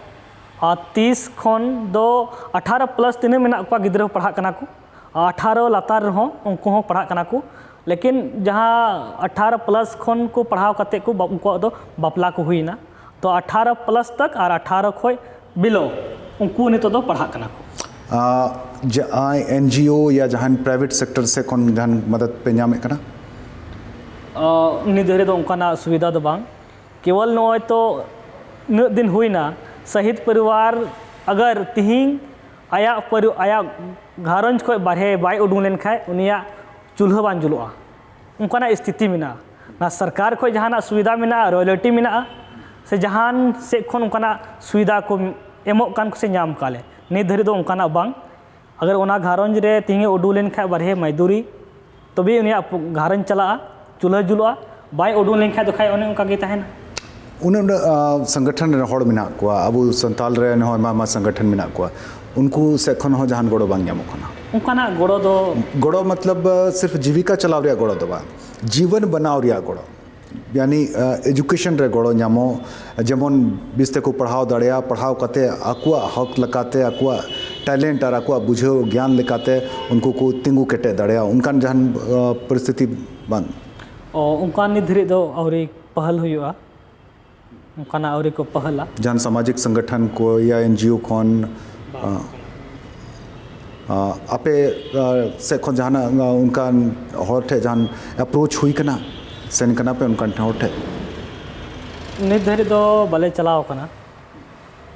ᱟᱨ ᱛᱤᱥ ᱠᱷᱚᱱ ᱫᱚ ᱟᱴᱷᱟᱨᱚ ᱯᱞᱟᱥ ᱛᱤᱱᱟᱹᱜ ᱢᱮᱱᱟᱜ ᱠᱚᱣᱟ ᱜᱤᱫᱽᱨᱟᱹ ᱯᱟᱲᱦᱟᱜ ᱠᱟᱱᱟ ᱠᱚ, ᱟᱴᱷᱟᱨᱚ ᱞᱟᱛᱟᱨ ᱨᱮᱦᱚᱸ ᱩᱱᱠᱩ ᱦᱚᱸ ᱯᱟᱲᱦᱟᱜ ᱠᱟᱱᱟ ᱠᱚ᱾ ᱞᱮᱠᱤᱱ ᱡᱟᱦᱟᱸ ᱟᱴᱷᱟᱨᱚ ᱯᱞᱟᱥ ᱠᱷᱚᱱ ᱠᱚ ᱯᱟᱲᱦᱟᱣ ᱠᱟᱛᱮ ᱠᱚ ᱵᱟ-, ᱩᱱᱠᱩᱣᱟᱜ ᱫᱚ ᱵᱟᱯᱞᱟ ᱠᱚ ᱦᱩᱭᱱᱟ᱾ ᱛᱚ ᱟᱴᱷᱟᱨᱚ ᱯᱞᱟᱥ ᱛᱟᱠ ᱟᱨ ᱟᱴᱷᱟᱨᱚ ᱠᱷᱚᱱ below, ᱩᱱᱠᱩ ᱱᱤᱛᱚᱜ ᱫᱚ ᱯᱟᱲᱦᱟᱜ ᱠᱟᱱᱟ ᱠᱚ᱾ ᱟᱨ ᱡᱟᱦᱟᱸᱭ ᱮᱱ ᱡᱤ ᱳ ᱭᱟ ᱡᱟᱦᱟᱱ ᱯᱨᱟᱭᱵᱷᱮᱴ ᱥᱮᱠᱴᱚᱨ ᱥᱮᱫ ᱠᱷᱚᱱ ᱡᱟᱦᱟᱱ ᱢᱚᱫᱚᱫ ᱯᱮ ᱧᱟᱢᱮᱫ ᱠᱟᱱᱟ? ᱟᱨ ᱱᱤᱛ ᱫᱷᱟᱹᱨᱤᱡ ᱫᱚ ᱚᱱᱠᱟᱱᱟᱜ ᱥᱩᱵᱤᱫᱷᱟ ᱫᱚ ᱵᱟᱝ᱾ ᱠᱮᱵᱚᱞ ᱱᱚᱜᱼᱚᱭ ᱛᱚ ᱩᱱᱟᱹᱜ ᱫᱤᱱ ᱦᱩᱭᱱᱟ, ᱥᱟᱦᱤᱫ ᱯᱚᱨᱤᱵᱟᱨ ᱟᱜᱟᱨ ᱛᱤᱦᱤᱧ ᱟᱭᱟᱜ ᱯᱟᱹᱨ-, ᱟᱭᱟᱜ ᱜᱷᱟᱨᱚᱸᱡᱽ ᱠᱷᱚᱱ ᱵᱟᱨᱦᱮ ᱵᱟᱭ ᱩᱰᱩᱝ ᱞᱮᱱᱠᱷᱟᱱ ᱩᱱᱤᱭᱟᱜ ᱪᱩᱞᱦᱟᱹ ᱵᱟᱝ ᱡᱩᱞᱩᱜᱼᱟ, ᱚᱱᱠᱟᱱᱟᱜ ᱥᱛᱷᱤᱛᱤ ᱢᱮᱱᱟᱜᱼᱟ᱾ ᱱᱟ ᱥᱚᱨᱠᱟᱨ ᱠᱷᱚᱱ ᱡᱟᱦᱟᱱᱟᱜ ᱥᱩᱵᱤᱫᱷᱟ ᱢᱮᱱᱟᱜᱼᱟ, ᱨᱚᱭᱟᱞᱴᱤ ᱢᱮᱱᱟᱜᱼᱟ, ᱥᱮ ᱡᱟᱦᱟᱱ ᱥᱮᱫ ᱠᱷᱚᱱ ᱚᱱᱠᱟᱱᱟᱜ ᱥᱩᱵᱤᱫᱷᱟ ᱠᱚ ᱮᱢᱚᱜ ᱠᱟᱱ ᱠᱚ ᱥᱮ ᱧᱟᱢ ᱠᱟᱜ ᱞᱮ᱾ ᱱᱤᱛ ᱫᱷᱟᱹᱨᱤᱡ ᱫᱚ ᱚᱱᱠᱟᱱᱟᱜ ᱵᱟᱝ᱾ ᱟᱜᱟᱨ ᱚᱱᱟ ᱜᱷᱟᱨᱚᱸᱡᱽ ᱨᱮ ᱛᱮᱦᱮᱧ ᱩᱰᱩᱠ ᱞᱮᱱᱠᱷᱟᱱ ᱵᱟᱨᱦᱮ ᱢᱟᱡᱫᱩᱨᱤ, ᱛᱚᱵᱮ ᱩᱱᱤᱭᱟᱜ ᱜᱷᱟᱨᱚᱸᱡᱽ ᱪᱟᱞᱟᱜᱼᱟ, ᱪᱩᱞᱦᱟᱹ ᱡᱩᱞᱩᱜᱼᱟ᱾ ᱵᱟᱭ ᱩᱰᱩᱠ ᱞᱮᱱᱠᱷᱟᱱ ᱫᱚ ᱠᱷᱟᱡ ᱚᱱᱮ ᱚᱱᱠᱟ ᱜᱮ ᱛᱟᱦᱮᱱᱟ᱾ ᱩᱱᱟᱹᱜ ᱩᱱᱟᱹᱜ ᱥᱚᱝᱜᱚᱴᱷᱚᱱ ᱨᱮᱱ ᱦᱚᱲ ᱢᱮᱱᱟᱜ ᱠᱚᱣᱟ, ᱟᱵᱚ ᱥᱟᱱᱛᱟᱞ ᱨᱮᱱ ᱦᱚᱸ ᱟᱭᱢᱟ ᱟᱭᱢᱟ ᱥᱚᱝᱜᱚᱴᱷᱚᱱ ᱢᱮᱱᱟᱜ ᱠᱚᱣᱟ, ᱩᱱᱠᱩ ᱥᱮᱫ ᱠᱷᱚᱱ ᱦᱚᱸ ᱡᱟᱦᱟᱱ ᱜᱚᱲᱚ ᱵᱟᱝ ᱧᱟᱢᱚᱜ ᱠᱟᱱᱟ? ᱚᱱᱠᱟᱱᱟᱜ ᱜᱚᱲᱚ ᱫᱚ ᱜᱚᱲᱚ ᱢᱚᱛᱞᱚᱵ ᱥᱤᱨᱯᱷ ᱡᱤᱵᱤᱠᱟ ᱪᱟᱞᱟᱣ ᱨᱮᱭᱟᱜ ᱜᱚᱲᱚ ᱫᱚ ᱵᱟᱝ, ᱡᱤᱵᱚᱱ ᱵᱮᱱᱟᱣ ᱨᱮᱭᱟᱜ ᱜᱚᱲᱚ, ᱭᱟᱱᱤ ᱮᱡᱩᱠᱮᱥᱚᱱ ᱨᱮ ᱜᱚᱲᱚ ᱧᱟᱢᱚᱜ, ᱡᱮᱢᱚᱱ ᱵᱮᱥ ᱛᱮᱠᱚ ᱯᱟᱲᱦᱟᱣ ᱫᱟᱲᱮᱭᱟᱜ, ᱯᱟᱲᱦᱟᱣ ᱠᱟᱛᱮ ᱟᱠᱚᱣᱟᱜ ᱦᱚᱠ ᱞᱮᱠᱟᱛᱮ, ᱟᱠᱚᱣᱟᱜ ᱴᱮᱞᱮᱱᱴ ᱟᱨ ᱟᱠᱚᱣᱟᱜ ᱵᱩᱡᱷᱟᱹᱣ ᱜᱮᱭᱟᱱ ᱞᱮᱠᱟᱛᱮ ᱩᱱᱠᱩ ᱠᱚ ᱛᱤᱸᱜᱩ ᱠᱮᱴᱮᱡ ᱫᱟᱲᱮᱭᱟᱜᱼᱟ, ᱚᱱᱠᱟᱱ ᱡᱟᱦᱟᱱ ᱯᱚᱨᱤᱥᱛᱷᱤᱛᱤ ᱵᱟᱝ? ᱚ, ᱚᱱᱠᱟᱱ ᱱᱤᱛ ᱫᱷᱟᱹᱨᱤᱡ ᱫᱚ ᱟᱹᱣᱨᱤ ᱯᱟᱹᱦᱟᱞ ᱦᱩᱭᱩᱜᱼᱟ, ᱚᱱᱠᱟᱱᱟᱜ ᱟᱹᱣᱨᱤ ᱠᱚ ᱯᱟᱹᱦᱟᱞᱟ᱾ ᱡᱟᱦᱟᱱ ᱥᱟᱢᱟᱡᱤᱠ ᱥᱚᱝᱜᱚᱴᱷᱚᱱ ᱠᱚ ᱭᱟ ᱮᱱᱡᱤᱳ ᱠᱷᱚᱱ ᱵᱟᱝ᱾ ᱟᱯᱮ ᱥᱮᱫ ᱠᱷᱚᱱ ᱡᱟᱦᱟᱱᱟᱜ ᱚᱱᱠᱟᱱ ᱦᱚᱲ ᱴᱷᱮᱱ ᱡᱟᱦᱟᱱ ᱮᱯᱨᱳᱪ ᱦᱩᱭ ᱠᱟᱱᱟ, ᱥᱮᱱ ᱠᱟᱱᱟ ᱯᱮ ᱚᱱᱠᱟᱱ ᱦᱚᱲ ᱴᱷᱮᱱ? ᱱᱤᱛ ᱫᱷᱟᱹᱨᱤᱡ ᱫᱚ ᱵᱟᱞᱮ ᱪᱟᱞᱟᱣ ᱠᱟᱱᱟ,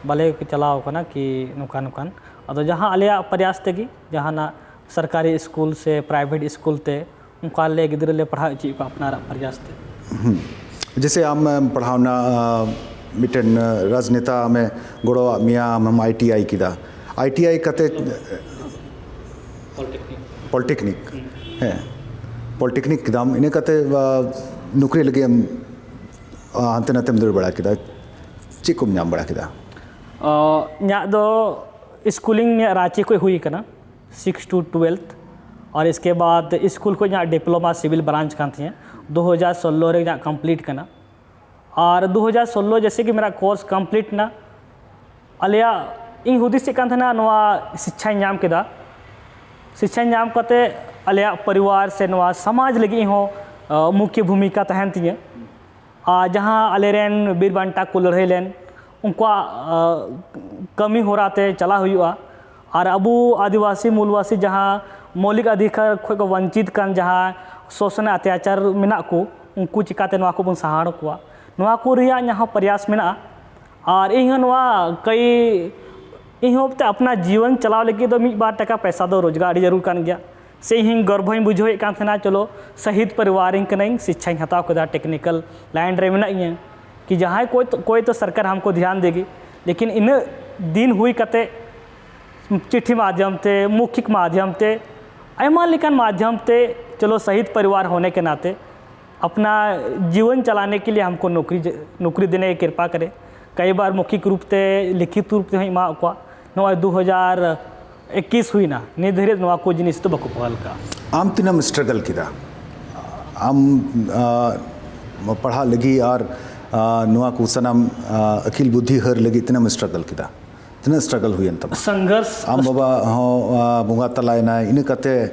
ᱵᱟᱞᱮ ᱪᱟᱞᱟᱣ ᱠᱟᱱᱟ ᱠᱤ ᱱᱚᱝᱠᱟ ᱱᱚᱝᱠᱟᱱ᱾ ᱟᱫᱚ ᱡᱟᱦᱟᱸ ᱟᱞᱮᱭᱟᱜ ᱯᱨᱚᱭᱟᱥ ᱛᱮᱜᱮ, ᱡᱟᱦᱟᱱᱟᱜ ᱥᱚᱨᱠᱟᱨᱤ ᱥᱠᱩᱞ ᱥᱮ ᱯᱨᱟᱭᱵᱷᱮᱴ ᱥᱠᱩᱞ ᱛᱮ ᱚᱱᱠᱟ ᱞᱮ ᱜᱤᱫᱽᱨᱟᱹ ᱞᱮ ᱯᱟᱲᱦᱟᱣ ᱦᱚᱪᱚᱭᱮᱫ ᱠᱚᱣᱟ ᱟᱯᱱᱟᱨᱟᱜ ᱯᱨᱚᱭᱟᱥ ᱛᱮ᱾ ᱦᱩᱸ᱾ ᱡᱮᱥᱮ ᱟᱢ ᱮᱢ ᱯᱟᱲᱦᱟᱣᱱᱟ, ᱢᱤᱫᱴᱮᱱ ᱨᱟᱡᱽᱱᱮᱛᱟ ᱟᱢᱮ ᱜᱚᱲᱚᱣᱟᱜ ᱢᱮᱭᱟ, ᱟᱢᱮᱢ ᱟᱭ ᱴᱤ ᱟᱭ ᱠᱮᱫᱟ, ᱟᱭ ᱴᱤ ᱟᱭ ᱠᱟᱛᱮ ᱯᱚᱞᱤᱴᱮᱠᱱᱤᱠ᱾ ᱦᱮᱸ, ᱯᱚᱞᱤᱴᱮᱠᱱᱤᱠ ᱠᱮᱫᱟᱢ, ᱤᱱᱟᱹ ᱠᱟᱛᱮ ᱱᱚᱠᱨᱤ ᱞᱟᱹᱜᱤᱫ ᱮᱢ ᱦᱟᱱᱛᱮ ᱱᱟᱛᱮᱢ ᱫᱟᱹᱲ ᱵᱟᱲᱟ ᱠᱮᱫᱟ, ᱪᱮᱫ ᱠᱚᱢ ᱧᱟᱢ ᱵᱟᱲᱟ ᱠᱮᱫᱟ? ᱤᱧᱟᱹᱜ ᱫᱚ ᱥᱠᱩᱞᱤᱝ ᱨᱟᱺᱪᱤ ᱠᱷᱚᱱ ᱦᱩᱭ ᱠᱟᱱᱟ, ᱥᱤᱠᱥ ᱴᱩ ᱴᱩᱭᱮᱞᱵᱷ, ᱟᱨ ᱤᱥᱠᱮ ᱵᱟᱫ ᱥᱠᱩᱞ ᱠᱷᱚᱱ ᱤᱧᱟᱹᱜ ᱰᱤᱯᱞᱳᱢᱟ ᱥᱤᱵᱤᱞ ᱵᱨᱟᱱᱪ ᱠᱟᱱ ᱛᱤᱧᱟᱹ, ᱫᱩ ᱦᱟᱡᱟᱨ ᱥᱳᱞᱞᱳ ᱨᱮ ᱤᱧᱟᱹᱜ ᱠᱚᱢᱯᱞᱤᱴ ᱠᱟᱱᱟ᱾ ᱟᱨ ᱫᱩ ᱦᱟᱡᱟᱨ ᱥᱳᱞᱞᱳ ᱡᱮᱥᱮ ᱠᱤ ᱢᱮᱨᱟ ᱠᱳᱨᱥ ᱠᱚᱢᱯᱞᱤᱴ ᱱᱟ, ᱟᱞᱮᱭᱟᱜ, ᱤᱧ ᱦᱩᱫᱤᱥᱮᱫ ᱠᱟᱱ ᱛᱟᱦᱮᱱᱟ ᱱᱚᱣᱟ ᱥᱤᱪᱪᱷᱟᱧ ᱧᱟᱢ ᱠᱮᱫᱟ, ᱥᱤᱪᱪᱷᱟᱧ ᱧᱟᱢ ᱠᱟᱛᱮ ᱟᱞᱮᱭᱟᱜ ᱯᱚᱨᱤᱵᱟᱨ ᱥᱮ ᱱᱚᱣᱟ ᱥᱚᱢᱟᱡᱽ ᱞᱟᱹᱜᱤᱫ ᱦᱚᱸ ᱢᱩᱠᱷᱭᱚ ᱵᱷᱩᱢᱤᱠᱟ ᱛᱟᱦᱮᱱ ᱛᱤᱧᱟᱹ᱾ ᱟᱨ ᱡᱟᱦᱟᱸ ᱟᱞᱮᱨᱮᱱ ᱵᱤᱨ ᱵᱟᱱᱴᱟ ᱠᱚ ᱞᱟᱹᱲᱦᱟᱹᱭ ᱞᱮᱱ, ᱩᱱᱠᱩᱣᱟᱜ ᱠᱟᱹᱢᱤ ᱦᱚᱨᱟ ᱛᱮ ᱪᱟᱞᱟᱜ ᱦᱩᱭᱩᱜᱼᱟ᱾ ᱟᱨ ᱟᱵᱚ ᱟᱹᱫᱤᱵᱟᱹᱥᱤ ᱢᱩᱞᱵᱟᱹᱥᱤ ᱡᱟᱦᱟᱸ ᱢᱳᱣᱞᱤᱠ ᱚᱫᱷᱤᱠᱟᱨ ᱠᱷᱚᱱ ᱠᱚ ᱵᱚᱧᱪᱤᱛ ᱠᱟᱱ, ᱡᱟᱦᱟᱸ ᱥᱳᱥᱚᱱ ᱚᱛᱛᱟᱪᱟᱨ ᱢᱮᱱᱟᱜ ᱠᱚ, ᱩᱱᱠᱩ ᱪᱤᱠᱟᱛᱮ ᱱᱚᱣᱟ ᱠᱚᱵᱚᱱ ᱥᱟᱦᱟᱲ ᱠᱚᱣᱟ, ᱱᱚᱣᱟ ᱠᱚ ᱨᱮᱭᱟᱜ ᱤᱧᱟᱹᱜ ᱦᱚᱸ ᱯᱨᱚᱭᱟᱥ ᱢᱮᱱᱟᱜᱼᱟ᱾ ᱟᱨ ᱤᱧ ᱦᱚᱸ ᱱᱚᱣᱟ ᱠᱟᱹᱭ, ᱤᱧ ᱦᱚᱸ ᱛᱮ ᱟᱯᱱᱟ ᱡᱤᱭᱚᱱ ᱪᱟᱞᱟᱣ ᱞᱟᱹᱜᱤᱫ ᱫᱚ ᱢᱤᱫ ᱵᱟᱨ ᱴᱟᱠᱟ ᱯᱚᱭᱥᱟ ᱫᱚ ᱨᱳᱡᱽᱜᱟᱨ ᱟᱹᱰᱤ ᱡᱟᱹᱨᱩᱲ ᱠᱟᱱ ᱜᱮᱭᱟ᱾ ᱥᱮ ᱤᱧ ᱦᱚᱸ ᱜᱚᱨᱵᱷᱚᱧ ᱵᱩᱡᱷᱟᱹᱣᱮᱫ ᱠᱟᱱ ᱛᱟᱦᱮᱱᱟ, ᱪᱚᱞᱚ ᱥᱟᱦᱤᱫ ᱯᱚᱨᱤᱵᱟᱨ ᱨᱮᱱ ᱠᱟᱹᱱᱟᱹᱧ, ᱥᱤᱪᱪᱷᱟᱧ ᱦᱟᱛᱟᱣ ᱠᱮᱫᱟ, ᱴᱮᱠᱱᱤᱠᱮᱞ ᱞᱟᱭᱤᱱ ᱨᱮ ᱢᱮᱱᱟᱜ ᱤᱧᱟᱹ, ᱠᱤ ᱡᱟᱦᱟᱸᱭ ᱠᱚᱭ ᱛᱚ, ᱠᱚᱭ ᱛᱚ ᱥᱚᱨᱠᱟᱨ ᱦᱟᱢᱠᱳ ᱫᱷᱮᱭᱟᱱ ᱫᱮᱜᱤ, ᱞᱮᱠᱤᱱ ᱤᱱᱟᱹᱜ ᱫᱤᱱ ᱦᱩᱭ ᱠᱟᱛᱮ ᱪᱤᱴᱷᱤ ᱢᱟᱫᱷᱭᱚᱢ ᱛᱮ, ᱢᱚᱣᱠᱷᱤᱠ ᱢᱟᱫᱷᱭᱚᱢ ᱛᱮ, ᱟᱭᱢᱟ ᱞᱮᱠᱟᱱ ᱢᱟᱫᱷᱭᱚᱢ ᱛᱮ, ᱪᱚᱞᱚ ᱥᱟᱦᱤᱛ ᱯᱚᱨᱤᱵᱟᱨ ᱦᱚᱱᱮ ᱠᱮ ᱱᱟᱛᱮ ᱟᱯᱱᱟ ᱡᱤᱵᱚᱱ ᱪᱟᱞᱟᱱᱮ ᱠᱮ ᱞᱤᱭᱮ ᱦᱟᱢᱠᱚ ᱱᱚᱠᱨᱤ ᱱᱚᱠᱨᱤ ᱫᱮᱱᱮ ᱠᱤᱨᱯᱟ ᱠᱟᱨᱮ᱾ ᱠᱟᱭᱤ ᱵᱟᱨ ᱢᱚᱣᱠᱷᱤᱠ ᱨᱩᱯ ᱛᱮ, ᱞᱤᱠᱷᱤᱛ ᱨᱩᱯ ᱛᱮ ᱦᱚᱸ ᱮᱢᱟ ᱠᱚᱣᱟ᱾ ᱱᱚᱜᱼᱚᱭ ᱫᱩ ᱦᱟᱡᱟᱨ ᱮᱠᱤᱥ ᱦᱩᱭᱱᱟ, ᱱᱤᱛ ᱫᱷᱟᱹᱨᱤᱡ ᱱᱚᱣᱟ ᱠᱚ ᱡᱤᱱᱤᱥ ᱫᱚ ᱵᱟᱠᱚ ᱯᱟᱞ ᱠᱟᱜᱼᱟ᱾ ᱟᱢ ᱛᱤᱱᱟᱹᱜ ᱮᱢ ᱥᱴᱨᱟᱜᱚᱞ ᱠᱮᱫᱟ? ᱟᱢ ᱟ, ᱯᱟᱲᱦᱟᱜ ᱞᱟᱹᱜᱤᱫ ᱟᱨ ᱟ, ᱱᱚᱣᱟ ᱠᱚ ᱥᱟᱱᱟᱢ ᱟ, ᱟᱹᱠᱤᱞ ᱵᱩᱫᱽᱫᱷᱤ ᱦᱟᱹᱨ ᱞᱟᱹᱜᱤᱫ ᱛᱤᱱᱟᱹᱜ ᱮᱢ ᱥᱴᱨᱟᱜᱚᱞ ᱠᱮᱫᱟ? ᱛᱤᱱᱟᱹᱜ ᱥᱴᱨᱟᱜᱚᱞ ᱦᱩᱭᱮᱱ ᱛᱟᱢᱟ? ᱥᱚᱝᱜᱷᱚᱨᱥ ᱟᱢ ᱵᱟᱵᱟ ᱦᱚᱸ ᱟ, ᱵᱚᱸᱜᱟ ᱛᱟᱞᱟᱭᱮᱱᱟᱭ, ᱤᱱᱟᱹ ᱠᱟᱛᱮ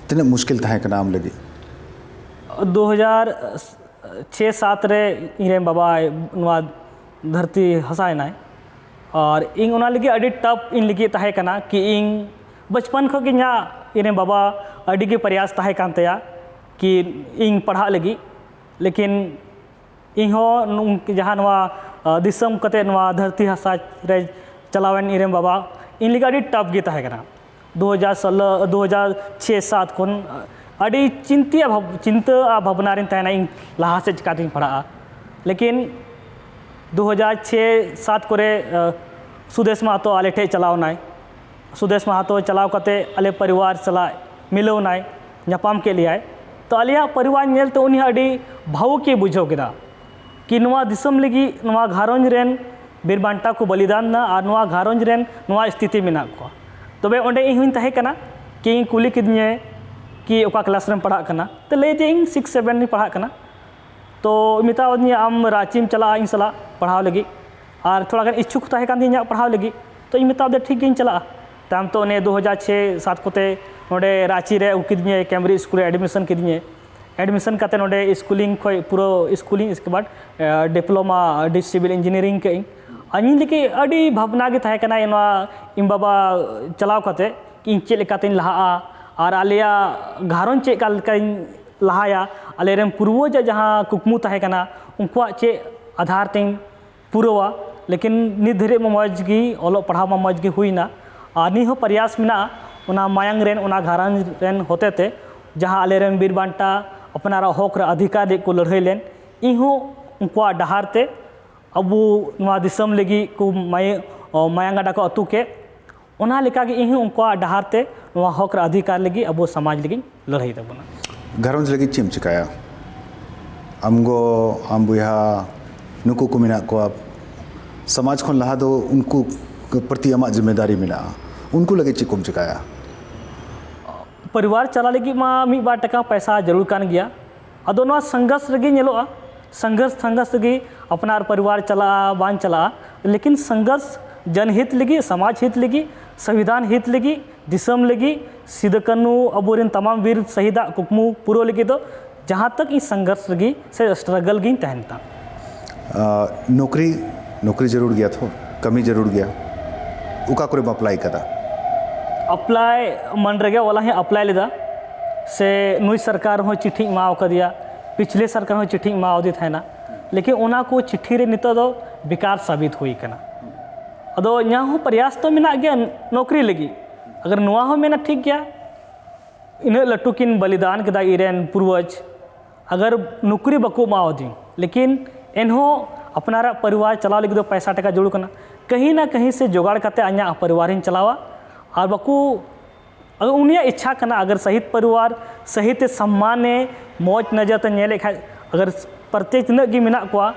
ᱛᱤᱱᱟᱹᱜ ᱢᱩᱥᱠᱤᱞ ᱛᱟᱦᱮᱸ ᱠᱟᱱᱟ ᱟᱢ ᱞᱟᱹᱜᱤᱫ? ᱫᱩ ᱦᱟᱡᱟᱨ ᱪᱷᱮ ᱥᱟᱛ ᱨᱮ ᱤᱧᱨᱮᱱ ᱵᱟᱵᱟ ᱱᱚᱣᱟ ᱫᱷᱟᱹᱨᱛᱤ ᱦᱟᱥᱟᱭᱮᱱᱟᱭ᱾ ᱟᱨ ᱤᱧ ᱚᱱᱟ ᱞᱟᱹᱜᱤᱫ ᱟᱹᱰᱤ ᱴᱟᱯ ᱤᱧ ᱞᱟᱹᱜᱤᱫ ᱛᱟᱦᱮᱸ ᱠᱟᱱᱟ ᱠᱤ ᱤᱧ ᱵᱟᱪᱯᱚᱱ ᱠᱷᱚᱱ ᱜᱮ ᱤᱧᱟᱹᱜ ᱤᱧᱨᱮᱱ ᱵᱟᱵᱟ ᱟᱹᱰᱤ ᱜᱮ ᱯᱨᱚᱭᱟᱥ ᱛᱟᱦᱮᱸ ᱠᱟᱱ ᱛᱟᱭᱟ ᱠᱤ ᱤᱧ ᱯᱟᱲᱦᱟᱜ ᱞᱟᱹᱜᱤᱫ᱾ ᱞᱮᱠᱤᱱ ᱤᱧ ᱦᱚᱸ ᱱᱚᱝ- ᱡᱟᱦᱟᱸ ᱱᱚᱣᱟ ᱟ, ᱫᱤᱥᱚᱢ ᱠᱟᱛᱮ ᱱᱚᱣᱟ ᱫᱷᱟᱹᱨᱛᱤ ᱦᱟᱥᱟ ᱨᱮ ᱪᱟᱞᱟᱣᱮᱱ ᱤᱧᱨᱮᱱ ᱵᱟᱵᱟ ᱤᱧ ᱞᱟᱹᱜᱤᱫ ᱟᱹᱰᱤ ᱴᱟᱯ ᱜᱮ ᱛᱟᱦᱮᱸ ᱠᱟᱱᱟ᱾ ᱫᱩ ᱦᱟᱡᱟᱨ ᱥᱳᱞᱞᱳ ᱫᱩ ᱦᱟᱡᱟᱨ ᱪᱷᱮ ᱥᱟᱛ ᱠᱷᱚᱱ ᱟᱹᱰᱤ ᱪᱤᱱᱛᱟᱹ ᱵᱷᱟᱵ- ᱪᱤᱱᱛᱟᱹ ᱟᱨ ᱵᱷᱟᱵᱽᱱᱟ ᱨᱮᱧ ᱛᱟᱦᱮᱱᱟ ᱤᱧ ᱞᱟᱦᱟ ᱥᱮᱫ ᱪᱤᱠᱟᱹᱛᱤᱧ ᱯᱟᱲᱦᱟᱜᱼᱟ᱾ ᱞᱮᱠᱤᱱ ᱫᱩ ᱦᱟᱡᱟᱨ ᱪᱷᱮ ᱥᱟᱛ ᱠᱚᱨᱮ ᱟ, ᱥᱩᱫᱮᱥ ᱢᱟᱦᱟᱛᱚ ᱟᱞᱮ ᱴᱷᱮᱱ ᱪᱟᱞᱟᱣ ᱮᱱᱟᱭ᱾ ᱥᱩᱫᱮᱥ ᱢᱟᱦᱟᱛᱚ ᱪᱟᱞᱟᱣ ᱠᱟᱛᱮ ᱟᱞᱮ ᱯᱚᱨᱤᱵᱟᱨ ᱥᱟᱞᱟᱜ ᱢᱤᱞᱟᱹᱣ ᱮᱱᱟᱭ, ᱧᱟᱯᱟᱢ ᱠᱮᱫ ᱞᱮᱭᱟᱭ᱾ ᱛᱚ ᱟᱞᱮᱭᱟᱜ ᱯᱚᱨᱤᱵᱟᱨ ᱧᱮᱞᱛᱮ ᱩᱱᱤ ᱦᱚᱸ ᱟᱹᱰᱤ ᱵᱷᱟᱹᱣᱩᱠ ᱮ ᱵᱩᱡᱷᱟᱹᱣ ᱠᱮᱫᱟ ᱠᱤ ᱱᱚᱣᱟ ᱫᱤᱥᱚᱢ ᱞᱟᱹᱜᱤᱫ ᱱᱚᱣᱟ ᱜᱷᱟᱨᱚᱸᱡᱽ ᱨᱮᱱ ᱵᱤᱨ ᱵᱟᱱᱴᱟ ᱠᱚ ᱵᱚᱞᱤᱫᱟᱱ ᱮᱱᱟ ᱟᱨ ᱱᱚᱣᱟ ᱜᱷᱟᱨᱚᱸᱡᱽ ᱨᱮᱱ ᱱᱚᱣᱟ ᱥᱛᱷᱤᱛᱤ ᱢᱮᱱᱟᱜ ᱠᱚᱣᱟ᱾ ᱛᱚᱵᱮ ᱚᱸᱰᱮ ᱤᱧ ᱦᱚᱸᱧ ᱛᱟᱦᱮᱸ ᱠᱟᱱᱟ ᱠᱤ ᱤᱧ ᱠᱩᱞᱤ ᱠᱤᱫᱤᱧᱟᱭ ᱠᱤ ᱚᱠᱟ ᱠᱞᱟᱥ ᱨᱮᱢ ᱯᱟᱲᱦᱟᱜ ᱠᱟᱱᱟ? ᱛᱚ ᱞᱟᱹᱭ ᱫᱤᱧ ᱤᱧ ᱥᱤᱠᱥ ᱥᱮᱵᱷᱮᱱ ᱨᱤᱧ ᱯᱟᱲᱦᱟᱜ ᱠᱟᱱᱟ᱾ ᱛᱚ ᱢᱮᱛᱟᱣ ᱫᱤᱧᱟ ᱟᱢ ᱨᱟᱸᱪᱤᱢ ᱪᱟᱞᱟᱜᱼᱟ ᱤᱧ ᱥᱟᱞᱟᱜ ᱯᱟᱲᱦᱟᱣ ᱞᱟᱹᱜᱤᱫ, ᱟᱨ ᱛᱷᱚᱲᱟ ᱜᱟᱱ ᱤᱪᱪᱷᱩᱠ ᱛᱟᱦᱮᱸ ᱠᱟᱱ ᱛᱤᱧᱟᱹ ᱤᱧᱟᱹᱜ ᱯᱟᱲᱦᱟᱣ ᱞᱟᱹᱜᱤᱫ᱾ ᱛᱚ ᱤᱧ ᱢᱮᱛᱟᱣ ᱫᱮᱭᱟ ᱴᱷᱤᱠ ᱜᱮᱧ ᱪᱟᱞᱟᱜᱼᱟ᱾ ᱛᱟᱭᱚᱢ ᱛᱮ ᱚᱱᱮ ᱫᱩ ᱦᱟᱡᱟᱨ ᱪᱷᱮ ᱥᱟᱛ ᱠᱚᱛᱮ ᱱᱚᱰᱮ ᱨᱟᱸᱪᱤ ᱨᱮ ᱟᱹᱜᱩ ᱠᱤᱫᱤᱧᱟᱭ, ᱠᱮᱢᱵᱨᱤᱡᱽ ᱥᱠᱩᱞ ᱨᱮ ᱮᱰᱢᱤᱥᱚᱱ ᱠᱤᱫᱤᱧᱟᱭ᱾ ᱮᱰᱢᱤᱥᱚᱱ ᱠᱟᱛᱮ ᱱᱚᱰᱮ ᱥᱠᱩᱞᱤᱝ ᱠᱷᱚᱡ ᱯᱩᱨᱟᱹ ᱥᱠᱩᱞᱤᱝ, ᱤᱥᱠᱮ ᱵᱟᱫ ᱰᱤᱯᱞᱳᱢᱟ ᱰᱤ ᱥᱤᱵᱤᱞ ᱤᱧᱡᱤᱱᱤᱭᱟᱨᱤᱝ ᱠᱟᱜ ᱟᱹᱧ᱾ ᱟᱨ ᱤᱧ ᱞᱟᱹᱜᱤᱫ ᱟᱹᱰᱤ ᱵᱷᱟᱵᱽᱱᱟ ᱜᱮ ᱛᱟᱦᱮᱸ ᱠᱟᱱᱟ ᱱᱚᱣᱟ ᱤᱧ ᱵᱟᱵᱟ ᱪᱟᱞᱟᱣ ᱠᱟᱛᱮ ᱤᱧ ᱪᱮᱫ ᱞᱮᱠᱟᱛᱤᱧ ᱞᱟᱦᱟᱜᱼᱟ ᱟᱨ ᱟᱞᱮᱭᱟᱜ ᱜᱷᱟᱨᱚᱸᱡᱽ ᱪᱮᱫ ᱞᱮᱠᱟ ᱞᱮᱠᱟᱧ ᱞᱟᱦᱟᱭᱟ᱾ ᱟᱞᱮᱨᱮᱱ ᱯᱩᱨᱵᱚᱡᱟᱜ ᱡᱟᱦᱟᱸ ᱠᱩᱠᱢᱩ ᱛᱟᱦᱮᱸ ᱠᱟᱱᱟ ᱩᱱᱠᱩᱣᱟᱜ ᱪᱮᱫ ᱟᱫᱷᱟᱨ ᱛᱤᱧ ᱯᱩᱨᱟᱹᱣᱟ᱾ ᱞᱮᱠᱤᱱ ᱱᱤᱛ ᱫᱷᱟᱹᱨᱤᱡ ᱢᱟ ᱢᱚᱡᱽ ᱜᱮ ᱚᱞᱚᱜ ᱯᱟᱲᱦᱟᱣ ᱢᱟ ᱢᱚᱡᱽ ᱜᱮ ᱦᱩᱭᱱᱟ᱾ ᱟᱨ ᱱᱤᱛ ᱦᱚᱸ ᱯᱨᱚᱭᱟᱥ ᱢᱮᱱᱟᱜᱼᱟ ᱚᱱᱟ ᱢᱟᱭᱟᱝ ᱨᱮᱱ, ᱚᱱᱟ ᱜᱷᱟᱨᱚᱸᱡᱽ ᱨᱮᱱ ᱦᱚᱛᱮᱛᱮ, ᱡᱟᱦᱟᱸ ᱟᱞᱮᱨᱮᱱ ᱵᱤᱨ ᱵᱟᱱᱴᱟ ᱟᱯᱱᱟᱨᱟᱜ ᱦᱚᱠ ᱨᱮ ᱚᱫᱷᱤᱠᱟᱨ ᱞᱟᱹᱜᱤᱫ ᱠᱚ ᱞᱟᱹᱲᱦᱟᱹᱭ ᱞᱮᱱ, ᱤᱧ ᱦᱚᱸ ᱩᱱᱠᱩᱣᱟᱜ ᱰᱟᱦᱟᱨ ᱛᱮ ᱟᱵᱚ ᱱᱚᱣᱟ ᱫᱤᱥᱚᱢ ᱞᱟᱹᱜᱤᱫ ᱠᱚ ᱢᱟᱭ- ᱢᱟᱭᱟᱝ ᱜᱟᱰᱟ ᱠᱚ ᱟᱹᱛᱩ ᱠᱮᱫ, ᱚᱱᱟ ᱞᱮᱠᱟᱜᱮ ᱤᱧ ᱦᱚᱸ ᱩᱱᱠᱩᱣᱟᱜ ᱰᱟᱦᱟᱨ ᱛᱮ ᱱᱚᱣᱟ ᱦᱚᱠ ᱨᱮ ᱚᱫᱷᱤᱠᱟᱨ ᱞᱟᱹᱜᱤᱫ ᱟᱵᱚ ᱥᱚᱢᱟᱡᱽ ᱞᱟᱹᱜᱤᱫ ᱞᱟᱹᱲᱦᱟᱹᱭ ᱛᱟᱵᱚᱱᱟ᱾ ᱜᱷᱟᱨᱚᱸᱡᱽ ᱞᱟᱹᱜᱤᱫ ᱪᱮᱫ ᱮᱢ ᱪᱮᱠᱟᱭᱟ? ᱟᱢ ᱜᱚ, ᱟᱢ ᱵᱚᱭᱦᱟ, ᱱᱩᱠᱩ ᱠᱚ ᱢᱮᱱᱟᱜ ᱠᱚᱣᱟ, ᱥᱚᱢᱟᱡᱽ ᱠᱷᱚᱱ ᱞᱟᱦᱟ ᱫᱚ ᱩᱱᱠᱩ ᱯᱨᱚᱛᱤ ᱟᱢᱟᱜ ᱡᱤᱢᱢᱮᱫᱟᱨᱤ ᱢᱮᱱᱟᱜᱼᱟ, ᱩᱱᱠᱩ ᱞᱟᱹᱜᱤᱫ ᱪᱮᱫ ᱠᱚᱢ ᱪᱮᱠᱟᱭᱟ? ᱯᱚᱨᱤᱵᱟᱨ ᱪᱟᱞᱟᱣ ᱞᱟᱹᱜᱤᱫ ᱢᱟ ᱢᱤᱫ ᱵᱟᱨ ᱴᱟᱠᱟ ᱯᱚᱭᱥᱟ ᱡᱟᱹᱨᱩᱲ ᱠᱟᱱ ᱜᱮᱭᱟ᱾ ᱟᱫᱚ ᱱᱚᱣᱟ ᱥᱚᱝᱜᱷᱚᱨᱥ ᱨᱮᱜᱮ ᱧᱮᱞᱚᱜᱼᱟ, ᱥᱚᱝᱜᱷᱚᱨᱥ ᱥᱚᱝᱜᱷᱚᱨᱥ ᱨᱮᱜᱮ ᱟᱯᱱᱟᱨ ᱯᱚᱨᱤᱵᱟᱨ ᱪᱟᱞᱟᱜᱼᱟ ᱵᱟᱝ ᱪᱟᱞᱟᱜᱼᱟ, ᱞᱮᱠᱤᱱ ᱥᱚᱝᱜᱷᱚᱨᱥ ᱡᱚᱱᱦᱤᱛ ᱞᱟᱹᱜᱤᱫ, ᱥᱚᱢᱟᱡᱽ ᱦᱤᱛ ᱞᱟᱹᱜᱤᱫ, ᱥᱚᱝᱵᱤᱫᱷᱟᱱ ᱦᱤᱛ ᱞᱟᱹᱜᱤᱫ, ᱫᱤᱥᱚᱢ ᱞᱟᱹᱜᱤᱫ, ᱥᱤᱫᱩ ᱠᱟᱹᱱᱦᱩ ᱟᱵᱚᱨᱮᱱ ᱛᱟᱢᱟᱢ ᱵᱤᱨ ᱥᱟᱹᱦᱤᱫᱟᱜ ᱠᱩᱠᱢᱩ ᱯᱩᱨᱟᱹᱣ ᱞᱟᱹᱜᱤᱫ ᱫᱚ ᱡᱟᱦᱟᱸ ᱛᱚᱠ ᱤᱧ ᱥᱚᱝᱜᱷᱚᱨᱥ ᱨᱮᱜᱮ ᱥᱮ ᱥᱴᱨᱟᱜᱚᱞ ᱜᱤᱧ ᱛᱟᱦᱮᱱ ᱛᱟᱢ᱾ ᱱᱚᱠᱨᱤ, ᱱᱚᱠᱨᱤ ᱡᱟᱹᱨᱩᱲ ᱜᱮᱭᱟ ᱛᱷᱚ, ᱠᱟᱹᱢᱤ ᱡᱟᱹᱨᱩᱲ ᱜᱮᱭᱟ᱾ ᱚᱠᱟ ᱠᱚᱨᱮᱢ ᱟᱯᱞᱟᱭ ᱠᱟᱫᱟ? ᱟᱯᱞᱟᱭ ᱢᱚᱱᱨᱮᱜᱟ ᱵᱟᱞᱟ ᱦᱚᱸᱧ ᱟᱯᱞᱟᱭ ᱞᱮᱫᱟ, ᱥᱮ ᱱᱩᱭ ᱥᱚᱨᱠᱟᱨ ᱦᱚᱸ ᱪᱤᱴᱷᱤᱧ ᱮᱢᱟᱣ ᱠᱟᱫᱮᱭᱟ, ᱯᱤᱪᱷᱞᱮ ᱥᱚᱨᱠᱟᱨ ᱦᱚᱸ ᱪᱤᱴᱷᱤᱧ ᱮᱢᱟᱣᱟᱫᱮ ᱛᱟᱦᱮᱱᱟ, ᱞᱮᱠᱤᱱ ᱚᱱᱟ ᱠᱚ ᱪᱤᱴᱷᱤ ᱨᱮ ᱱᱤᱛᱚᱜ ᱫᱚ ᱵᱮᱠᱟᱨ ᱥᱟᱵᱤᱛ ᱦᱩᱭ ᱠᱟᱱᱟ᱾ ᱟᱫᱚ ᱤᱧᱟᱹᱜ ᱦᱚᱸ ᱯᱨᱚᱭᱟᱥ ᱫᱚ ᱢᱮᱱᱟᱜ ᱜᱮᱭᱟ ᱱᱚᱠᱨᱤ ᱞᱟᱹᱜᱤᱫ᱾ ᱟᱜᱟᱨ ᱱᱚᱣᱟ ᱦᱚᱸ ᱢᱮᱱᱟ ᱴᱷᱤᱠ ᱜᱮᱭᱟ, ᱤᱱᱟᱹᱜ ᱞᱟᱹᱴᱩ ᱠᱤᱱ ᱵᱚᱞᱤᱫᱟᱱ ᱠᱮᱫᱟ ᱤᱧᱨᱮᱱ ᱯᱩᱨᱵᱚᱡᱽ, ᱟᱜᱟᱨ ᱱᱚᱠᱨᱤ ᱵᱟᱠᱚ ᱮᱢᱟᱣᱟᱫᱤᱧ, ᱞᱮᱠᱤᱱ ᱮᱱᱦᱚᱸ ᱟᱯᱱᱟᱨᱟᱜ ᱯᱚᱨᱤᱵᱟᱨ ᱪᱟᱞᱟᱣ ᱞᱟᱹᱜᱤᱫ ᱫᱚ ᱯᱚᱭᱥᱟ ᱴᱟᱠᱟ ᱡᱟᱹᱨᱩᱲ ᱠᱟᱱᱟ᱾ ᱠᱟᱹᱦᱤ ᱱᱟ ᱠᱟᱹᱦᱤ ᱥᱮ ᱡᱚᱜᱟᱲ ᱠᱟᱛᱮ ᱤᱧᱟᱹᱜ ᱯᱚᱨᱤᱵᱟᱨᱤᱧ ᱪᱟᱞᱟᱣᱟ᱾ ᱟᱨ ᱵᱟᱠᱚ, ᱟᱫᱚ ᱩᱱᱤᱭᱟᱜ ᱤᱪᱪᱷᱟ ᱠᱟᱱᱟ, ᱟᱜᱟᱨ ᱥᱟᱦᱤᱛ ᱯᱚᱨᱤᱵᱟᱨ ᱥᱟᱦᱤᱛ ᱥᱚᱢᱢᱟᱱᱮ ᱢᱚᱡᱽ ᱱᱚᱡᱚᱨ ᱛᱮ ᱧᱮᱞᱮᱫ ᱠᱷᱟᱡ, ᱟᱜᱟᱨ ᱯᱨᱚᱛᱮᱠ ᱛᱤᱱᱟᱹᱜ ᱜᱮ ᱢᱮᱱᱟᱜ ᱠᱚᱣᱟ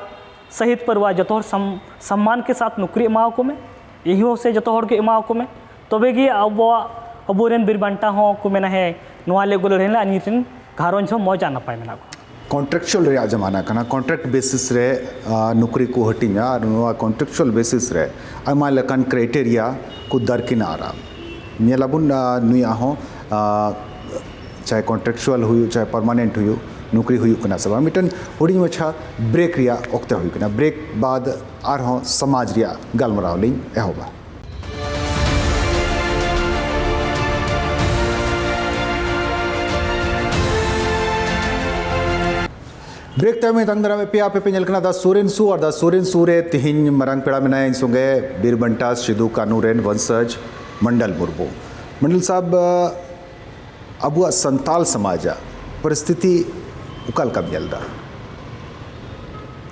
ᱥᱟᱦᱤᱛ ᱯᱚᱨᱤᱵᱟᱨ, ᱡᱚᱛᱚ ᱦᱚᱲ ᱥᱚᱢ-, ᱥᱚᱢᱢᱟᱱ ᱠᱮ ᱥᱟᱛᱷ ᱱᱚᱠᱨᱤ ᱮᱢᱟᱣᱟᱠᱚ ᱢᱮ, ᱤᱧ ᱦᱚᱸ ᱥᱮ ᱡᱚᱛᱚ ᱦᱚᱲ ᱜᱮ ᱮᱢᱟᱣᱟᱠᱚ ᱢᱮ, ᱛᱚᱵᱮ ᱜᱮ ᱟᱵᱚᱣᱟᱜ, ᱟᱵᱚᱨᱮᱱ ᱵᱤᱨ ᱵᱟᱱᱴᱟ ᱦᱚᱸ ᱠᱚ ᱢᱮᱱᱟ, ᱦᱮᱸ, ᱱᱚᱣᱟ ᱞᱟᱹᱜᱤᱫ ᱞᱟᱹᱲᱦᱟᱹᱭ ᱞᱮᱱᱟ, ᱱᱤᱛ ᱨᱮᱱ ᱜᱷᱟᱨᱚᱸᱡᱽ ᱦᱚᱸ ᱢᱚᱡᱽ ᱟᱨ ᱱᱟᱯᱟᱭ ᱢᱮᱱᱟᱜ ᱠᱚᱣᱟ᱾ ᱠᱚᱱᱴᱨᱟᱠᱪᱩᱣᱟᱞ ᱨᱮᱭᱟᱜ ᱡᱟᱢᱟᱱᱟ ᱠᱟᱱᱟ, ᱠᱚᱱᱴᱨᱟᱠᱴ ᱵᱮᱥᱤᱥ ᱨᱮ, ᱟ, ᱱᱚᱠᱨᱤ ᱠᱚ ᱦᱟᱹᱴᱤᱧᱟ ᱟᱨ ᱱᱚᱣᱟ ᱠᱚᱱᱴᱨᱟᱠᱪᱩᱣᱟᱞ ᱵᱮᱥᱤᱥ ᱨᱮ ᱟᱭᱢᱟ ᱞᱮᱠᱟᱱ ᱠᱨᱟᱭᱴᱮᱨᱤᱭᱟ ᱠᱚ ᱫᱟᱨᱠᱤᱱᱟᱨᱟ᱾ ᱧᱮᱞᱟᱵᱚᱱ, ᱟ, ᱱᱩᱭᱟᱜ ᱦᱚᱸ, ᱟ, ᱪᱟᱦᱮ ᱠᱚᱱᱴᱨᱟᱠᱪᱩᱣᱟᱞ ᱦᱩᱭᱩᱜ, ᱪᱟᱦᱮ ᱯᱟᱨᱢᱟᱱᱮᱱᱴ ᱦᱩᱭᱩᱜ, ᱱᱚᱠᱨᱤ ᱦᱩᱭᱩᱜ ᱠᱟᱱᱟ ᱥᱮ ᱵᱟᱝ᱾ ᱢᱤᱫᱴᱮᱱ ᱦᱩᱰᱤᱧ ᱢᱟᱪᱷᱟ ᱵᱨᱮᱠ ᱨᱮᱭᱟᱜ ᱚᱠᱛᱮ ᱦᱩᱭᱩᱜ ᱠᱟᱱᱟ᱾ ᱵᱨᱮᱠ ᱵᱟᱫ ᱟᱨᱦᱚᱸ ᱥᱚᱢᱟᱡᱽ ᱨᱮᱭᱟᱜ ᱜᱟᱞᱢᱟᱨᱟᱣ ᱞᱤᱧ ᱮᱦᱚᱵᱟ᱾ ᱵᱨᱮᱠ ᱛᱟᱭᱚᱢ ᱤᱧ ᱛᱟᱝ ᱫᱟᱨᱟᱢᱮᱫ ᱯᱮᱭᱟ, ᱟᱯᱮ ᱯᱮ ᱧᱮᱞ ᱠᱟᱱᱟ ᱫᱟ ᱥᱩᱨᱮᱱ ᱥᱩ, ᱟᱨ ᱫᱟ ᱥᱩᱨᱮᱱ ᱥᱩ ᱨᱮ ᱛᱤᱦᱤᱧ ᱢᱟᱨᱟᱝ ᱯᱮᱲᱟ ᱢᱮᱱᱟᱭᱟ ᱤᱧ ᱥᱚᱸᱜᱮ, ᱵᱤᱨ ᱵᱟᱱᱴᱟ ᱥᱤᱫᱩ ᱠᱟᱹᱱᱩ ᱨᱮᱱ ᱵᱚᱝᱥᱚᱡᱽ ᱢᱚᱱᱰᱚᱞ ᱢᱩᱨᱢᱩ᱾ ᱢᱚᱱᱰᱚᱞ ᱥᱟᱦᱟᱵ, ᱟᱵᱚᱣᱟᱜ ᱥᱟᱱᱛᱟᱞ ᱥᱚᱢᱟᱡᱟᱜ ᱯᱚᱨᱤᱥᱛᱷᱤᱛᱤ ᱚᱠᱟ ᱞᱮᱠᱟᱢ ᱧᱮᱞ ᱮᱫᱟ?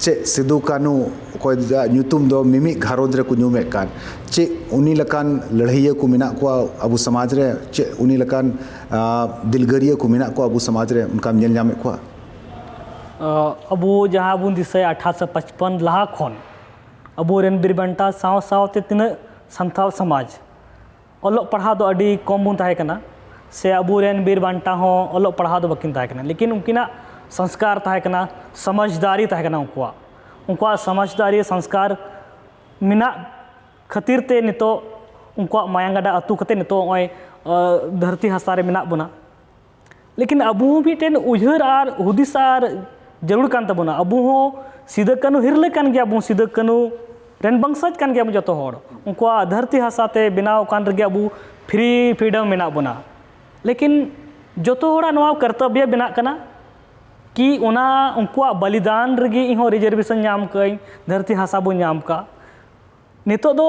ᱪᱮᱫ ᱥᱤᱫᱩ ᱠᱟᱹᱱᱦᱩ, ᱚᱠᱚᱭᱟᱜ ᱧᱩᱛᱩᱢ ᱫᱚ ᱢᱤᱢᱤᱫ ᱜᱷᱟᱨᱚᱸᱡᱽ ᱨᱮᱠᱚ ᱧᱩᱢᱮᱫ ᱠᱟᱱ, ᱪᱮᱫ ᱩᱱᱤ ᱞᱮᱠᱟᱱ ᱞᱟᱹᱲᱦᱟᱹᱭᱤᱭᱟᱹ ᱠᱚ ᱢᱮᱱᱟᱜ ᱠᱚᱣᱟ ᱟᱵᱚ ᱥᱚᱢᱟᱡᱽ ᱨᱮ? ᱪᱮᱫ ᱩᱱᱤ ᱞᱮᱠᱟᱱ, ᱟ, ᱫᱤᱞᱜᱟᱹᱨᱤᱭᱟᱹ ᱠᱚ ᱢᱮᱱᱟᱜ ᱠᱚᱣᱟ ᱟᱵᱚ ᱥᱚᱢᱟᱡᱽ ᱨᱮ, ᱚᱱᱠᱟᱢ ᱧᱮᱞ ᱧᱟᱢᱮᱫ ᱠᱚᱣᱟ? ᱟ, ᱟᱵᱚ ᱡᱟᱦᱟᱸ ᱵᱚᱱ ᱫᱤᱥᱟᱹᱭᱟ, ᱟᱴᱷᱟᱨᱚᱥᱚ ᱯᱟᱸᱪᱯᱟᱱᱱ ᱞᱟᱦᱟ ᱠᱷᱚᱱ ᱟᱵᱚᱨᱮᱱ ᱵᱤᱨ ᱵᱟᱱᱴᱟ ᱥᱟᱶ ᱥᱟᱶᱛᱮ ᱛᱤᱱᱟᱹᱜ ᱥᱟᱱᱛᱟᱲ ᱥᱚᱢᱟᱡᱽ, ᱚᱞᱚᱜ ᱯᱟᱲᱦᱟᱣ ᱫᱚ ᱟᱹᱰᱤ ᱠᱚᱢ ᱵᱚᱱ ᱛᱟᱦᱮᱸ ᱠᱟᱱᱟ, ᱥᱮ ᱟᱵᱚᱨᱮᱱ ᱵᱤᱨ ᱵᱟᱱᱴᱟ ᱦᱚᱸ ᱚᱞᱚᱜ ᱯᱟᱲᱦᱟᱣ ᱫᱚ ᱵᱟᱹᱠᱤᱱ ᱛᱟᱦᱮᱸ ᱠᱟᱱᱟ, ᱞᱮᱠᱤᱱ ᱩᱱᱠᱤᱱᱟᱜ ᱥᱚᱝᱥᱠᱟᱨ ᱛᱟᱦᱮᱸ ᱠᱟᱱᱟ, ᱥᱚᱢᱟᱡᱽᱫᱟᱨᱤ ᱛᱟᱦᱮᱸ ᱠᱟᱱᱟ ᱩᱱᱠᱩᱣᱟᱜ᱾ ᱩᱱᱠᱩᱣᱟᱜ ᱥᱚᱢᱟᱡᱽᱫᱟᱨᱤ ᱥᱚᱝᱥᱠᱟᱨ ᱢᱮᱱᱟᱜ ᱠᱷᱟᱹᱛᱤᱨ ᱛᱮ ᱱᱤᱛᱚᱜ ᱩᱱᱠᱩᱣᱟᱜ ᱢᱟᱭᱟᱝ ᱜᱟᱰᱟ ᱟᱹᱛᱩ ᱠᱟᱛᱮ ᱱᱤᱛᱚᱜ ᱱᱚᱜᱼᱚᱭ, ᱟ, ᱫᱷᱟᱹᱨᱛᱤ ᱦᱟᱥᱟ ᱨᱮ ᱢᱮᱱᱟᱜ ᱵᱚᱱᱟ᱾ ᱞᱮᱠᱤᱱ ᱟᱵᱚ ᱦᱚᱸ ᱢᱤᱫᱴᱮᱱ ᱩᱭᱦᱟᱹᱨ ᱟᱨ ᱦᱩᱫᱤᱥ ᱟᱨ ᱡᱟᱹᱨᱩᱲ ᱠᱟᱱ ᱛᱟᱵᱚᱱᱟ᱾ ᱟᱵᱚ ᱦᱚᱸ ᱥᱤᱫᱟᱹ ᱠᱟᱹᱱᱦᱩ ᱦᱤᱨᱞᱟᱹ ᱠᱟᱱ ᱜᱮᱭᱟ ᱵᱚᱱ, ᱥᱤᱫᱟᱹ ᱠᱟᱹᱱᱦᱩ ᱨᱮᱱ ᱵᱚᱝᱥᱚᱡᱽ ᱠᱟᱱ ᱜᱮᱭᱟ ᱵᱚᱱ ᱡᱚᱛᱚ ᱦᱚᱲ᱾ ᱩᱱᱠᱩᱣᱟᱜ ᱫᱷᱟᱹᱨᱛᱤ ᱦᱟᱥᱟ ᱛᱮ ᱵᱮᱱᱟᱣ ᱟᱠᱟᱱ ᱨᱮᱜᱮ ᱟᱵᱚ free freedom ᱢᱮᱱᱟᱜ ᱵᱚᱱᱟ᱾ ᱞᱮᱠᱤᱱ ᱡᱚᱛᱚ ᱦᱚᱲᱟᱜ ᱱᱚᱣᱟ ᱠᱚᱨᱛᱚᱵᱽᱵᱚ ᱵᱮᱱᱟᱜ ᱠᱟᱱᱟ ᱠᱤ ᱚᱱᱟ ᱩᱱᱠᱩᱣᱟᱜ ᱵᱚᱞᱤᱫᱟᱱ ᱨᱮᱜᱮ ᱤᱧ ᱦᱚᱸ reservation ᱧᱟᱢ ᱠᱟᱹᱧ, ᱫᱷᱟᱹᱨᱛᱤ ᱦᱟᱥᱟ ᱵᱚᱱ ᱧᱟᱢ ᱠᱟᱜ᱾ ᱱᱤᱛᱚᱜ ᱫᱚ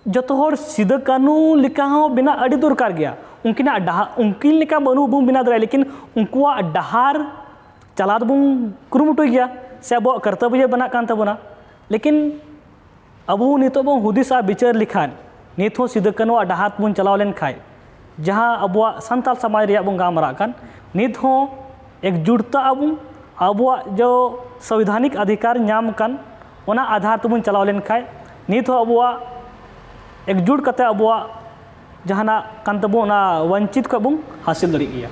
ᱡᱚᱛᱚ ᱦᱚᱲ ᱥᱤᱫᱟᱹ ᱠᱟᱹᱱᱦᱩ ᱞᱮᱠᱟ ᱦᱚᱸ ᱵᱮᱱᱟᱜ ᱟᱹᱰᱤ ᱫᱚᱨᱠᱟᱨ ᱜᱮᱭᱟ᱾ ᱩᱱᱠᱤᱱᱟᱜ ᱰᱟᱦᱟᱨ, ᱩᱱᱠᱤᱱ ᱞᱮᱠᱟ ᱵᱟᱹᱱᱩᱜ ᱵᱚᱱ ᱵᱮᱱᱟᱣ ᱫᱟᱲᱮᱭᱟᱜᱼᱟ, ᱞᱮᱠᱤᱱ ᱩᱱᱠᱩᱣᱟᱜ ᱰᱟᱦᱟᱨ ᱪᱟᱞᱟᱣ ᱫᱚᱵᱚᱱ ᱠᱩᱨᱩᱢᱩᱴᱩᱭ ᱜᱮᱭᱟ, ᱥᱮ ᱟᱵᱚᱣᱟᱜ ᱠᱚᱨᱛᱚᱵᱽᱵᱚ ᱵᱮᱱᱟᱜ ᱠᱟᱱ ᱛᱟᱵᱚᱱᱟ᱾ ᱞᱮᱠᱤᱱ ᱟᱵᱚ ᱱᱤᱛᱚᱜ ᱵᱚᱱ ᱦᱩᱫᱤᱥ ᱟᱨ ᱵᱤᱪᱟᱹᱨ ᱞᱮᱠᱷᱟᱱ, ᱱᱤᱛ ᱦᱚᱸ ᱥᱤᱫᱟᱹ ᱠᱟᱹᱱᱦᱩᱣᱟᱜ ᱰᱟᱦᱟᱨ ᱛᱮᱵᱚᱱ ᱪᱟᱞᱟᱣ ᱞᱮᱱᱠᱷᱟᱱ, ᱡᱟᱦᱟᱸ ᱟᱵᱚᱣᱟᱜ ᱥᱟᱱᱛᱟᱲ ᱥᱚᱢᱟᱡᱽ ᱨᱮᱭᱟᱜ ᱵᱚᱱ ᱜᱟᱞᱢᱟᱨᱟᱜ ᱠᱟᱱ, ᱱᱤᱛ ᱦᱚᱸ ᱮᱠᱡᱩᱴᱛᱟ ᱟᱵᱚᱱ, ᱟᱵᱚᱣᱟᱜ ᱡᱚ ᱥᱚᱝᱵᱤᱫᱷᱟᱱᱤᱠ ᱚᱫᱷᱤᱠᱟᱨ ᱧᱟᱢ ᱠᱟᱱ, ᱚᱱᱟ ᱟᱫᱷᱟᱨ ᱛᱮᱵᱚᱱ ᱪᱟᱞᱟᱣ ᱞᱮᱱᱠᱷᱟᱱ, ᱱᱤᱛ ᱦᱚᱸ ᱟᱵᱚᱣᱟᱜ ᱮᱠᱡᱩᱴ ᱠᱟᱛᱮ ᱟᱵᱚᱣᱟᱜ ᱡᱟᱦᱟᱱᱟᱜ ᱠᱟᱱ ᱛᱟᱵᱚᱱ, ᱚᱱᱟ ᱣᱟᱧᱪᱤᱛ ᱠᱷᱚᱱ ᱵᱚᱱ ᱦᱟᱥᱤᱞ ᱫᱟᱲᱮᱭᱟᱜ ᱜᱮᱭᱟ᱾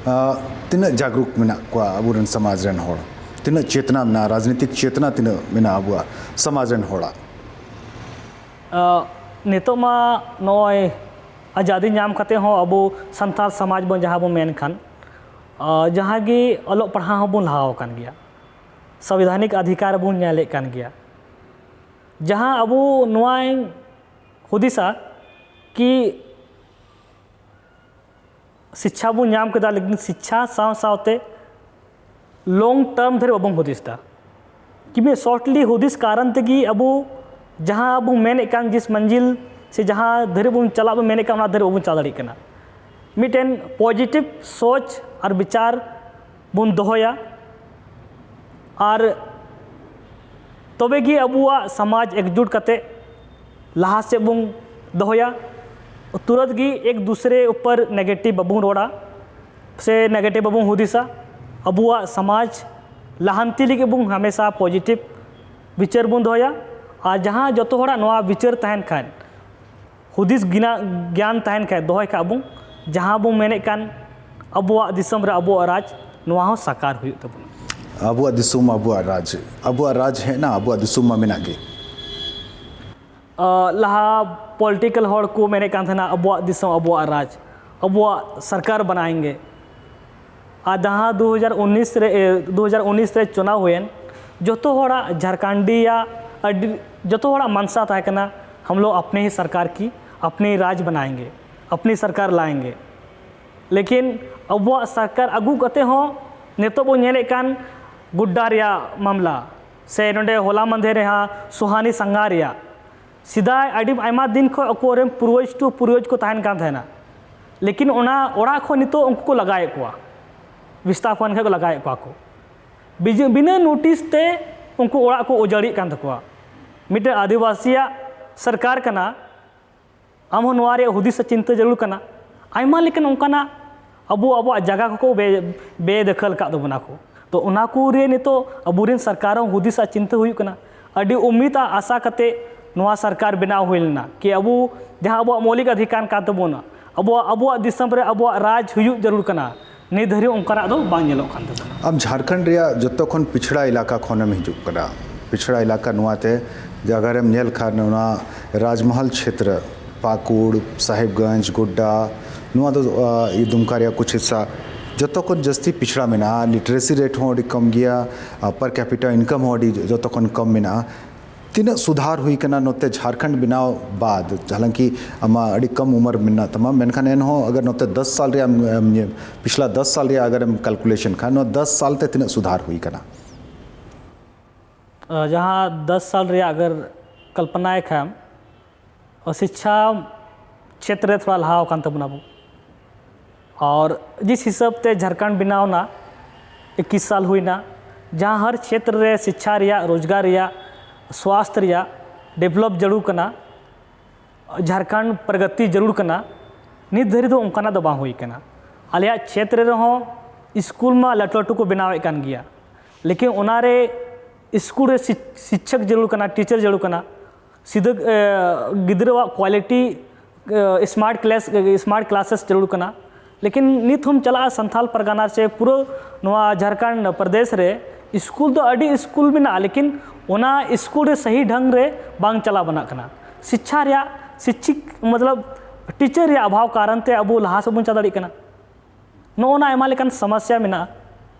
ᱟ, ᱛᱤᱱᱟᱹᱜ ᱡᱟᱜᱽᱨᱩᱠ ᱢᱮᱱᱟᱜ ᱠᱚᱣᱟ ᱟᱵᱚᱨᱮᱱ ᱥᱚᱢᱟᱡᱽ ᱨᱮᱱ ᱦᱚᱲ? ᱛᱤᱱᱟᱹᱜ ᱪᱮᱛᱱᱟ ᱢᱮᱱᱟᱜᱼᱟ, ᱨᱟᱡᱽᱱᱤᱛᱤᱠ ᱪᱮᱛᱱᱟ ᱛᱤᱱᱟᱹᱜ ᱢᱮᱱᱟᱜᱼᱟ ᱟᱵᱚᱣᱟᱜ ᱥᱚᱢᱟᱡᱽ ᱨᱮᱱ ᱦᱚᱲᱟᱜ? ᱟ, ᱱᱤᱛᱚᱜ ᱢᱟ ᱱᱚᱜᱼᱚᱭ ᱟᱡᱟᱫᱤ ᱧᱟᱢ ᱠᱟᱛᱮ ᱦᱚᱸ ᱟᱵᱚ ᱥᱟᱱᱛᱟᱲ ᱥᱚᱢᱟᱡᱽ ᱵᱚᱱ ᱡᱟᱦᱟᱸ ᱵᱚᱱ ᱢᱮᱱ ᱠᱷᱟᱱ, ᱟ, ᱡᱟᱦᱟᱸ ᱜᱮ ᱚᱞᱚᱜ ᱯᱟᱲᱦᱟᱣ ᱦᱚᱸᱵᱚᱱ ᱞᱟᱦᱟ ᱟᱠᱟᱱ ᱜᱮᱭᱟ, ᱥᱚᱝᱵᱤᱫᱷᱟᱱᱤᱠ ᱚᱫᱷᱤᱠᱟᱨ ᱵᱚᱱ ᱧᱮᱞᱮᱫ ᱠᱟᱱ ᱜᱮᱭᱟ᱾ ᱡᱟᱦᱟᱸ ᱟᱵᱚ ᱱᱚᱣᱟᱧ ᱦᱩᱫᱤᱥᱟ ᱠᱤ ᱥᱤᱪᱪᱷᱟ ᱵᱚᱱ ᱧᱟᱢ ᱠᱮᱫᱟ, ᱞᱮᱠᱤᱱ ᱥᱤᱪᱪᱷᱟ ᱥᱟᱶ ᱥᱟᱶᱛᱮ long term ᱫᱷᱟᱹᱨᱤᱡ ᱵᱟᱵᱚᱱ ᱦᱩᱫᱤᱥ ᱮᱫᱟ᱾ ᱠᱤ ᱢᱤᱫ shortly ᱦᱩᱫᱤᱥ ᱠᱟᱨᱚᱱ ᱛᱮᱜᱮ ᱟᱵᱚ ᱡᱟᱦᱟᱸ ᱵᱚᱱ ᱢᱮᱱᱮᱫ ᱠᱟᱱ ᱡᱤᱥ ᱢᱟᱱᱡᱤᱞ ᱥᱮ ᱡᱟᱦᱟᱸ ᱫᱷᱟᱹᱨᱤᱡ ᱵᱚᱱ ᱪᱟᱞᱟᱜ ᱵᱚᱱ ᱢᱮᱱᱮᱫ ᱠᱟᱱ, ᱚᱱᱟ ᱫᱷᱟᱹᱨᱤᱡ ᱵᱟᱵᱚᱱ ᱪᱟᱞᱟᱣ ᱫᱟᱲᱮᱭᱟᱜ ᱠᱟᱱᱟ᱾ ᱢᱤᱫᱴᱮᱱ positive ᱥᱳᱪ ᱟᱨ ᱵᱤᱪᱟᱨ ᱵᱚᱱ ᱫᱚᱦᱚᱭᱟ, ᱟᱨ ᱛᱚᱵᱮ ᱜᱮ ᱟᱵᱚᱣᱟᱜ ᱥᱚᱢᱟᱡᱽ ᱮᱠᱡᱩᱴ ᱠᱟᱛᱮ ᱞᱟᱦᱟ ᱥᱮᱫ ᱵᱚᱱ ᱫᱚᱦᱚᱭᱟ᱾ ᱛᱩᱨᱟᱹᱛ ᱜᱮ ᱮᱠ ᱫᱩᱥᱨᱮ ᱩᱯᱚᱨ ᱱᱮᱜᱮᱴᱤᱵᱷ ᱵᱟᱵᱚᱱ ᱨᱚᱲᱟ ᱥᱮ ᱱᱮᱜᱮᱴᱤᱵᱷ ᱵᱟᱵᱚᱱ ᱦᱩᱫᱤᱥᱟ᱾ ᱟᱵᱚᱣᱟᱜ ᱥᱚᱢᱟᱡᱽ ᱞᱟᱦᱟᱱᱛᱤ ᱞᱟᱹᱜᱤᱫ ᱵᱚᱱ ᱦᱟᱢᱮᱥᱟ ᱯᱚᱡᱤᱴᱤᱵᱷ ᱵᱤᱪᱟᱹᱨ ᱵᱚᱱ ᱫᱚᱦᱚᱭᱟ᱾ ᱟᱨ ᱡᱟᱦᱟᱸ ᱡᱚᱛᱚ ᱦᱚᱲᱟᱜ ᱱᱚᱣᱟ ᱵᱤᱪᱟᱹᱨ ᱛᱟᱦᱮᱱ ᱠᱷᱟᱱ, ᱦᱩᱫᱤᱥ ᱜᱤᱱᱟ-, ᱜᱮᱭᱟᱱ ᱛᱟᱦᱮᱱ ᱠᱷᱟᱱ, ᱫᱚᱦᱚᱭ ᱠᱷᱟᱱ ᱵᱚᱱ, ᱡᱟᱦᱟᱸ ᱵᱚᱱ ᱢᱮᱱᱮᱫ ᱠᱟᱱ ᱟᱵᱚᱣᱟᱜ ᱫᱤᱥᱚᱢ ᱨᱮ ᱟᱵᱚᱣᱟᱜ ᱨᱟᱡᱽ, ᱱᱚᱣᱟ ᱦᱚᱸ ᱥᱟᱠᱟᱨ ᱦᱩᱭᱩᱜ ᱛᱟᱵᱚᱱᱟ᱾ ᱟᱵᱚᱣᱟᱜ ᱫᱤᱥᱚᱢ ᱟᱵᱚᱣᱟᱜ ᱨᱟᱡᱽ, ᱟᱵᱚᱣᱟᱜ ᱨᱟᱡᱽ ᱦᱮᱡ ᱮᱱᱟ, ᱟᱵᱚᱣᱟᱜ ᱫᱤᱥᱚᱢ ᱢᱟ ᱢᱮᱱᱟᱜ ᱜᱮ᱾ ᱟᱸ, ᱞᱟᱦᱟ ᱯᱚᱞᱤᱴᱤᱠᱟᱞ ᱦᱚᱲ ᱠᱚ ᱢᱮᱱᱮᱫ ᱠᱟᱱ ᱛᱟᱦᱮᱱᱟ, ᱟᱵᱚᱣᱟᱜ ᱫᱤᱥᱚᱢ ᱟᱵᱚᱣᱟᱜ ᱨᱟᱡᱽ, ᱟᱵᱚᱣᱟᱜ ᱥᱚᱨᱠᱟᱨ ᱵᱟᱱᱟᱭᱮᱝᱜᱮ᱾ ᱟᱨ ᱡᱟᱦᱟᱸ ᱫᱩ ᱦᱟᱡᱟᱨ ᱩᱱᱤᱥ ᱨᱮ, ᱮ, ᱫᱩ ᱦᱟᱡᱟᱨ ᱩᱱᱤᱥ ᱨᱮ ᱪᱩᱱᱟᱣ ᱦᱩᱭᱮᱱ, ᱡᱚᱛᱚ ᱦᱚᱲᱟᱜ ᱡᱷᱟᱨᱠᱷᱚᱸᱰᱤᱭᱟᱜ ᱟᱹᱰᱤ, ᱡᱚᱛᱚ ᱦᱚᱲᱟᱜ ᱢᱟᱱᱥᱟ ᱛᱟᱦᱮᱸ ᱠᱟᱱᱟ, "ᱦᱟᱢ ᱞᱳᱜ ᱟᱯᱱᱮ ᱦᱤ ᱥᱚᱨᱠᱟᱨ ᱠᱤ, ᱟᱯᱱᱮ ᱨᱟᱡᱽ ᱵᱟᱱᱟᱭᱮᱝᱜᱮ, ᱟᱯᱱᱤ ᱥᱚᱨᱠᱟᱨ ᱞᱟᱭᱮᱝᱜᱮ᱾" ᱞᱮᱠᱤᱱ ᱟᱵᱚᱣᱟᱜ ᱥᱚᱨᱠᱟᱨ ᱟᱹᱜᱩ ᱠᱟᱛᱮ ᱦᱚᱸ ᱱᱤᱛᱚᱜ ᱵᱚᱱ ᱧᱮᱞᱮᱫ ᱠᱟᱱ ᱜᱩᱰᱰᱟ ᱨᱮᱭᱟᱜ ᱢᱟᱢᱞᱟ, ᱥᱮ ᱱᱚᱰᱮ ᱦᱚᱞᱟ ᱢᱟᱫᱷᱮᱨ ᱨᱮᱦᱟᱸ ᱥᱩᱦᱟᱱᱤ ᱥᱟᱸᱜᱷᱟ ᱨᱮᱭᱟᱜ, ᱥᱮᱫᱟᱭ ᱟᱹᱰᱤ ᱟᱭᱢᱟ ᱫᱤᱱ ᱠᱷᱚᱱ ᱟᱠᱚᱨᱮᱱ ᱯᱩᱨᱵᱚᱡᱽ ᱴᱩ ᱯᱩᱨᱵᱚᱡᱽ ᱠᱚ ᱛᱟᱦᱮᱱ ᱠᱟᱱ ᱛᱟᱦᱮᱱᱟ, ᱞᱮᱠᱤᱱ ᱚᱱᱟ ᱚᱲᱟᱜ ᱠᱷᱚᱱ ᱱᱤᱛᱚᱜ ᱩᱱᱠᱩ ᱠᱚ ᱞᱟᱜᱟᱭᱮᱫ ᱠᱚᱣᱟ, ᱵᱤᱥᱛᱷᱟᱯᱚᱱ ᱠᱷᱚᱱ ᱠᱚ ᱞᱟᱜᱟᱭᱮᱫ ᱠᱚᱣᱟ ᱠᱚ᱾ ᱵᱤᱡ-, ᱵᱤᱱᱟᱹ ᱱᱳᱴᱤᱥ ᱛᱮ ᱩᱱᱠᱩ ᱚᱲᱟᱜ ᱠᱚ ᱩᱡᱟᱹᱲᱮᱫ ᱠᱟᱱ ᱛᱟᱠᱚᱣᱟ᱾ ᱢᱤᱫᱴᱮᱱ ᱟᱹᱫᱤᱵᱟᱹᱥᱤᱭᱟᱜ ᱥᱚᱨᱠᱟᱨ ᱠᱟᱱᱟ, ᱟᱢ ᱦᱚᱸ ᱱᱚᱣᱟ ᱨᱮᱭᱟᱜ ᱦᱩᱫᱤᱥ ᱟᱨ ᱪᱤᱱᱛᱟᱹ ᱡᱟᱹᱨᱩᱲ ᱠᱟᱱᱟ᱾ ᱟᱭᱢᱟ ᱞᱮᱠᱟᱱ ᱚᱱᱠᱟᱱᱟᱜ ᱟᱵᱚ ᱟᱵᱚᱣᱟᱜ ᱡᱟᱭᱜᱟ ᱠᱚᱠᱚ ᱵᱮ-, ᱵᱮᱫᱚᱠᱷᱚᱞ ᱟᱠᱟᱫ ᱛᱟᱵᱚᱱᱟ ᱠᱚ᱾ ᱛᱚ ᱚᱱᱟ ᱠᱚ ᱨᱮ ᱱᱤᱛᱚᱜ ᱟᱵᱚᱨᱮᱱ ᱥᱚᱨᱠᱟᱨ ᱦᱚᱸ ᱦᱩᱫᱤᱥ ᱟᱨ ᱪᱤᱱᱛᱟᱹ ᱦᱩᱭᱩᱜ ᱠᱟᱱᱟ᱾ ᱟᱹᱰᱤ ᱩᱢᱤᱫ ᱟᱨ ᱟᱥᱟ ᱠᱟᱛᱮ ᱱᱚᱣᱟ ᱥᱚᱨᱠᱟᱨ ᱵᱮᱱᱟᱣ ᱦᱩᱭ ᱞᱮᱱᱟ ᱠᱤ ᱟᱵᱚ ᱡᱟᱦᱟᱸ ᱟᱵᱚᱣᱟᱜ ᱢᱳᱣᱞᱤᱠ ᱚᱫᱷᱤᱠᱟᱨ ᱠᱟᱱ ᱛᱟᱵᱚᱱᱟ, ᱟᱵᱚᱣᱟᱜ, ᱟᱵᱚᱣᱟᱜ ᱫᱤᱥᱚᱢ ᱨᱮ ᱟᱵᱚᱣᱟᱜ ᱨᱟᱡᱽ ᱦᱩᱭᱩᱜ ᱡᱟᱹᱨᱩᱲ ᱠᱟᱱᱟ᱾ ᱱᱤᱛ ᱫᱷᱟᱹᱨᱤᱡ ᱚᱱᱠᱟᱱᱟᱜ ᱫᱚ ᱵᱟᱝ ᱧᱮᱞᱚᱜ ᱠᱟᱱ ᱛᱟᱵᱚᱱᱟ᱾ ᱟᱢ ᱡᱷᱟᱲᱠᱷᱚᱸᱰ ᱨᱮᱭᱟᱜ ᱡᱚᱛᱚ ᱠᱷᱚᱱ ᱯᱤᱪᱷᱲᱟ ᱮᱞᱟᱠᱟ ᱠᱷᱚᱱᱮᱢ ᱦᱤᱡᱩᱜ ᱠᱟᱱᱟ᱾ ᱯᱤᱪᱷᱲᱟ ᱮᱞᱟᱠᱟ ᱱᱚᱣᱟ ᱛᱮ ᱡᱟᱭᱜᱟ ᱨᱮᱢ ᱧᱮᱞ ᱠᱷᱟᱱ ᱚᱱᱟ ᱨᱟᱡᱽᱢᱚᱦᱚᱞ ᱪᱷᱮᱛᱨᱚ, ᱯᱟᱠᱩᱲ, ᱥᱟᱦᱮᱵᱽᱜᱚᱸᱡᱽ, ᱜᱳᱰᱰᱟ, ᱱᱚᱣᱟ ᱫᱚ, ᱟ, ᱫᱩᱢᱠᱟ ᱨᱮᱭᱟᱜ ᱠᱩᱪ ᱦᱤᱥᱥᱟ ᱡᱚᱛᱚ ᱠᱷᱚᱱ ᱡᱟᱹᱥᱛᱤ ᱯᱤᱪᱷᱲᱟ ᱢᱮᱱᱟᱜᱼᱟ᱾ ᱞᱤᱴᱟᱨᱮᱥᱤ ᱨᱮᱴ ᱦᱚᱸ ᱟᱹᱰᱤ ᱠᱚᱢ ᱜᱮᱭᱟ, ᱟᱨ per capita income ᱦᱚᱸ ᱟᱹᱰᱤ ᱡᱚᱛᱚ ᱠᱷᱚᱱ ᱠᱚᱢ ᱢᱮᱱᱟᱜᱼᱟ᱾ ᱛᱤᱱᱟᱹᱜ ᱥᱩᱫᱷᱟᱨ ᱦᱩᱭ ᱠᱟᱱᱟ ᱱᱚᱛᱮ ᱡᱷᱟᱲᱠᱷᱚᱸᱰ ᱵᱮᱱᱟᱣ ᱵᱟᱫ? ᱦᱟᱞᱟᱝᱠᱤ ᱟᱢᱟᱜ ᱟᱹᱰᱤ ᱠᱚᱢ ᱩᱢᱟᱹᱨ ᱢᱮᱱᱟᱜ ᱛᱟᱢᱟ, ᱢᱮᱱᱠᱷᱟᱱ ᱮᱱᱦᱚᱸ ᱟᱜᱟᱨ ᱱᱚᱛᱮ ᱫᱚᱥ ᱥᱟᱞ ᱨᱮᱭᱟᱜ ᱮᱢ, ᱮᱢ, ᱯᱤᱪᱷᱞᱟ ᱫᱚᱥ ᱥᱟᱞ ᱨᱮᱭᱟᱜ ᱟᱜᱟᱨ ᱮᱢ ᱠᱟᱞᱠᱩᱞᱮᱥᱚᱱ ᱠᱷᱟᱱ, ᱱᱚᱣᱟ ᱫᱚᱥ ᱥᱟᱞ ᱛᱮ ᱛᱤᱱᱟᱹᱜ ᱥᱩᱫᱷᱟᱨ ᱦᱩᱭ ᱠᱟᱱᱟ? ᱟ, ᱡᱟᱦᱟᱸ ᱫᱚᱥ ᱥᱟᱞ ᱨᱮᱭᱟᱜ ᱟᱜᱟᱨ ᱠᱚᱞᱯᱚᱱᱟᱭ ᱠᱷᱟᱱ, ᱥᱤᱪᱪᱷᱟ ᱪᱷᱮᱛᱨᱮ ᱛᱷᱚᱲᱟ ᱞᱟᱦᱟ ᱟᱠᱟᱱ ᱛᱟᱵᱚᱱᱟ ᱵᱚ᱾ ᱟᱨ ᱡᱤᱥ ᱦᱤᱥᱟᱹᱵ ᱛᱮ ᱡᱷᱟᱲᱠᱷᱚᱸᱰ ᱵᱮᱱᱟᱣ ᱮᱱᱟ, ᱤᱠᱤᱥ ᱥᱟᱞ ᱦᱩᱭᱱᱟ, ᱡᱟᱦᱟᱸ ᱦᱟᱨ ᱪᱷᱮᱛᱨᱚ ᱨᱮ ᱥᱤᱪᱪᱷᱟ ᱨᱮᱭᱟᱜ, ᱨᱳᱡᱽᱜᱟᱨ ᱨᱮᱭᱟᱜ, ᱥᱣᱟᱥᱛᱷ ᱨᱮᱭᱟᱜ ᱰᱮᱵᱷᱞᱚᱯ ᱡᱟᱹᱨᱩᱲ ᱠᱟᱱᱟ, ᱡᱷᱟᱲᱠᱷᱚᱸᱰ ᱯᱨᱚᱜᱚᱛᱤ ᱡᱟᱹᱨᱩᱲ ᱠᱟᱱᱟ, ᱱᱤᱛ ᱫᱷᱟᱹᱨᱤᱡ ᱫᱚ ᱚᱱᱠᱟᱱᱟᱜ ᱫᱚ ᱵᱟᱝ ᱦᱩᱭ ᱠᱟᱱᱟ᱾ ᱟᱞᱮᱭᱟᱜ ᱪᱷᱮᱛᱨᱚ ᱨᱮᱦᱚᱸ ᱥᱠᱩᱞ ᱢᱟ ᱞᱟᱹᱴᱩ ᱞᱟᱹᱴᱩ ᱠᱚ ᱵᱮᱱᱟᱣᱮᱫ ᱠᱟᱱ ᱜᱮᱭᱟ, ᱞᱮᱠᱤᱱ ᱚᱱᱟᱨᱮ ᱥᱠᱩᱞ ᱨᱮ ᱥᱤᱠ- ᱥᱤᱠᱪᱷᱚᱠ ᱡᱟᱹᱨᱩᱲ ᱠᱟᱱᱟ, ᱴᱤᱪᱟᱨ ᱡᱟᱹᱨᱩᱲ ᱠᱟᱱᱟ, ᱥᱤᱫᱟᱹ ᱮ, ᱜᱤᱫᱽᱨᱟᱹᱣᱟᱜ quality smart class smart classes ᱡᱟᱹᱨᱩᱲ ᱠᱟᱱᱟ᱾ ᱞᱮᱠᱤᱱ ᱱᱤᱛ ᱦᱚᱸᱢ ᱪᱟᱞᱟᱜᱼᱟ ᱥᱟᱱᱛᱷᱟᱞ ᱯᱟᱨᱜᱟᱱᱟ ᱥᱮ ᱯᱩᱨᱟᱹ ᱱᱚᱣᱟ ᱡᱷᱟᱲᱠᱷᱚᱸᱰ ᱯᱨᱚᱫᱮᱥ ᱨᱮ, ᱥᱠᱩᱞ ᱫᱚ ᱟᱹᱰᱤ ᱥᱠᱩᱞ ᱢᱮᱱᱟᱜᱼᱟ, ᱞᱮᱠᱤᱱ ᱚᱱᱟ ᱥᱠᱩᱞ ᱨᱮ ᱥᱟᱹᱦᱤ ᱰᱷᱚᱝ ᱨᱮ ᱵᱟᱝ ᱪᱟᱞᱟᱣ ᱵᱟᱱᱟᱜ ᱠᱟᱱᱟ᱾ ᱥᱤᱪᱪᱷᱟ ᱨᱮᱭᱟᱜ ᱥᱤᱪᱪᱷᱤᱠ ᱢᱚᱛᱞᱚᱵ ᱴᱤᱪᱟᱨ ᱨᱮᱭᱟᱜ ᱚᱵᱷᱟᱣ ᱠᱟᱨᱚᱱ ᱛᱮ ᱟᱵᱚ ᱞᱟᱦᱟ ᱥᱮᱫ ᱵᱚᱱ ᱪᱟᱞᱟᱣ ᱫᱟᱲᱮᱭᱟᱜ ᱠᱟᱱᱟ᱾ ᱱᱚᱜᱼᱚ ᱱᱟ ᱟᱭᱢᱟ ᱞᱮᱠᱟᱱ ᱥᱚᱢᱚᱥᱭᱟ ᱢᱮᱱᱟᱜᱼᱟ᱾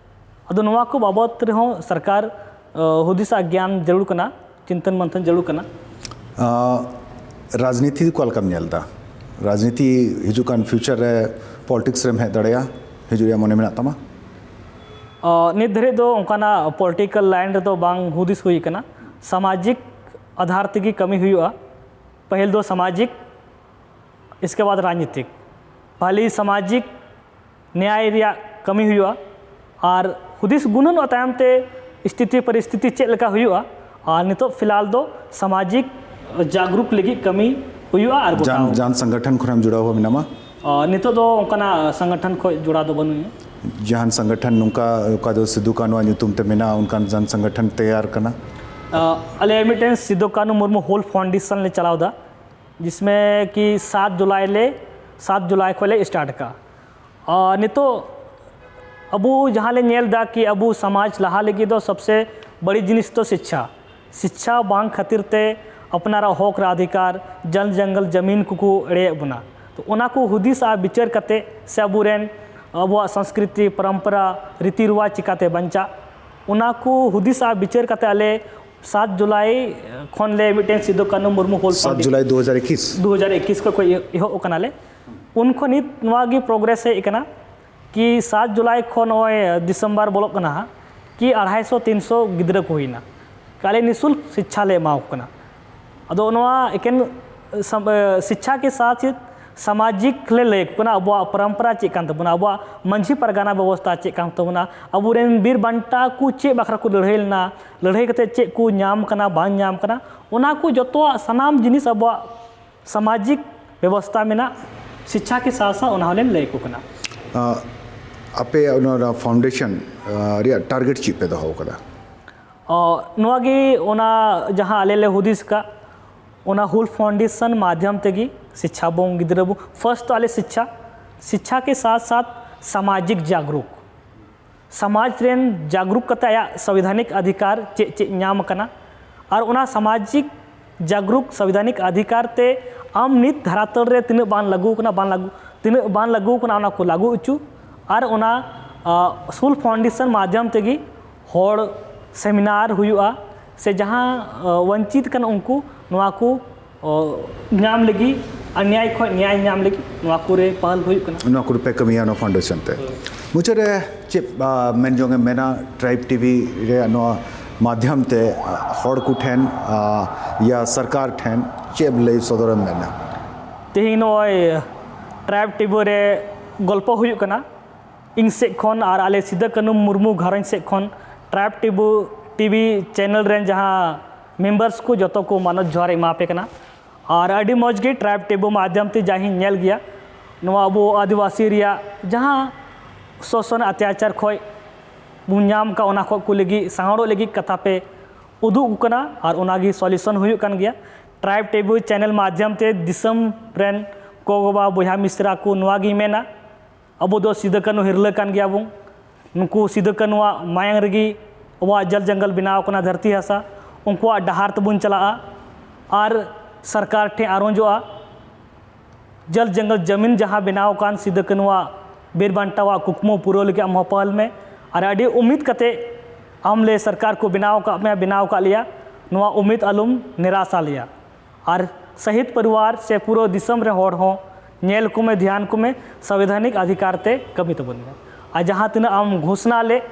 ᱟᱫᱚ ᱱᱚᱣᱟ ᱠᱚ ᱵᱟᱵᱚᱛ ᱨᱮᱦᱚᱸ ᱥᱚᱨᱠᱟᱨ ᱦᱩᱫᱤᱥ ᱟᱨ ᱜᱮᱭᱟᱱ ᱡᱟᱹᱨᱩᱲ ᱠᱟᱱᱟ, ᱪᱤᱱᱛᱚᱱ ᱢᱟᱱᱛᱷᱚᱱ ᱡᱟᱹᱨᱩᱲ ᱠᱟᱱᱟ᱾ ᱨᱟᱡᱽᱱᱤᱛᱤ ᱚᱠᱟ ᱞᱮᱠᱟᱢ ᱧᱮᱞ ᱮᱫᱟ? ᱨᱟᱡᱽᱱᱤᱛᱤ ᱦᱤᱡᱩᱜ ᱠᱟᱱ ᱯᱷᱤᱭᱩᱪᱟᱨ ᱨᱮ ᱯᱚᱞᱤᱴᱤᱠᱥ ᱨᱮᱢ ᱦᱮᱡ ᱫᱟᱲᱮᱭᱟᱜᱼᱟ, ᱦᱤᱡᱩᱜ ᱨᱮᱭᱟᱜ ᱢᱚᱱᱮ ᱢᱮᱱᱟᱜ ᱛᱟᱢᱟ? ᱱᱤᱛ ᱫᱷᱟᱹᱨᱤᱡ ᱫᱚ ᱚᱱᱠᱟᱱᱟᱜ ᱯᱚᱞᱤᱴᱤᱠᱟᱞ ᱞᱟᱭᱤᱱ ᱨᱮᱫᱚ ᱵᱟᱝ ᱦᱩᱫᱤᱥ ᱦᱩᱭ ᱟᱠᱟᱱᱟ᱾ ᱥᱟᱢᱟᱡᱤᱠ ᱟᱫᱷᱟᱨ ᱛᱮᱜᱮ ᱠᱟᱹᱢᱤ ᱦᱩᱭᱩᱜᱼᱟ᱾ ᱯᱟᱹᱦᱤᱞ ᱫᱚ ᱥᱟᱢᱟᱡᱤᱠ, ᱤᱥᱠᱮ ᱵᱟᱫᱽ ᱨᱟᱡᱽᱱᱤᱛᱤᱠ᱾ ᱯᱟᱦᱞᱤ ᱥᱟᱢᱟᱡᱤᱠ ᱱᱮᱭᱟᱭ ᱨᱮᱭᱟᱜ ᱠᱟᱹᱢᱤ ᱦᱩᱭᱩᱜᱼᱟ, ᱟᱨ ᱦᱩᱫᱤᱥ ᱜᱩᱱᱟᱹᱱᱚᱜᱼᱟ ᱛᱟᱭᱚᱢ ᱛᱮ ᱥᱛᱷᱤᱛᱤ ᱯᱚᱨᱤᱥᱛᱷᱤᱛᱤ ᱪᱮᱫ ᱞᱮᱠᱟ ᱦᱩᱭᱩᱜᱼᱟ᱾ ᱟᱨ ᱱᱤᱛᱚᱜ ᱯᱷᱤᱞᱦᱟᱞ ᱫᱚ ᱥᱟᱢᱟᱡᱤᱠ ᱡᱟᱜᱽᱨᱩᱠ ᱞᱟᱹᱜᱤᱫ ᱠᱟᱹᱢᱤ ᱦᱩᱭᱩᱜᱼᱟ ᱟᱨ ᱜᱚᱴᱟᱣ᱾ ᱡᱟᱱ ᱥᱚᱝᱜᱚᱴᱷᱚᱱ ᱠᱷᱚᱱᱮᱢ ᱡᱩᱲᱟᱣ ᱦᱚᱸ ᱢᱮᱱᱟᱢᱟ? ᱱᱤᱛᱚᱜ ᱫᱚ ᱚᱱᱠᱟᱱᱟᱜ ᱥᱚᱝᱜᱚᱴᱷᱚᱱ ᱠᱷᱚᱱ ᱡᱚᱲᱟᱣ ᱫᱚ ᱵᱟᱹᱱᱩᱧᱟ᱾ ᱡᱟᱦᱟᱱ ᱥᱚᱝᱜᱚᱴᱷᱚᱱ ᱱᱚᱝᱠᱟ ᱚᱠᱟ ᱫᱚ ᱥᱤᱫᱩ ᱠᱟᱹᱱᱩᱣᱟᱜ ᱧᱩᱛᱩᱢ ᱛᱮ ᱢᱮᱱᱟᱜᱼᱟ, ᱚᱱᱠᱟᱱ ᱡᱟᱦᱟᱱ ᱥᱚᱝᱜᱚᱴᱷᱚᱱ ᱛᱮᱭᱟᱨ ᱠᱟᱱᱟ? ᱟᱞᱮ ᱢᱤᱫᱴᱮᱱ ᱥᱤᱫᱩ ᱠᱟᱹᱱᱩ ᱢᱩᱨᱢᱩ ᱦᱩᱞ ᱯᱷᱟᱣᱩᱱᱰᱮᱥᱚᱱ ᱞᱮ ᱪᱟᱞᱟᱣ ᱮᱫᱟ, ᱡᱤᱥᱢᱮ ᱠᱤ ᱥᱟᱛ ᱡᱩᱞᱟᱭ ᱞᱮ ᱥᱟᱛ ᱡᱩᱞᱟᱭ ᱠᱷᱚᱱ ᱞᱮ ᱥᱴᱟᱨᱴ ᱟᱠᱟᱫᱼᱟ᱾ ᱱᱤᱛᱚᱜ ᱟᱵᱚ ᱡᱟᱦᱟᱸ ᱞᱮ ᱧᱮᱞ ᱮᱫᱟ ᱠᱤ ᱟᱵᱚ ᱥᱚᱢᱟᱡᱽ ᱞᱟᱦᱟ ᱞᱟᱹᱜᱤᱫ ᱫᱚ ᱥᱚᱵᱥᱮ ᱵᱟᱹᱲᱤᱡ ᱡᱤᱱᱤᱥ ᱫᱚ ᱥᱤᱪᱪᱷᱟ᱾ ᱥᱤᱪᱪᱷᱟ ᱵᱟᱝ ᱠᱷᱟᱹᱛᱤᱨ ᱛᱮ ᱟᱯᱱᱟᱨᱟᱜ ᱦᱚᱠ ᱨᱮ ᱚᱫᱷᱤᱠᱟᱨ, ᱡᱚᱞ ᱡᱚᱝᱜᱚᱞ ᱡᱟᱢᱤᱱ ᱠᱚᱠᱚ ᱮᱲᱮᱭᱮᱫ ᱵᱚᱱᱟ᱾ ᱛᱚ ᱚᱱᱟ ᱠᱚ ᱦᱩᱫᱤᱥ ᱟᱨ ᱵᱤᱪᱟᱹᱨ ᱠᱟᱛᱮ ᱥᱮ ᱟᱵᱚᱨᱮᱱ ᱟᱵᱚᱣᱟᱜ ᱥᱚᱝᱥᱠᱨᱤᱛᱤ ᱯᱚᱨᱚᱢᱯᱚᱨᱟ ᱨᱤᱛᱤ ᱨᱮᱣᱟᱡᱽ ᱪᱤᱠᱟᱛᱮ ᱵᱟᱧᱪᱟᱜ, ᱚᱱᱟ ᱠᱚ ᱦᱩᱫᱤᱥ ᱟᱨ ᱵᱤᱪᱟᱹᱨ ᱠᱟᱛᱮ ᱟᱞᱮ ᱥᱟᱛ ᱡᱩᱞᱟᱭ ᱠᱷᱚᱱ ᱞᱮ ᱢᱤᱫᱴᱮᱱ ᱥᱤᱫᱩ ᱠᱟᱹᱱᱩ ᱢᱩᱨᱢᱩ ᱦᱩᱞ ᱥᱟᱛ ᱡᱩᱞᱟᱭ ᱫᱩ ᱦᱟᱡᱟᱨ ᱮᱠᱤᱥ᱾ ᱫᱩ ᱦᱟᱡᱟᱨ ᱮᱠᱤᱥ ᱠᱷᱚᱱ ᱠᱚ ᱮᱦᱚᱵ ᱟᱠᱟᱱᱟᱞᱮ᱾ ᱩᱱ ᱠᱷᱚᱱ ᱱᱤᱛ ᱱᱚᱣᱟ ᱜᱮ ᱯᱨᱚᱜᱨᱮᱥ ᱦᱮᱡ ᱟᱠᱟᱱᱟ ᱠᱤ ᱥᱟᱛ ᱡᱩᱞᱟᱭ ᱠᱷᱚᱱ ᱱᱚᱜᱼᱚᱭ ᱰᱤᱥᱮᱢᱵᱚᱨ ᱵᱚᱞᱚᱜ ᱠᱟᱱᱟ ᱦᱟᱸᱜ, ᱠᱤ ᱟᱲᱟᱭᱥᱚ ᱛᱤᱱᱥᱚ ᱜᱤᱫᱽᱨᱟᱹ ᱠᱚ ᱦᱩᱭᱱᱟ᱾ ᱟᱞᱮ ᱱᱤᱥᱩᱞᱠ ᱥᱤᱪᱪᱷᱟ ᱞᱮ ᱮᱢᱟ ᱠᱚ ᱠᱟᱱᱟ᱾ ᱟᱫᱚ ᱱᱚᱣᱟ ᱮᱠᱮᱱ ᱥᱟᱢ- ᱮ, ᱥᱤᱪᱪᱷᱟ ᱠᱮ ᱥᱟᱛᱷ ᱥᱟᱛᱷ ᱥᱟᱢᱟᱡᱤᱠ ᱞᱮ ᱞᱟᱹᱭ ᱟᱠᱚ ᱠᱟᱱᱟ, ᱟᱵᱚᱣᱟᱜ ᱯᱚᱨᱚᱢᱯᱚᱨᱟ ᱪᱮᱫ ᱠᱟᱱ ᱛᱟᱵᱚᱱᱟ, ᱟᱵᱚᱣᱟᱜ ᱢᱟᱹᱡᱷᱤ ᱯᱟᱨᱜᱟᱱᱟ ᱵᱮᱵᱚᱥᱛᱷᱟ ᱪᱮᱫ ᱠᱟᱱ ᱛᱟᱵᱚᱱᱟ, ᱟᱵᱚᱨᱮᱱ ᱵᱤᱨ ᱵᱟᱱᱴᱟ ᱠᱚ ᱪᱮᱫ ᱵᱟᱠᱷᱨᱟ ᱠᱚ ᱞᱟᱹᱲᱦᱟᱹᱭ ᱞᱮᱱᱟ, ᱞᱟᱹᱲᱦᱟᱹᱭ ᱠᱟᱛᱮ ᱪᱮᱫ ᱠᱚ ᱧᱟᱢ ᱠᱟᱱᱟ, ᱵᱟᱝ ᱧᱟᱢ ᱠᱟᱱᱟ, ᱚᱱᱟ ᱠᱚ ᱡᱚᱛᱚᱣᱟᱜ ᱥᱟᱱᱟᱢ ᱡᱤᱱᱤᱥ ᱟᱵᱚᱣᱟᱜ ᱥᱟᱢᱟᱡᱤᱠ ᱵᱮᱵᱚᱥᱛᱷᱟ ᱢᱮᱱᱟᱜ ᱥᱤᱪᱪᱷᱟ ᱠᱮ ᱥᱟᱛ ᱥᱟᱛ ᱚᱱᱟ ᱦᱚᱸᱞᱮ ᱞᱟᱹᱭ ᱟᱠᱚ ᱠᱟᱱᱟ᱾ ᱟᱯᱮ ᱚᱱᱟ ᱯᱷᱟᱣᱩᱱᱰᱮᱥᱚᱱ ᱨᱮᱭᱟᱜ ᱴᱟᱨᱜᱮᱴ ᱪᱮᱫ ᱯᱮ ᱫᱚᱦᱚ ᱟᱠᱟᱫᱟ? ᱱᱚᱣᱟ ᱜᱮ ᱚᱱᱟ ᱡᱟᱦᱟᱸ ᱟᱞᱮ ᱞᱮ ᱦᱩᱫᱤᱥ ᱟᱠᱟᱫ, ᱚᱱᱟ ᱦᱩᱞ ᱯᱷᱟᱣᱩᱱᱰᱮᱥᱚᱱ ᱢᱟᱫᱽᱫᱷᱚᱢ ᱛᱮᱜᱮ ᱥᱤᱪᱪᱷᱟ ᱵᱚᱱ ᱜᱤᱫᱽᱨᱟᱹ ᱵᱚ ᱯᱷᱟᱨᱥᱴ ᱟᱞᱮ ᱥᱤᱪᱪᱷᱟ, ᱥᱤᱪᱪᱷᱟ ᱠᱮ ᱥᱟᱛ ᱥᱟᱛ ᱥᱟᱢᱟᱡᱤᱠ ᱡᱟᱜᱽᱨᱩᱠ, ᱥᱚᱢᱟᱡᱽ ᱨᱮᱱ ᱡᱟᱜᱽᱨᱩᱠ ᱠᱟᱛᱮ ᱟᱭᱟᱜ ᱥᱚᱝᱵᱤᱫᱷᱟᱱᱤᱠ ᱚᱫᱷᱤᱠᱟᱨ ᱪᱮᱫ ᱪᱮᱫ ᱧᱟᱢ ᱟᱠᱟᱱᱟ, ᱟᱨ ᱚᱱᱟ ᱥᱟᱢᱟᱡᱤᱠ ᱡᱟᱜᱽᱨᱩᱠ ᱥᱚᱝᱵᱤᱫᱷᱟᱱᱤᱠ ᱚᱫᱷᱤᱠᱟᱨ ᱛᱮ ᱟᱢ ᱱᱤᱛ ᱫᱷᱟᱨᱟᱛᱚᱞ ᱨᱮ ᱛᱤᱱᱟᱹᱜ ᱵᱟᱝ ᱞᱟᱹᱜᱩ ᱟᱠᱟᱱᱟ, ᱵᱟᱝ ᱞᱟᱹᱜᱩ, ᱛᱤᱱᱟᱹᱜ ᱵᱟᱝ ᱞᱟᱹᱜᱩ ᱟᱠᱟᱱᱟ, ᱚᱱᱟ ᱠᱚ ᱞᱟᱹᱜᱩ ᱦᱚᱪᱚ, ᱟᱨ ᱚᱱᱟ ᱦᱩᱞ ᱯᱷᱟᱣᱩᱱᱰᱮᱥᱚᱱ ᱢᱟᱫᱽᱫᱷᱚᱢ ᱛᱮᱜᱮ ᱦᱚᱲ ᱥᱮᱢᱤᱱᱟᱨ ᱦᱩᱭᱩᱜᱼᱟ, ᱥᱮ ᱡᱟᱦᱟᱸ ᱵᱚᱧᱪᱤᱛ ᱠᱟᱱᱟ ᱩᱱᱠᱩ ᱱᱚᱣᱟ ᱠᱚ ᱧᱟᱢ ᱞᱟᱹᱜᱤᱫ ᱟᱨ ᱱᱮᱭᱟᱭ ᱠᱷᱚᱱ ᱱᱮᱭᱟᱭ ᱧᱟᱢ ᱞᱟᱹᱜᱤᱫ ᱱᱚᱣᱟ ᱠᱚᱨᱮ ᱯᱟᱦᱟᱞ ᱦᱩᱭᱩᱜ ᱠᱟᱱᱟ᱾ ᱱᱚᱣᱟ ᱠᱚᱨᱮ ᱯᱮ ᱠᱟᱹᱢᱤᱭᱟ ᱱᱚᱣᱟ ᱯᱷᱟᱣᱩᱱᱰᱮᱥᱚᱱ ᱛᱮ᱾ ᱢᱩᱪᱟᱹᱫ ᱨᱮ ᱪᱮᱫ ᱢᱮᱱ ᱡᱚᱝ ᱮᱢ ᱢᱮᱱᱟ ᱴᱨᱟᱭᱤᱵᱽ ᱴᱤᱵᱷᱤ ᱨᱮᱭᱟᱜ ᱱᱚᱣᱟ ᱢᱟᱫᱽᱫᱷᱚᱢ ᱛᱮ ᱦᱚᱲ ᱠᱚᱴᱷᱮᱱ ᱭᱟ ᱥᱚᱨᱠᱟᱨ ᱴᱷᱮᱱ ᱪᱮᱫ ᱞᱟᱹᱭ ᱥᱚᱫᱚᱨᱮᱢ ᱢᱮᱱᱟ? ᱛᱮᱦᱮᱧ ᱱᱚᱜᱼᱚᱭ ᱴᱨᱟᱭᱤᱵᱽ ᱴᱤᱵᱷᱤ ᱨᱮ ᱜᱚᱞᱯᱚ ᱦᱩᱭᱩᱜ ᱠᱟᱱᱟ, ᱤᱧ ᱥᱮᱫ ᱠᱷᱚᱱ ᱟᱨ ᱟᱞᱮ ᱥᱤᱫᱟᱹ ᱠᱟᱹᱱᱩ ᱢᱩᱨᱢᱩ ᱜᱷᱟᱨᱚᱸᱡᱽ ᱥᱮᱫ ᱠᱷᱚᱱ ᱴᱨᱟᱭᱤᱵᱽ ᱴᱤᱵᱷᱤ, ᱴᱤᱵᱷᱤ ᱪᱮᱱᱮᱞ ᱨᱮᱱ ᱡᱟᱦᱟᱸ ᱢᱮᱢᱵᱟᱨᱥ ᱠᱚ ᱡᱚᱛᱚ ᱠᱚ ᱢᱟᱱᱚᱛ ᱡᱚᱦᱟᱨ ᱮᱢᱟ ᱯᱮ ᱠᱟᱱᱟ᱾ ᱟᱨ ᱟᱹᱰᱤ ᱢᱚᱡᱽ ᱜᱮ ᱴᱨᱟᱭᱤᱵᱽ ᱴᱤᱵᱷᱤ ᱢᱟᱫᱽᱫᱷᱚᱢ ᱛᱮ ᱡᱟᱦᱟᱸᱧ ᱧᱮᱞ ᱜᱮᱭᱟ, ᱱᱚᱣᱟ ᱟᱵᱚ ᱟᱹᱫᱤᱵᱟᱹᱥᱤ ᱨᱮᱭᱟᱜ ᱡᱟᱦᱟᱸ ᱥᱳᱥᱚᱱ ᱚᱛᱛᱟᱪᱟᱨ ᱠᱷᱚᱱ ᱵᱚᱱ ᱧᱟᱢ ᱟᱠᱟᱫ, ᱚᱱᱟ ᱠᱷᱚᱱ ᱠᱚ ᱞᱟᱹᱜᱤᱫ ᱥᱟᱦᱟᱲᱚᱜ ᱞᱟᱹᱜᱤᱫ ᱠᱟᱛᱷᱟ ᱯᱮ ᱩᱫᱩᱜ ᱟᱠᱚ ᱠᱟᱱᱟ, ᱟᱨ ᱚᱱᱟᱜᱮ ᱥᱚᱞᱩᱥᱚᱱ ᱦᱩᱭᱩᱜ ᱠᱟᱱ ᱜᱮᱭᱟ᱾ ᱴᱨᱟᱭᱤᱵᱽ ᱴᱤᱵᱷᱤ ᱪᱮᱱᱮᱞ ᱢᱟᱫᱽᱫᱷᱚᱢ ᱛᱮ ᱫᱤᱥᱚᱢ ᱨᱮᱱ ᱜᱚ-ᱵᱟᱵᱟ, ᱵᱚᱭᱦᱟ ᱢᱤᱥᱨᱟ ᱠᱚ ᱱᱚᱣᱟ ᱜᱤᱧ ᱢᱮᱱᱟ, ᱟᱵᱚ ᱫᱚ ᱥᱤᱫᱟᱹ ᱠᱟᱹᱱᱩ ᱦᱤᱨᱞᱟᱹ ᱠᱟᱱ ᱜᱮᱭᱟ ᱵᱚᱱ᱾ ᱱᱩᱠᱩ ᱥᱤᱫᱟᱹ ᱠᱟᱹᱱᱩᱣᱟᱜ ᱢᱟᱭᱟᱝ ᱨᱮᱜᱮ ᱟᱵᱚᱣᱟᱜ ᱡᱚᱞ ᱡᱚᱝᱜᱚᱞ ᱵᱮᱱᱟᱣ ᱠᱟᱱᱟ, ᱫᱷᱟᱹᱨᱛᱤ ᱦᱟᱥᱟ᱾ ᱩᱱᱠᱩᱣᱟᱜ ᱰᱟᱦᱟᱨ ᱛᱮᱵᱚᱱ ᱪᱟᱞᱟᱜᱼᱟ ᱟᱨ ᱥᱚᱨᱠᱟᱨ ᱴᱷᱮᱱ ᱟᱨᱚᱡᱚᱜᱼᱟ᱾ ᱡᱚᱞ ᱡᱚᱝᱜᱚᱞ ᱡᱟᱢᱤᱱ ᱡᱟᱦᱟᱸ ᱵᱮᱱᱟᱣ ᱟᱠᱟᱱ ᱥᱤᱫᱟᱹ ᱠᱟᱹᱱᱩᱣᱟᱜ ᱵᱤᱨ ᱵᱟᱱᱴᱟᱣᱟᱜ ᱠᱩᱠᱢᱩ ᱯᱩᱨᱟᱹᱣ ᱞᱟᱹᱜᱤᱫ ᱟᱢ ᱦᱚᱸ ᱯᱟᱹᱦᱟᱞ ᱢᱮ᱾ ᱟᱨ ᱟᱹᱰᱤ ᱩᱢᱤᱫ ᱠᱟᱛᱮ ᱟᱢ ᱞᱮ ᱥᱚᱨᱠᱟᱨ ᱠᱚ ᱵᱮᱱᱟᱣ ᱟᱠᱟᱫ ᱢᱮᱭᱟ, ᱵᱮᱱᱟᱣ ᱟᱠᱟᱫ ᱞᱮᱭᱟ, ᱱᱚᱣᱟ ᱩᱢᱤᱫ ᱟᱞᱚᱢ ᱱᱤᱨᱟᱥᱟ ᱞᱮᱭᱟ᱾ ᱟᱨ ᱥᱟᱦᱤᱫ ᱯᱚᱨᱤᱵᱟᱨ ᱥᱮ ᱯᱩᱨᱟᱹ ᱫᱤᱥᱚᱢ ᱨᱮ ᱦᱚᱲ ᱦᱚᱸ ᱧᱮᱞ ᱠᱚᱢᱮ, ᱫᱷᱮᱭᱟᱱ ᱠᱚᱢᱮ, ᱥᱚᱝᱵᱤᱫᱷᱟᱱᱤᱠ ᱚᱫᱷᱤᱠᱟᱨ ᱛᱮ ᱠᱟᱹᱢᱤ ᱛᱟᱵᱚᱱ ᱢᱮ᱾ ᱟᱨ ᱡᱟᱦᱟᱸ ᱛᱤᱱᱟᱹᱜ ᱟᱢ ᱜᱷᱳᱥᱱᱟ ᱞᱮᱫ,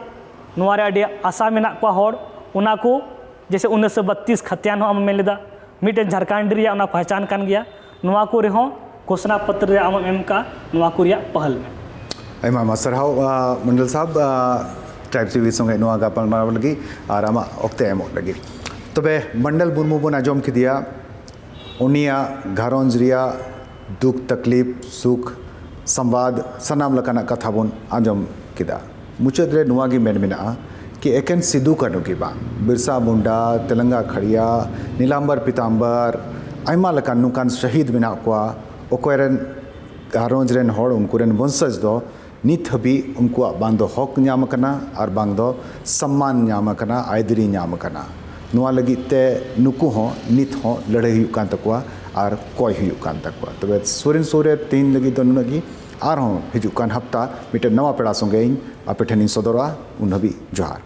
ᱱᱚᱣᱟ ᱨᱮ ᱟᱹᱰᱤ ᱟᱥᱟ ᱢᱮᱱᱟᱜ ᱠᱚᱣᱟ ᱦᱚᱲ, ᱚᱱᱟ ᱠᱚ ᱡᱮᱭᱥᱮ ᱩᱱᱤᱥᱥᱚ ᱵᱟᱛᱤᱥ ᱠᱷᱟᱛᱤᱭᱟᱱ ᱦᱚᱸ ᱟᱢ ᱢᱮᱱ ᱞᱮᱫᱟ, ᱢᱤᱫᱴᱮᱱ ᱡᱷᱟᱲᱠᱷᱚᱸᱰ ᱨᱮᱭᱟᱜ ᱚᱱᱟ ᱯᱚᱦᱪᱟᱱ ᱠᱟᱱ ᱜᱮᱭᱟ, ᱱᱚᱣᱟ ᱠᱚ ᱨᱮᱦᱚᱸ ᱜᱷᱳᱥᱚᱱᱟ ᱯᱚᱛᱨᱚ ᱨᱮ ᱟᱢᱮᱢ ᱮᱢ ᱠᱟᱜᱼᱟ, ᱱᱚᱣᱟ ᱠᱚ ᱨᱮᱭᱟᱜ ᱯᱟᱦᱟᱞ ᱢᱮ᱾ ᱟᱭᱢᱟ ᱟᱭᱢᱟ ᱥᱟᱨᱦᱟᱣ, ᱟ, ᱢᱚᱱᱰᱚᱞ ᱥᱟᱦᱟᱵ, ᱟ, ᱴᱨᱟᱭᱤᱵᱽ ᱴᱤᱵᱷᱤ ᱥᱚᱸᱜᱮ ᱱᱚᱣᱟ ᱜᱟᱯᱟᱞᱢᱟᱨᱟᱣ ᱞᱟᱹᱜᱤᱫ ᱟᱨ ᱟᱢᱟᱜ ᱚᱠᱛᱮ ᱮᱢᱚᱜ ᱞᱟᱹᱜᱤᱫ᱾ ᱛᱚᱵᱮ ᱢᱚᱱᱰᱚᱞ ᱢᱩᱨᱢᱩ ᱵᱚᱱ ᱟᱸᱡᱚᱢ ᱠᱮᱫᱮᱭᱟ, ᱩᱱᱤᱭᱟᱜ ᱜᱷᱟᱨᱚᱸᱡᱽ ᱨᱮᱭᱟᱜ ᱫᱩᱠ ᱛᱟᱠᱞᱤᱯ, ᱥᱩᱠ, ᱥᱟᱢᱵᱟᱫ, ᱥᱟᱱᱟᱢ ᱞᱮᱠᱟᱱᱟᱜ ᱠᱟᱛᱷᱟ ᱵᱚᱱ ᱟᱸᱡᱚᱢ ᱠᱮᱫᱟ᱾ ᱢᱩᱪᱟᱹᱫ ᱨᱮ ᱱᱚᱣᱟ ᱜᱮ ᱢᱮᱱ ᱢᱮᱱᱟᱜᱼᱟ ᱠᱤ ᱮᱠᱮᱱ ᱥᱤᱫᱩ ᱠᱟᱹᱱᱦᱩ ᱜᱮ ᱵᱟᱝ, ᱵᱤᱨᱥᱟ ᱢᱩᱱᱰᱟ, ᱛᱮᱞᱮᱝᱜᱟ ᱠᱷᱟᱲᱤᱭᱟ, ᱱᱤᱞᱟᱢᱵᱟᱨ ᱯᱤᱛᱟᱢᱵᱟᱨ, ᱟᱭᱢᱟ ᱞᱮᱠᱟᱱ ᱱᱚᱝᱠᱟᱱ ᱥᱟᱹᱦᱤᱫ ᱢᱮᱱᱟᱜ ᱠᱚᱣᱟ, ᱚᱠᱚᱭ ᱨᱮᱱ ᱜᱷᱟᱨᱚᱸᱡᱽ ᱨᱮᱱ ᱦᱚᱲ, ᱩᱱᱠᱩ ᱨᱮᱱ ᱵᱚᱝᱥᱚᱡᱽ ᱫᱚ ᱱᱤᱛ ᱦᱟᱹᱵᱤᱡ ᱩᱱᱠᱩᱣᱟᱜ ᱵᱟᱝ ᱫᱚ ᱦᱚᱠ ᱧᱟᱢ ᱟᱠᱟᱱᱟ ᱟᱨ ᱵᱟᱝ ᱫᱚ ᱥᱚᱢᱢᱟᱱ ᱧᱟᱢ ᱟᱠᱟᱱᱟ, ᱟᱹᱭᱫᱟᱹᱨᱤ ᱧᱟᱢ ᱟᱠᱟᱱᱟ᱾ ᱱᱚᱣᱟ ᱞᱟᱹᱜᱤᱫ ᱛᱮ ᱱᱩᱠᱩ ᱦᱚᱸ ᱱᱤᱛ ᱦᱚᱸ ᱞᱟᱹᱲᱦᱟᱹᱭ ᱦᱩᱭᱩᱜ ᱠᱟᱱ ᱛᱟᱠᱚᱣᱟ ᱟᱨ ᱠᱚᱭ ᱦᱩᱭᱩᱜ ᱠᱟᱱ ᱛᱟᱠᱚᱣᱟ᱾ ᱛᱚᱵᱮ ᱥᱩᱨᱤᱱ ᱥᱩᱨ ᱨᱮ ᱛᱮᱦᱮᱧ ᱞᱟᱹᱜᱤᱫ ᱫᱚ ᱱᱩᱱᱟᱹᱜ ᱜᱮ᱾ ᱟᱨᱦᱚᱸ ᱦᱤᱡᱩᱜ ᱠᱟᱱ ᱦᱟᱯᱛᱟ ᱢᱤᱫᱴᱮᱱ ᱱᱟᱣᱟ ᱯᱮᱲᱟ ᱥᱚᱸᱜᱮ ᱤᱧ ᱟᱯᱮ ᱴᱷᱮᱱᱤᱧ ᱥᱚᱫᱚᱨᱚᱜᱼᱟ᱾ ᱩᱱ ᱦᱟᱹᱵᱤᱡ ᱡᱚᱦᱟᱨ᱾